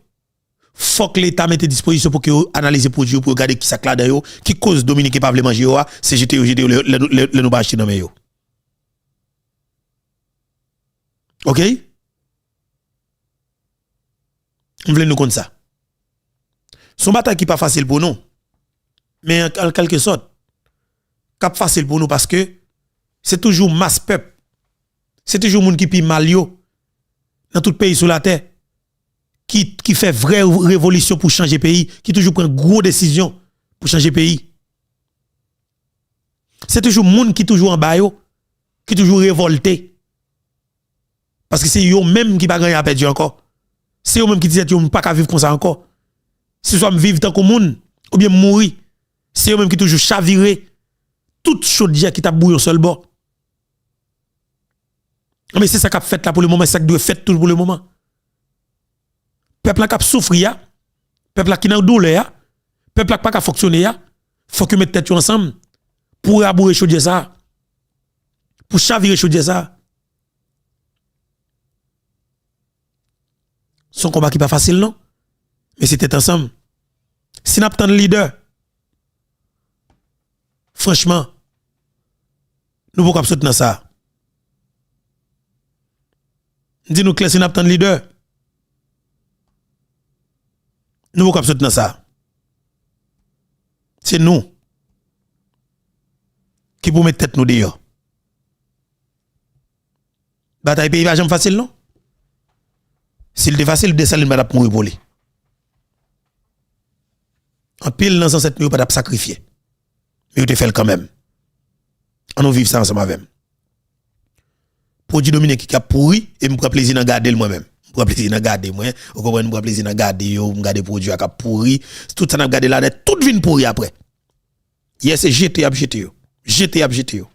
fòk Leta mete dispozisyon pou ke yo analize pwodui yo, pou yo gade kisa k ladan yo, ki koz Dominiken pa vle manje yo a, se jete yo jete yo lè, lè, lè, lè nou pa achte nan men yo. Oke? M vle nou konn sa. Se yon batay ki pa fasil pou nou. Men an, an kèlke sòt, k ap fasil pou nou paske se toujou mas pèp, se toujou moun ki pi mal yo nan tout peyi sou latè ki, ki fè vrè revolisyon pou chanje peyi, ki toujou pran gwo desizyon pou chanje peyi. Se toujou moun ki toujou anba yo, ki toujou revòlte. Paske se yo menm ki pa gen anyen a pèdi ankò. Se yo menm ki di tèt yo, "M pa ka viv konsa ankò. Se swa m viv tankou moun, oubyen m mouri." Se yo menm ki toujou chavire tout chodyè ki t ap bouyi yon sèl bò. Men se sa k ap fèt la pou le moman, se sa k dwe fèt tou pou le moman. Pèp la k ap soufri a, pèp la ki nan doulè a, pèp la k pa ka fonksyone a, fòk yo met tèt yo ansanm pou raboure chodyè sa a, pou chavire chodyè sa a. Se yon konba ki pa fasil non, men se tèt ansanm. Si n ap tann lidè, franchman, nou poko ap sot nan sa. M di nou klè, si n ap tann lidè, nou poko ap sot nan sa. Se nou ki pou met tèt nou deyò. Batay peyi pa janm fasil non. Si l te fasil, Desalin pa t ap mouri pou li. Anpil nan zansèt nou yo pa t ap sakrifye. Men yo te fè l kanmenm. Ann nou viv sa ansanm avè m. Pwodui dominiken ki ap pouri, e m pran plezi nan gade l mwen menm. M pran plezi nan gade mwen, ou konprann, m pran plezi nan gade yo, m gade pwodui a k ap pouri. Tout sa n ap gade la nèt, tout vin pouri apre. Yè se jete y ap jete yo. Jete y ap jete yo.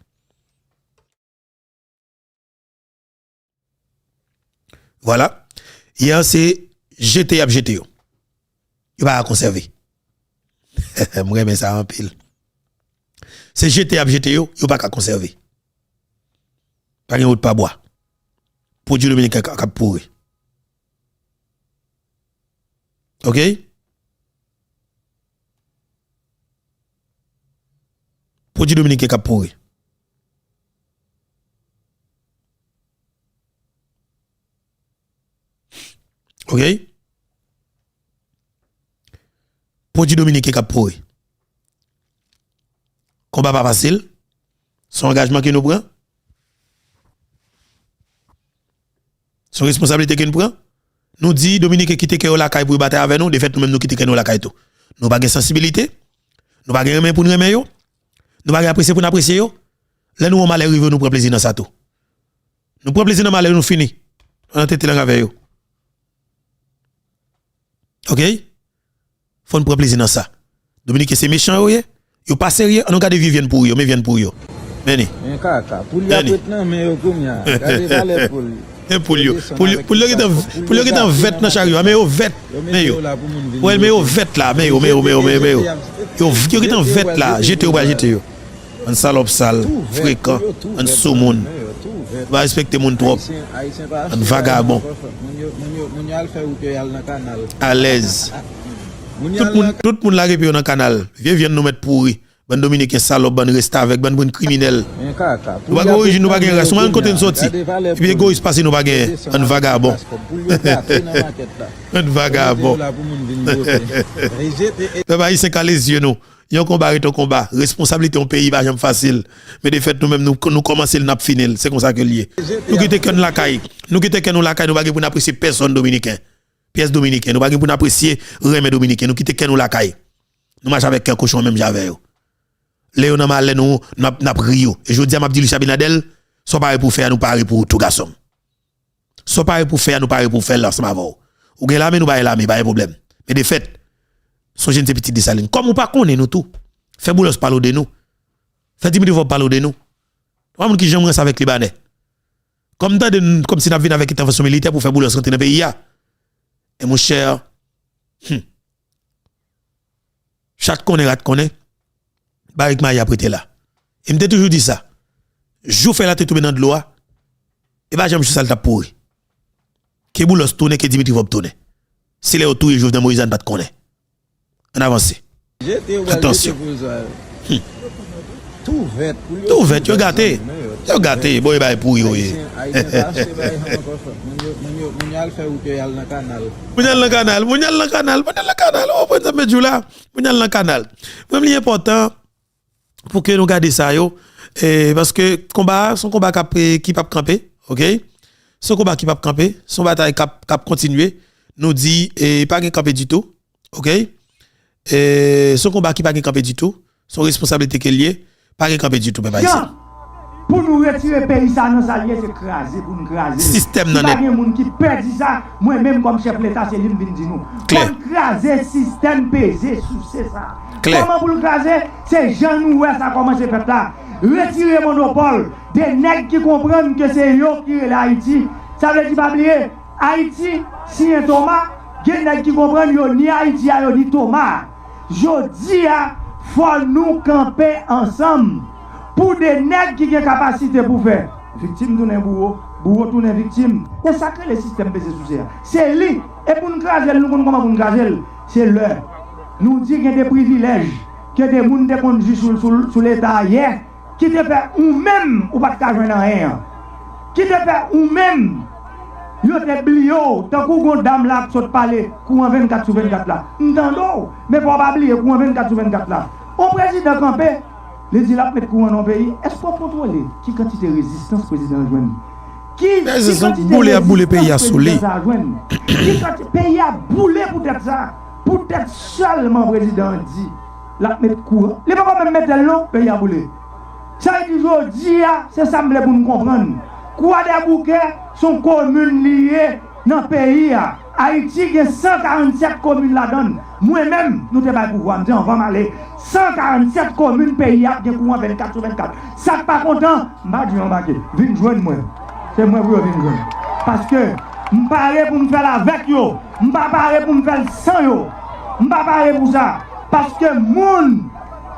Vwala. Yè, se jete y ap jete yo. Yo pa ka konsève. M renmen sa anpil. Se jete y ap jete yo, yo pa ka konsève. Pa gen wout pa bwa. Pwodui dominiken k ap pouri. Oke? Pwodui dominiken k ap pouri. Oke? Pwodui dominiken k ap pouri. Konba pa fasil. Se yon angajman ke nou pran. Se yon responsablite ke n pran. Nou di dominiken kite kè yo lakay pou yo batay avè nou, defèt nou menm nou kite kè nou lakay tou. Nou pa gen sansibilite, nou pa gen renmen pou n renmen yo, nou pa gen apresye pou n apresye yo. Lè nou wè yon malè rive yo, nou pran plezi nan sa tou. Nou pran plezi nan malè yo, nou fini. Ann tete lang avè yo. Oke? Fò n pran plezi nan sa. Dominiken se mechan yo ye. Yo pa serye. Ann nou gade vye vyann pouri yo, men vyann pouri yo. Men li. Men kaka. Poul yo ap ret nan men yo kounye a. Gade valè poul. Men poul yo. Poul yo, poul yo gentan, poul yo gentan vèt nan charyo a. Men yo vèt. Men yo. Wè, men yo vèt la. Men yo, men yo, men yo, men yo, men yo. Yo, yo gentan vèt la. Jete yo, pral jete yo. Bann salòp sal, frekan, bann soumoun. Nou pa respekte moun twòp. Bann vagabon. Alèz. Tout moun, tout moun lage pye yo nan kanal. Vye vyann nou mèt pouri. Bann dominiken salòp, bann restavèk, bann, bann kriminèl. Nou pa gen orijin, nou pa gen ras. Nou pa konn kote n soti. Epi egoyis pase nou pa genyen. Bann vagabon. Bann vagabon. Pèp ayisyen, kale zye nou. Yon konba ret yon konba. Responsablite yon peyi pa janm fasil. Men defèt nou menm, nou, nou kòmanse l, n ap fini l. Se konsa ke l ye. Nou kite kè n lakay. Nou kite kè nou lakay. Nou pa gen pou n apresye pèsonn dominiken. Pyès dominiken. Nou pa gen pou n apresye renmen dominiken. Nou kite kè nou lakay. Nou mache avèk kè kochon menm jan avè yo. Lè yo nan malè nou, n ap, n ap ri yo. E jodi a, m ap di Luis Abinader, sa w pare pou w fè a, nou pare pou ou tou, gason m. Sa w pare pou w fè a, nou pare pou w fè l ansanm avè w. Ou gen lame, nou ba w lame, pa gen pwoblèm. Men defèt, sonje n se pitit Desalin. Kòm ou pa konnen nou tou, fè Boulos pale w de nou. Fè Dimitri Vorbe pale w de nou. Nou pa moun ki janm ranse avèk Libanè. Kòm tande n, kòmsi n ap vin avèk entèvansyon militè pou fè Boulos rantre nan peyi a. E monchè, hmm. Chat konnen, rat konnen. Barik mayi ap rete la. E m te toujou di sa. Jou fèy la te tonbe nan dlo a, e pa janm jou sa l t ap pouri. Ke Boulos tounen, ke Dimitri Vorbe tounen. Se lè yo touye Jovenel Moïse a n pa t konnen. Ann avanse. Atansyon. Hmm. Tou vèt, yo gate. Yo gate, bon, e bay pouri yo ye. Moun y al nan kanal, moun y al nan kanal, moun y al nan kanal. Ou konprann sa m vle di w la? Moun y al nan kanal. Mwen, li enpòtan pou ke nou gade sa yo, e, paske konba a, se yon konba k ap, e, ki p ap kanpe, oke? Se yon konba ki p ap kanpe, se yon batay k ap, k ap kontinye. Nou di, e, pa gen kanpe ditou, oke? E, se yon konba ki pa gen kanpe ditou, se yon responsablite ke l ye, pa gen kanpe ditou, pèp ayisyen. Pou nou retire peyi sa nan sa l ye, se kraze pou n kraze l. Sistèm nan nèt. Si pa gen moun ki pè di sa, mwen menm kòm chèf Leta, se li m vin di nou. Klè. Fò n kraze sistèm peze souse sa. Klè. Kòman pou l kraze? Se jan nou wè sa kòmanse fèt la. Retire monopòl de nèg ki konprann ke se yo ki rele Ayiti. Sa vle di, pa bliye, Ayiti siyen Toma, gen nèg ki konprann yo ni Ayiti a, yo ni Toma a. Jodi a, fò nou kanpe ansanm pou de nèg ki gen kapasite pou fè viktim tounen bouwo, bouwo tounen viktim. E sa k rele sistèm peze souse a. Se li. E pou n kraze l, nou konn kòman pou n kraze l. Se lè nou di gen de privilèj ke de moun te konn jwi sou, sou, sou Leta a yè, ki te fè ou menm ou pa t ka jwenn anyen an, ki te fè ou menm yo te bliye w, tankou gon dam la k sot pale kouran vennkat sou vennkat la. M tande w, men fò w pa bliye kouran vennkat sou vennkat la. On prezidan kanpe, li di l ap met kouran nan yon peyi. Èske w kontwole ki kantite rezistans prezidan an jwenn? Ki, ki kantite rezistans prezidan sa a jwenn? Ki kanti-, peyi a boule poutèt sa. Poutèt sèlman prezidan an di l ap met kouran. Li poko menm mete l non, peyi a boule. Sa vle di jodi a, se sa m vle pou n konprann. Kwadèboukè se yon komin li ye nan peyi a. Ayiti gen san karannsèt komin ladan l. Mwen menm, nou te bay pouvwa, m di anvan m ale, san karannsèt komin peyi a ap gen kouran vennkat sou vennkat. Sa k pa kontan, m pa di yo anbake. Vin jwenn mwen. Se mwen pou yo vin jwenn. Paske M pare pou m fè l avèk yo. M pa pare pou m fè l san yo. M pa pare pou sa. Paske moun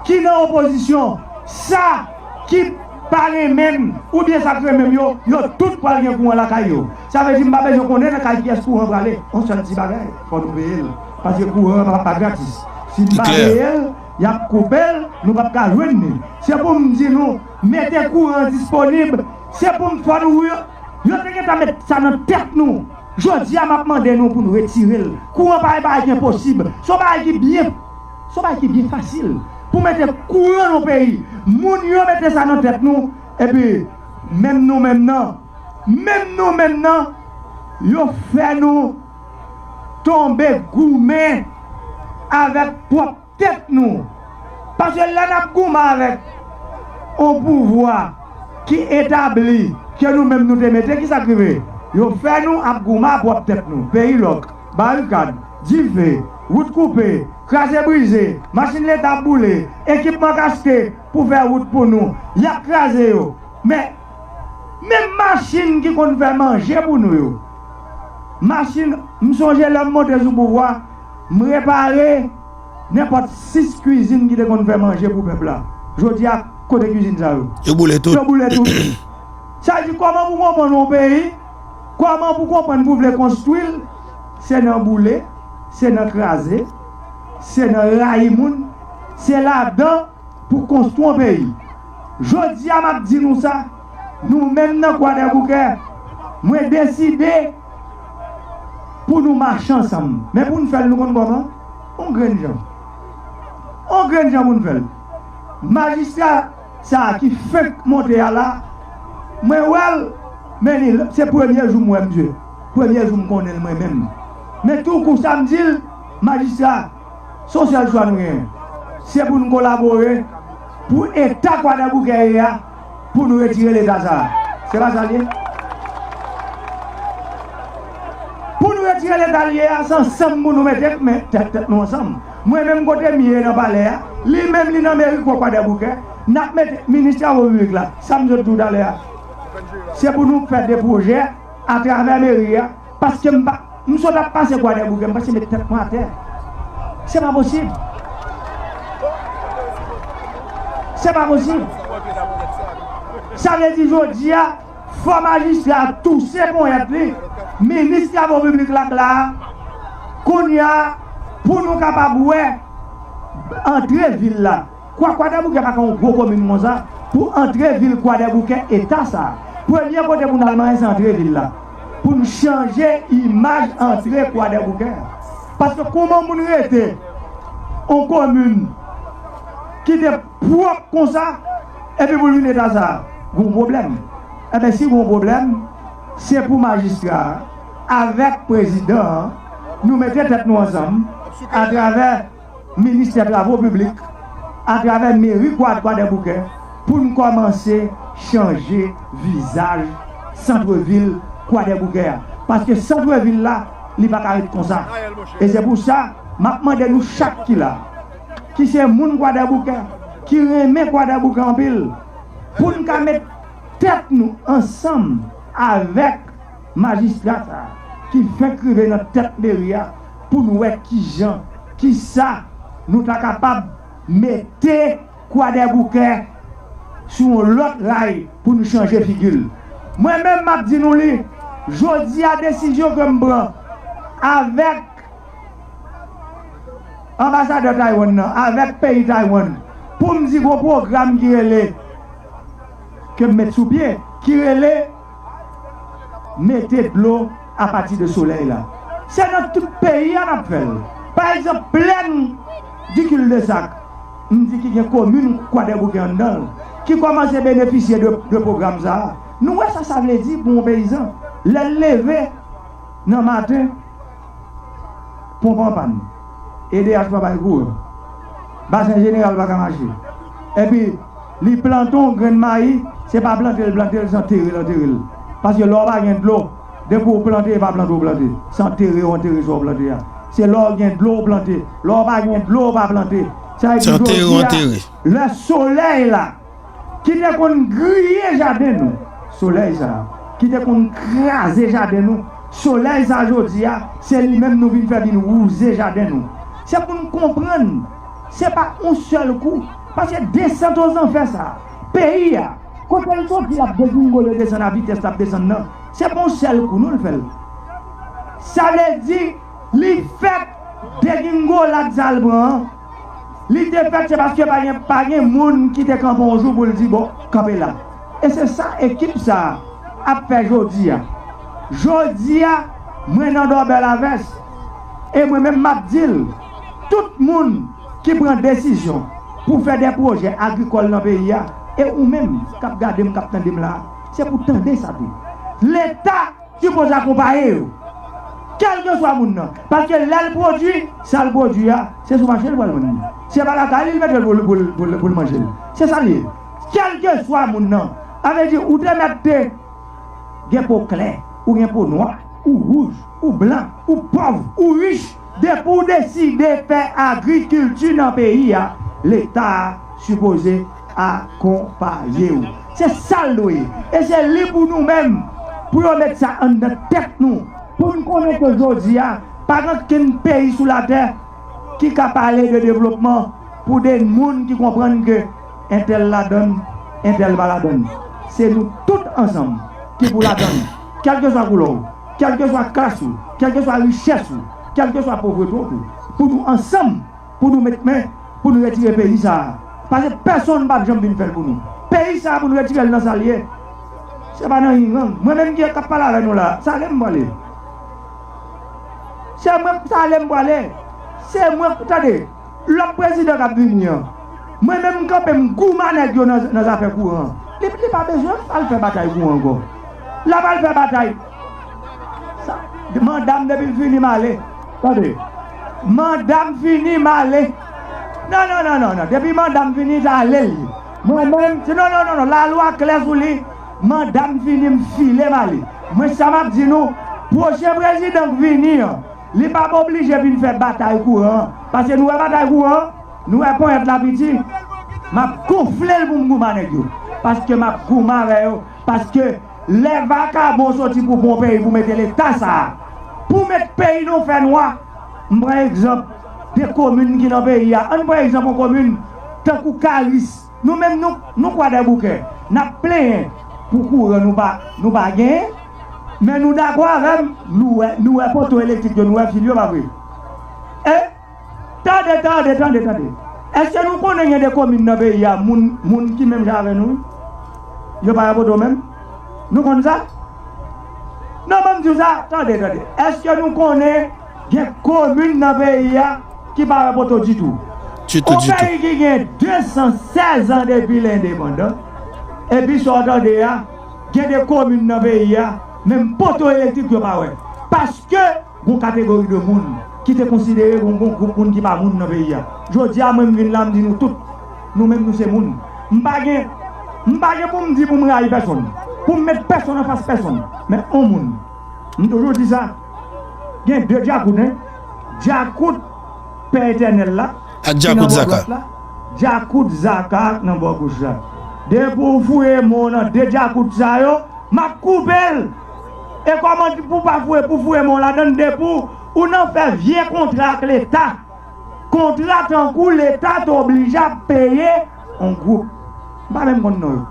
ki nan opozisyon, sa ki pa renmen m, oubyen sa k renmen m yo, yo tout pral gen kouran lakay yo. Sa vle di m pa bezwen konnen nan kay kiyès kouran prale. Yon sèl ti bagay, fò nou peye l. Paske kouran an pa, pa gratis. Si n pa peye l, y ap koupe l, nou p ap ka jwenn li. Se pou m di nou, mete kouran disponib. Se pou m fò nou, yo, yo te gentan met sa nan tèt nou. Jodi a, m ap mande nou pou nou retire l. Kouran pa yon bagay ki enposib. Se yon bagay ki byen, se yon bagay ki byen fasil. Pou mete kouran nan peyi. Moun yo mete sa nan tèt nou. Epi, menm nou menm nan, menm nou menm nan, yo fè nou tonbe goumen avèk pwòp tèt nou. Paske lè n ap goumen avèk yon pouvwa ki etabli, ke nou menm nou te mete, ki sa k rive? Yo fè nou ap goumen a pwòp tèt nou. Peyi lòk, barikad, dife, wout koupe, kraze brize, machin leta ap boule, ekipman k achte pou fè wout pou nou, y ap kraze yo. Men, menm machin ki konn fè manje pou nou yo, machin, m sonje lè m monte sou pouvwa, m repare nenpòt sis kwizin ki te konn fè manje pou pèp la. Jodi a, kote kwizin sa yo? Yo boule tout. Yo boule tout. Sa di, kòman pou konprann yon peyi, kòman pou konprann pou vle konstwi l, se nan boule, se nan kraze, se nan rayi moun, se ladan pou konstwi yon peyi. Jodi a, m ap di nou sa, nou menm nan Kwadèboukè, mwen deside pou nou mache ansanm. Men pou n fè l, nou konn kòman? On grenn jan. On grenn jan pou n fè l. Majistra sa a ki fenk monte a la, mwen wè l, men li, se premye jou m wè misye. Premye jou m konnen l mwen menm. Men tou kou sa m di l, majistra, se yon sèl chwa nou genyen. Se pou n kolabore pou eta Kwadèboukè ye a, pou nou retire leta sa a. Se pa sa l ye? Pou nou retire leta l ye a, se ansanm pou nou mete men tèt, tèt nou ansanm. Mwen menm kote m ye nan palè a, li menm li nan meri Kwadèboukè, n ap mete minis travo piblik la, sa m sot di w talè a. Se pou nou fè de pwojè atravè meri a, paske m pa, m sot ap pase Kwadèboukè, m pase met tèt mwen atè. Se pa posib. Se pa posib. Sa vle di jodi a, fò majistra touse ponyèt li, minis travo piblik la k la a, kounye a, pou nou kapab wè antre vil la. Kwa, Kwadèboukè pa ka yon gwo komin konsa, pou antre vil Kwadèboukè eta sa a. Premye kote pou n al manyen se antre vil la. Pou n chanje imaj antre Kwadèboukè. Paske kòman moun rete yon komin ki te pwòp konsa, epi pou l vin eta sa a, gon pwoblèm. Enben, si gon pwoblèm, se pou majistra a, avèk prezidan an, nou mete tèt nou ansanm, atravè ministè travo piblik, atravè meri Kwa-, Kwadèboukè, pou n kòmanse chanje vizaj santvil Kwadèboukè a. Paske santvil la, li pa ka ret konsa. E se pou sa, m ap mande nou chak ki la, ki se moun Kwadèboukè, ki renmen Kwadèboukè anpil, pou n ka met tèt nou ansanm avèk majistra sa a ki fenk rive nan tèt meri a, pou n wè kijan, kisa nou ta kapab mete Kwadèboukè sou yon lòt ray pou nou chanje figi l. Mwen menm, m ap di nou li, jodi a, desizyon ke m pran avèk anbasadè Taiwan nan, avèk peyi Taiwan, pou m di gon pwogram ki rele, ke m met sou pye, ki rele mete dlo apati de solèy la. Se nan tout peyi a n ap fè l. Pa egzanp, plèn di Cul-de-Sac, m di ki gen komin Kwadèboukè anndan l, ki kòmanse benefisye de, de pwogram sa a. Nou wè sa sa vle di pou yon peyizan. Lè l leve nan maten, ponp an pàn. E D H pa bay kouran. Basen jeneral pa ka mache. Epi, li plante yon grenn mayi, se pa plante l plante l, se antere l antere l. Paske lè w pa gen dlo, depi w plante, e pa plante w plante. Se antere w antere sa w plante a. Se lè w gen dlo w plante. Lè w pa gen dlo w pa plante. Sa vle di jodi a, lè solèy la, ki te konn griye jaden nou, solèy sa a, ki te konn kraze jaden nou, Solèy sa jodi a, se li menm nou vin fè vin wouze jaden nou. Se pou n konprann, se pa yon sèl kou. Paske desant ozanfè sa, peyi a, kote l soti l ap degringole desann a vitès l ap desann nan, se pa yon sèl kou non l fè l. Sa vle di, li fèk degringolad sa l pran an, li te fèt se paske pa gen, pa gen moun ki te kanpe yon jou pou l di, bon, kanpe la. E se sa ekip sa a ap fè jodi a. Jodi a, mwen nan dòbèl avès. E mwen menm m ap di l, tout moun ki pran desizyon pou fè de pwojè agrikòl nan peyi a, e ou menm k ap gade m, k ap tande m la a, se pou tande sa tou. Leta sipoze akonpaye yo. Kèlkeswa moun nan. Paske lè l pwodui, sa l pwodui a, se sou mache l pral vann li. Se pa lakay li l mete l pou l, pou l, pou l, pou l manje l. Se sa l ye. Kèlkeswa moun nan. Sa vle di, ou te mèt te gen po klè, ou gen po nwa, ou wouj, ou blan, ou pòv, ou rich, depi w deside fè agrikilti nan peyi a, Leta a sipoze akonpaye w. Se sa l dwe ye. E se li pou nou menm, pou yo met sa anndan tèt nou, pou n konnen ke jodi a, pa gen okenn peyi sou latè ki ka pale de devlopman pou de moun ki konprann ke entèl ladann, entèl pa ladann. Se nou tout ansanm ki pou ladann, kèlkeswa koulè w, kèlkeswa klas ou, kèlkeswa richès ou, kèlkeswa povrete w tou, pou nou ansanm, pou nou met men, pou nou retire peyi sa a. Paske pèsonn p ap janm vin fè l pou nou. Peyi sa a pou nou retire l nan sa l ye. Se pa nan yin yang. Mwen menm ki ap pale avè nou la, sa ale m prale. Se mwen, sa ale m prale. Se mwen, tande, lòt prezidan k ap vini an. Mwen menm m kanpe m goumen nèg yo nan, nan zafè kouran an. Li, li pa bezwen al fè batay kouran ankò. L ap al fè batay. Sa, manda m depi l fini m ale. Tande. Manda m fini m ale. Non, non, non, non, non. Depi manda m fini, se ale l ye. Mwen menm, se non, non, non, non. Lalwa klè sou li. Manda m fini, m file m ale. Mwen sa m ap di nou, pwochen prezidan k vini an, li p ap oblije vin fè batay kouran an. Paske nou wè batay kouran an, nou wè ponyèt la piti. M ap gonfle l pou m goumen nèg yo. Paske m ap goumen avè yo. Paske lè vakabon soti pou pran peyi, pou mete leta sa a, pou met peyi nan fènwa, m pran egzanp de komin ki nan peyi a. Ann pran egzanp yon komin tankou Karis. Nou menm, nou, nou Kwadèboukè, n ap plenyen pou kouran nou pa, nou pa genyen. Men nou dakò avè m, nou wè, nou wè poto elektrik yo, nou wè fil yo, pa vre? E Tande, tande, tande, tande. Èske nou konnen gen de komin nan peyi a, moun, moun ki menm jan avè nou, wi? Yo pa gen poto menm? Nou konn sa? Non, ban m di w sa, tande, tande. Èske nou konnen gen komin nan peyi a ki pa gen poto ditou? Ditou, ditou. Yon peyi ki gen de san sèz an depi l endepandan, epi sa w tande a, gen de komin nan peyi a, menm poto elektrik yo pa wè. Paske gon kategori de moun ki te konsidere gon, gon gwoup moun ki pa moun nan peyi a. Jodi a, mwen, m vin la, m di nou tout, nou menm, nou se moun. M pa gen, m pa gen pou m di pou m rayi pèsonn, pou m met pèsonn anfas pèsonn. Men on moun, m toujou di sa, gen de djakout, en. Djakout Pè Etènèl la, ak djakout Zaka. Djakout Zaka nan bò goch la. Depi w fouye men w nan de djakout sa yo, m ap koupe l. E kòman pou pa fouye, pou fouye men w ladann depi w nan fè vye kontra ak Leta? Kontra tankou Leta te oblije ap peye yon gwoup. M pa menm konn non yo.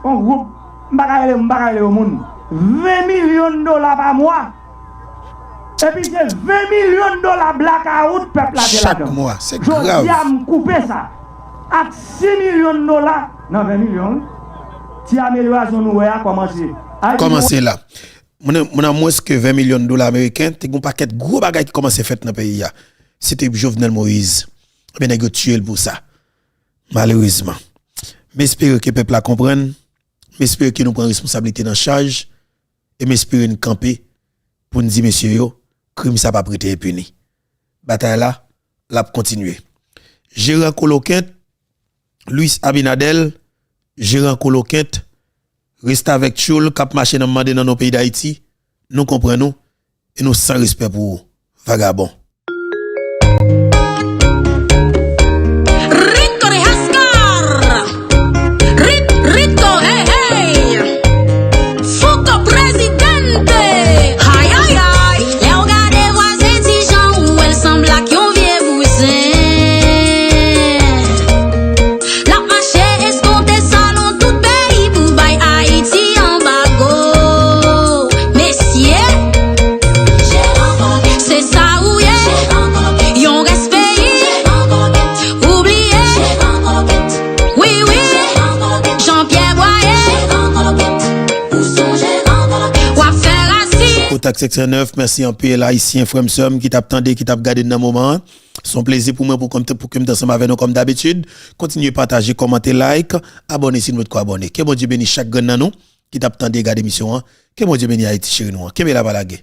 Yon gwoup, m pa ka rele, m pa ka rele yo moun. Ven milyon dola pa mwa. Epi se ven milyon dola blakawout pèp la te ladan. Chak mwa, se grav. Jodi a, m koupe sa. Ak sis milyon dola nan ven milyon, wi. Ti amelyorasyon nou wè a kòmanse. Kòmanse la. Mwen, mwen, nan mwens ke ven milyon dola ameriken, te gen yon pakèt gwo bagay ki kòmanse fèt nan peyi a. Se te Jovenel Moïse. Ebyen, nèg yo tiye l pou sa. Malerezman. M espere ke pèp la konprann. M espere ke nou pran responsablite n an chaj. E m espere n kanpe pou n di mesye yo, krim sa p ap rete enpini. Batay la, l ap kontinye. Jeran Kolokent, Luis Abinader, Jeran Kolokent, restavèk tchoul k ap mache nan mande nan non peyi Dayiti, nou konprann ou, e nou san respè pou ou, vagabon. Rico de Hascar. Ri-, Rico, hey, hey. Fuko Presidente. Kontak senk san nèf, mèsi anpil Ayisyen, frè m, sè m ki t ap tande, ki t ap gade n nan moman an. Se yon plezi pou mwen pou, kòm, pou ke m t ansanm avè nou kòm dabitid. Kontinye pataje, kòmante, like, abòne si nou potko abòne. Ke Bondye beni chak grenn nan nou ki t ap tande e gade emisyon an. Ke Bondye beni Ayiti cheri nou an. Kenbe la, pa lage.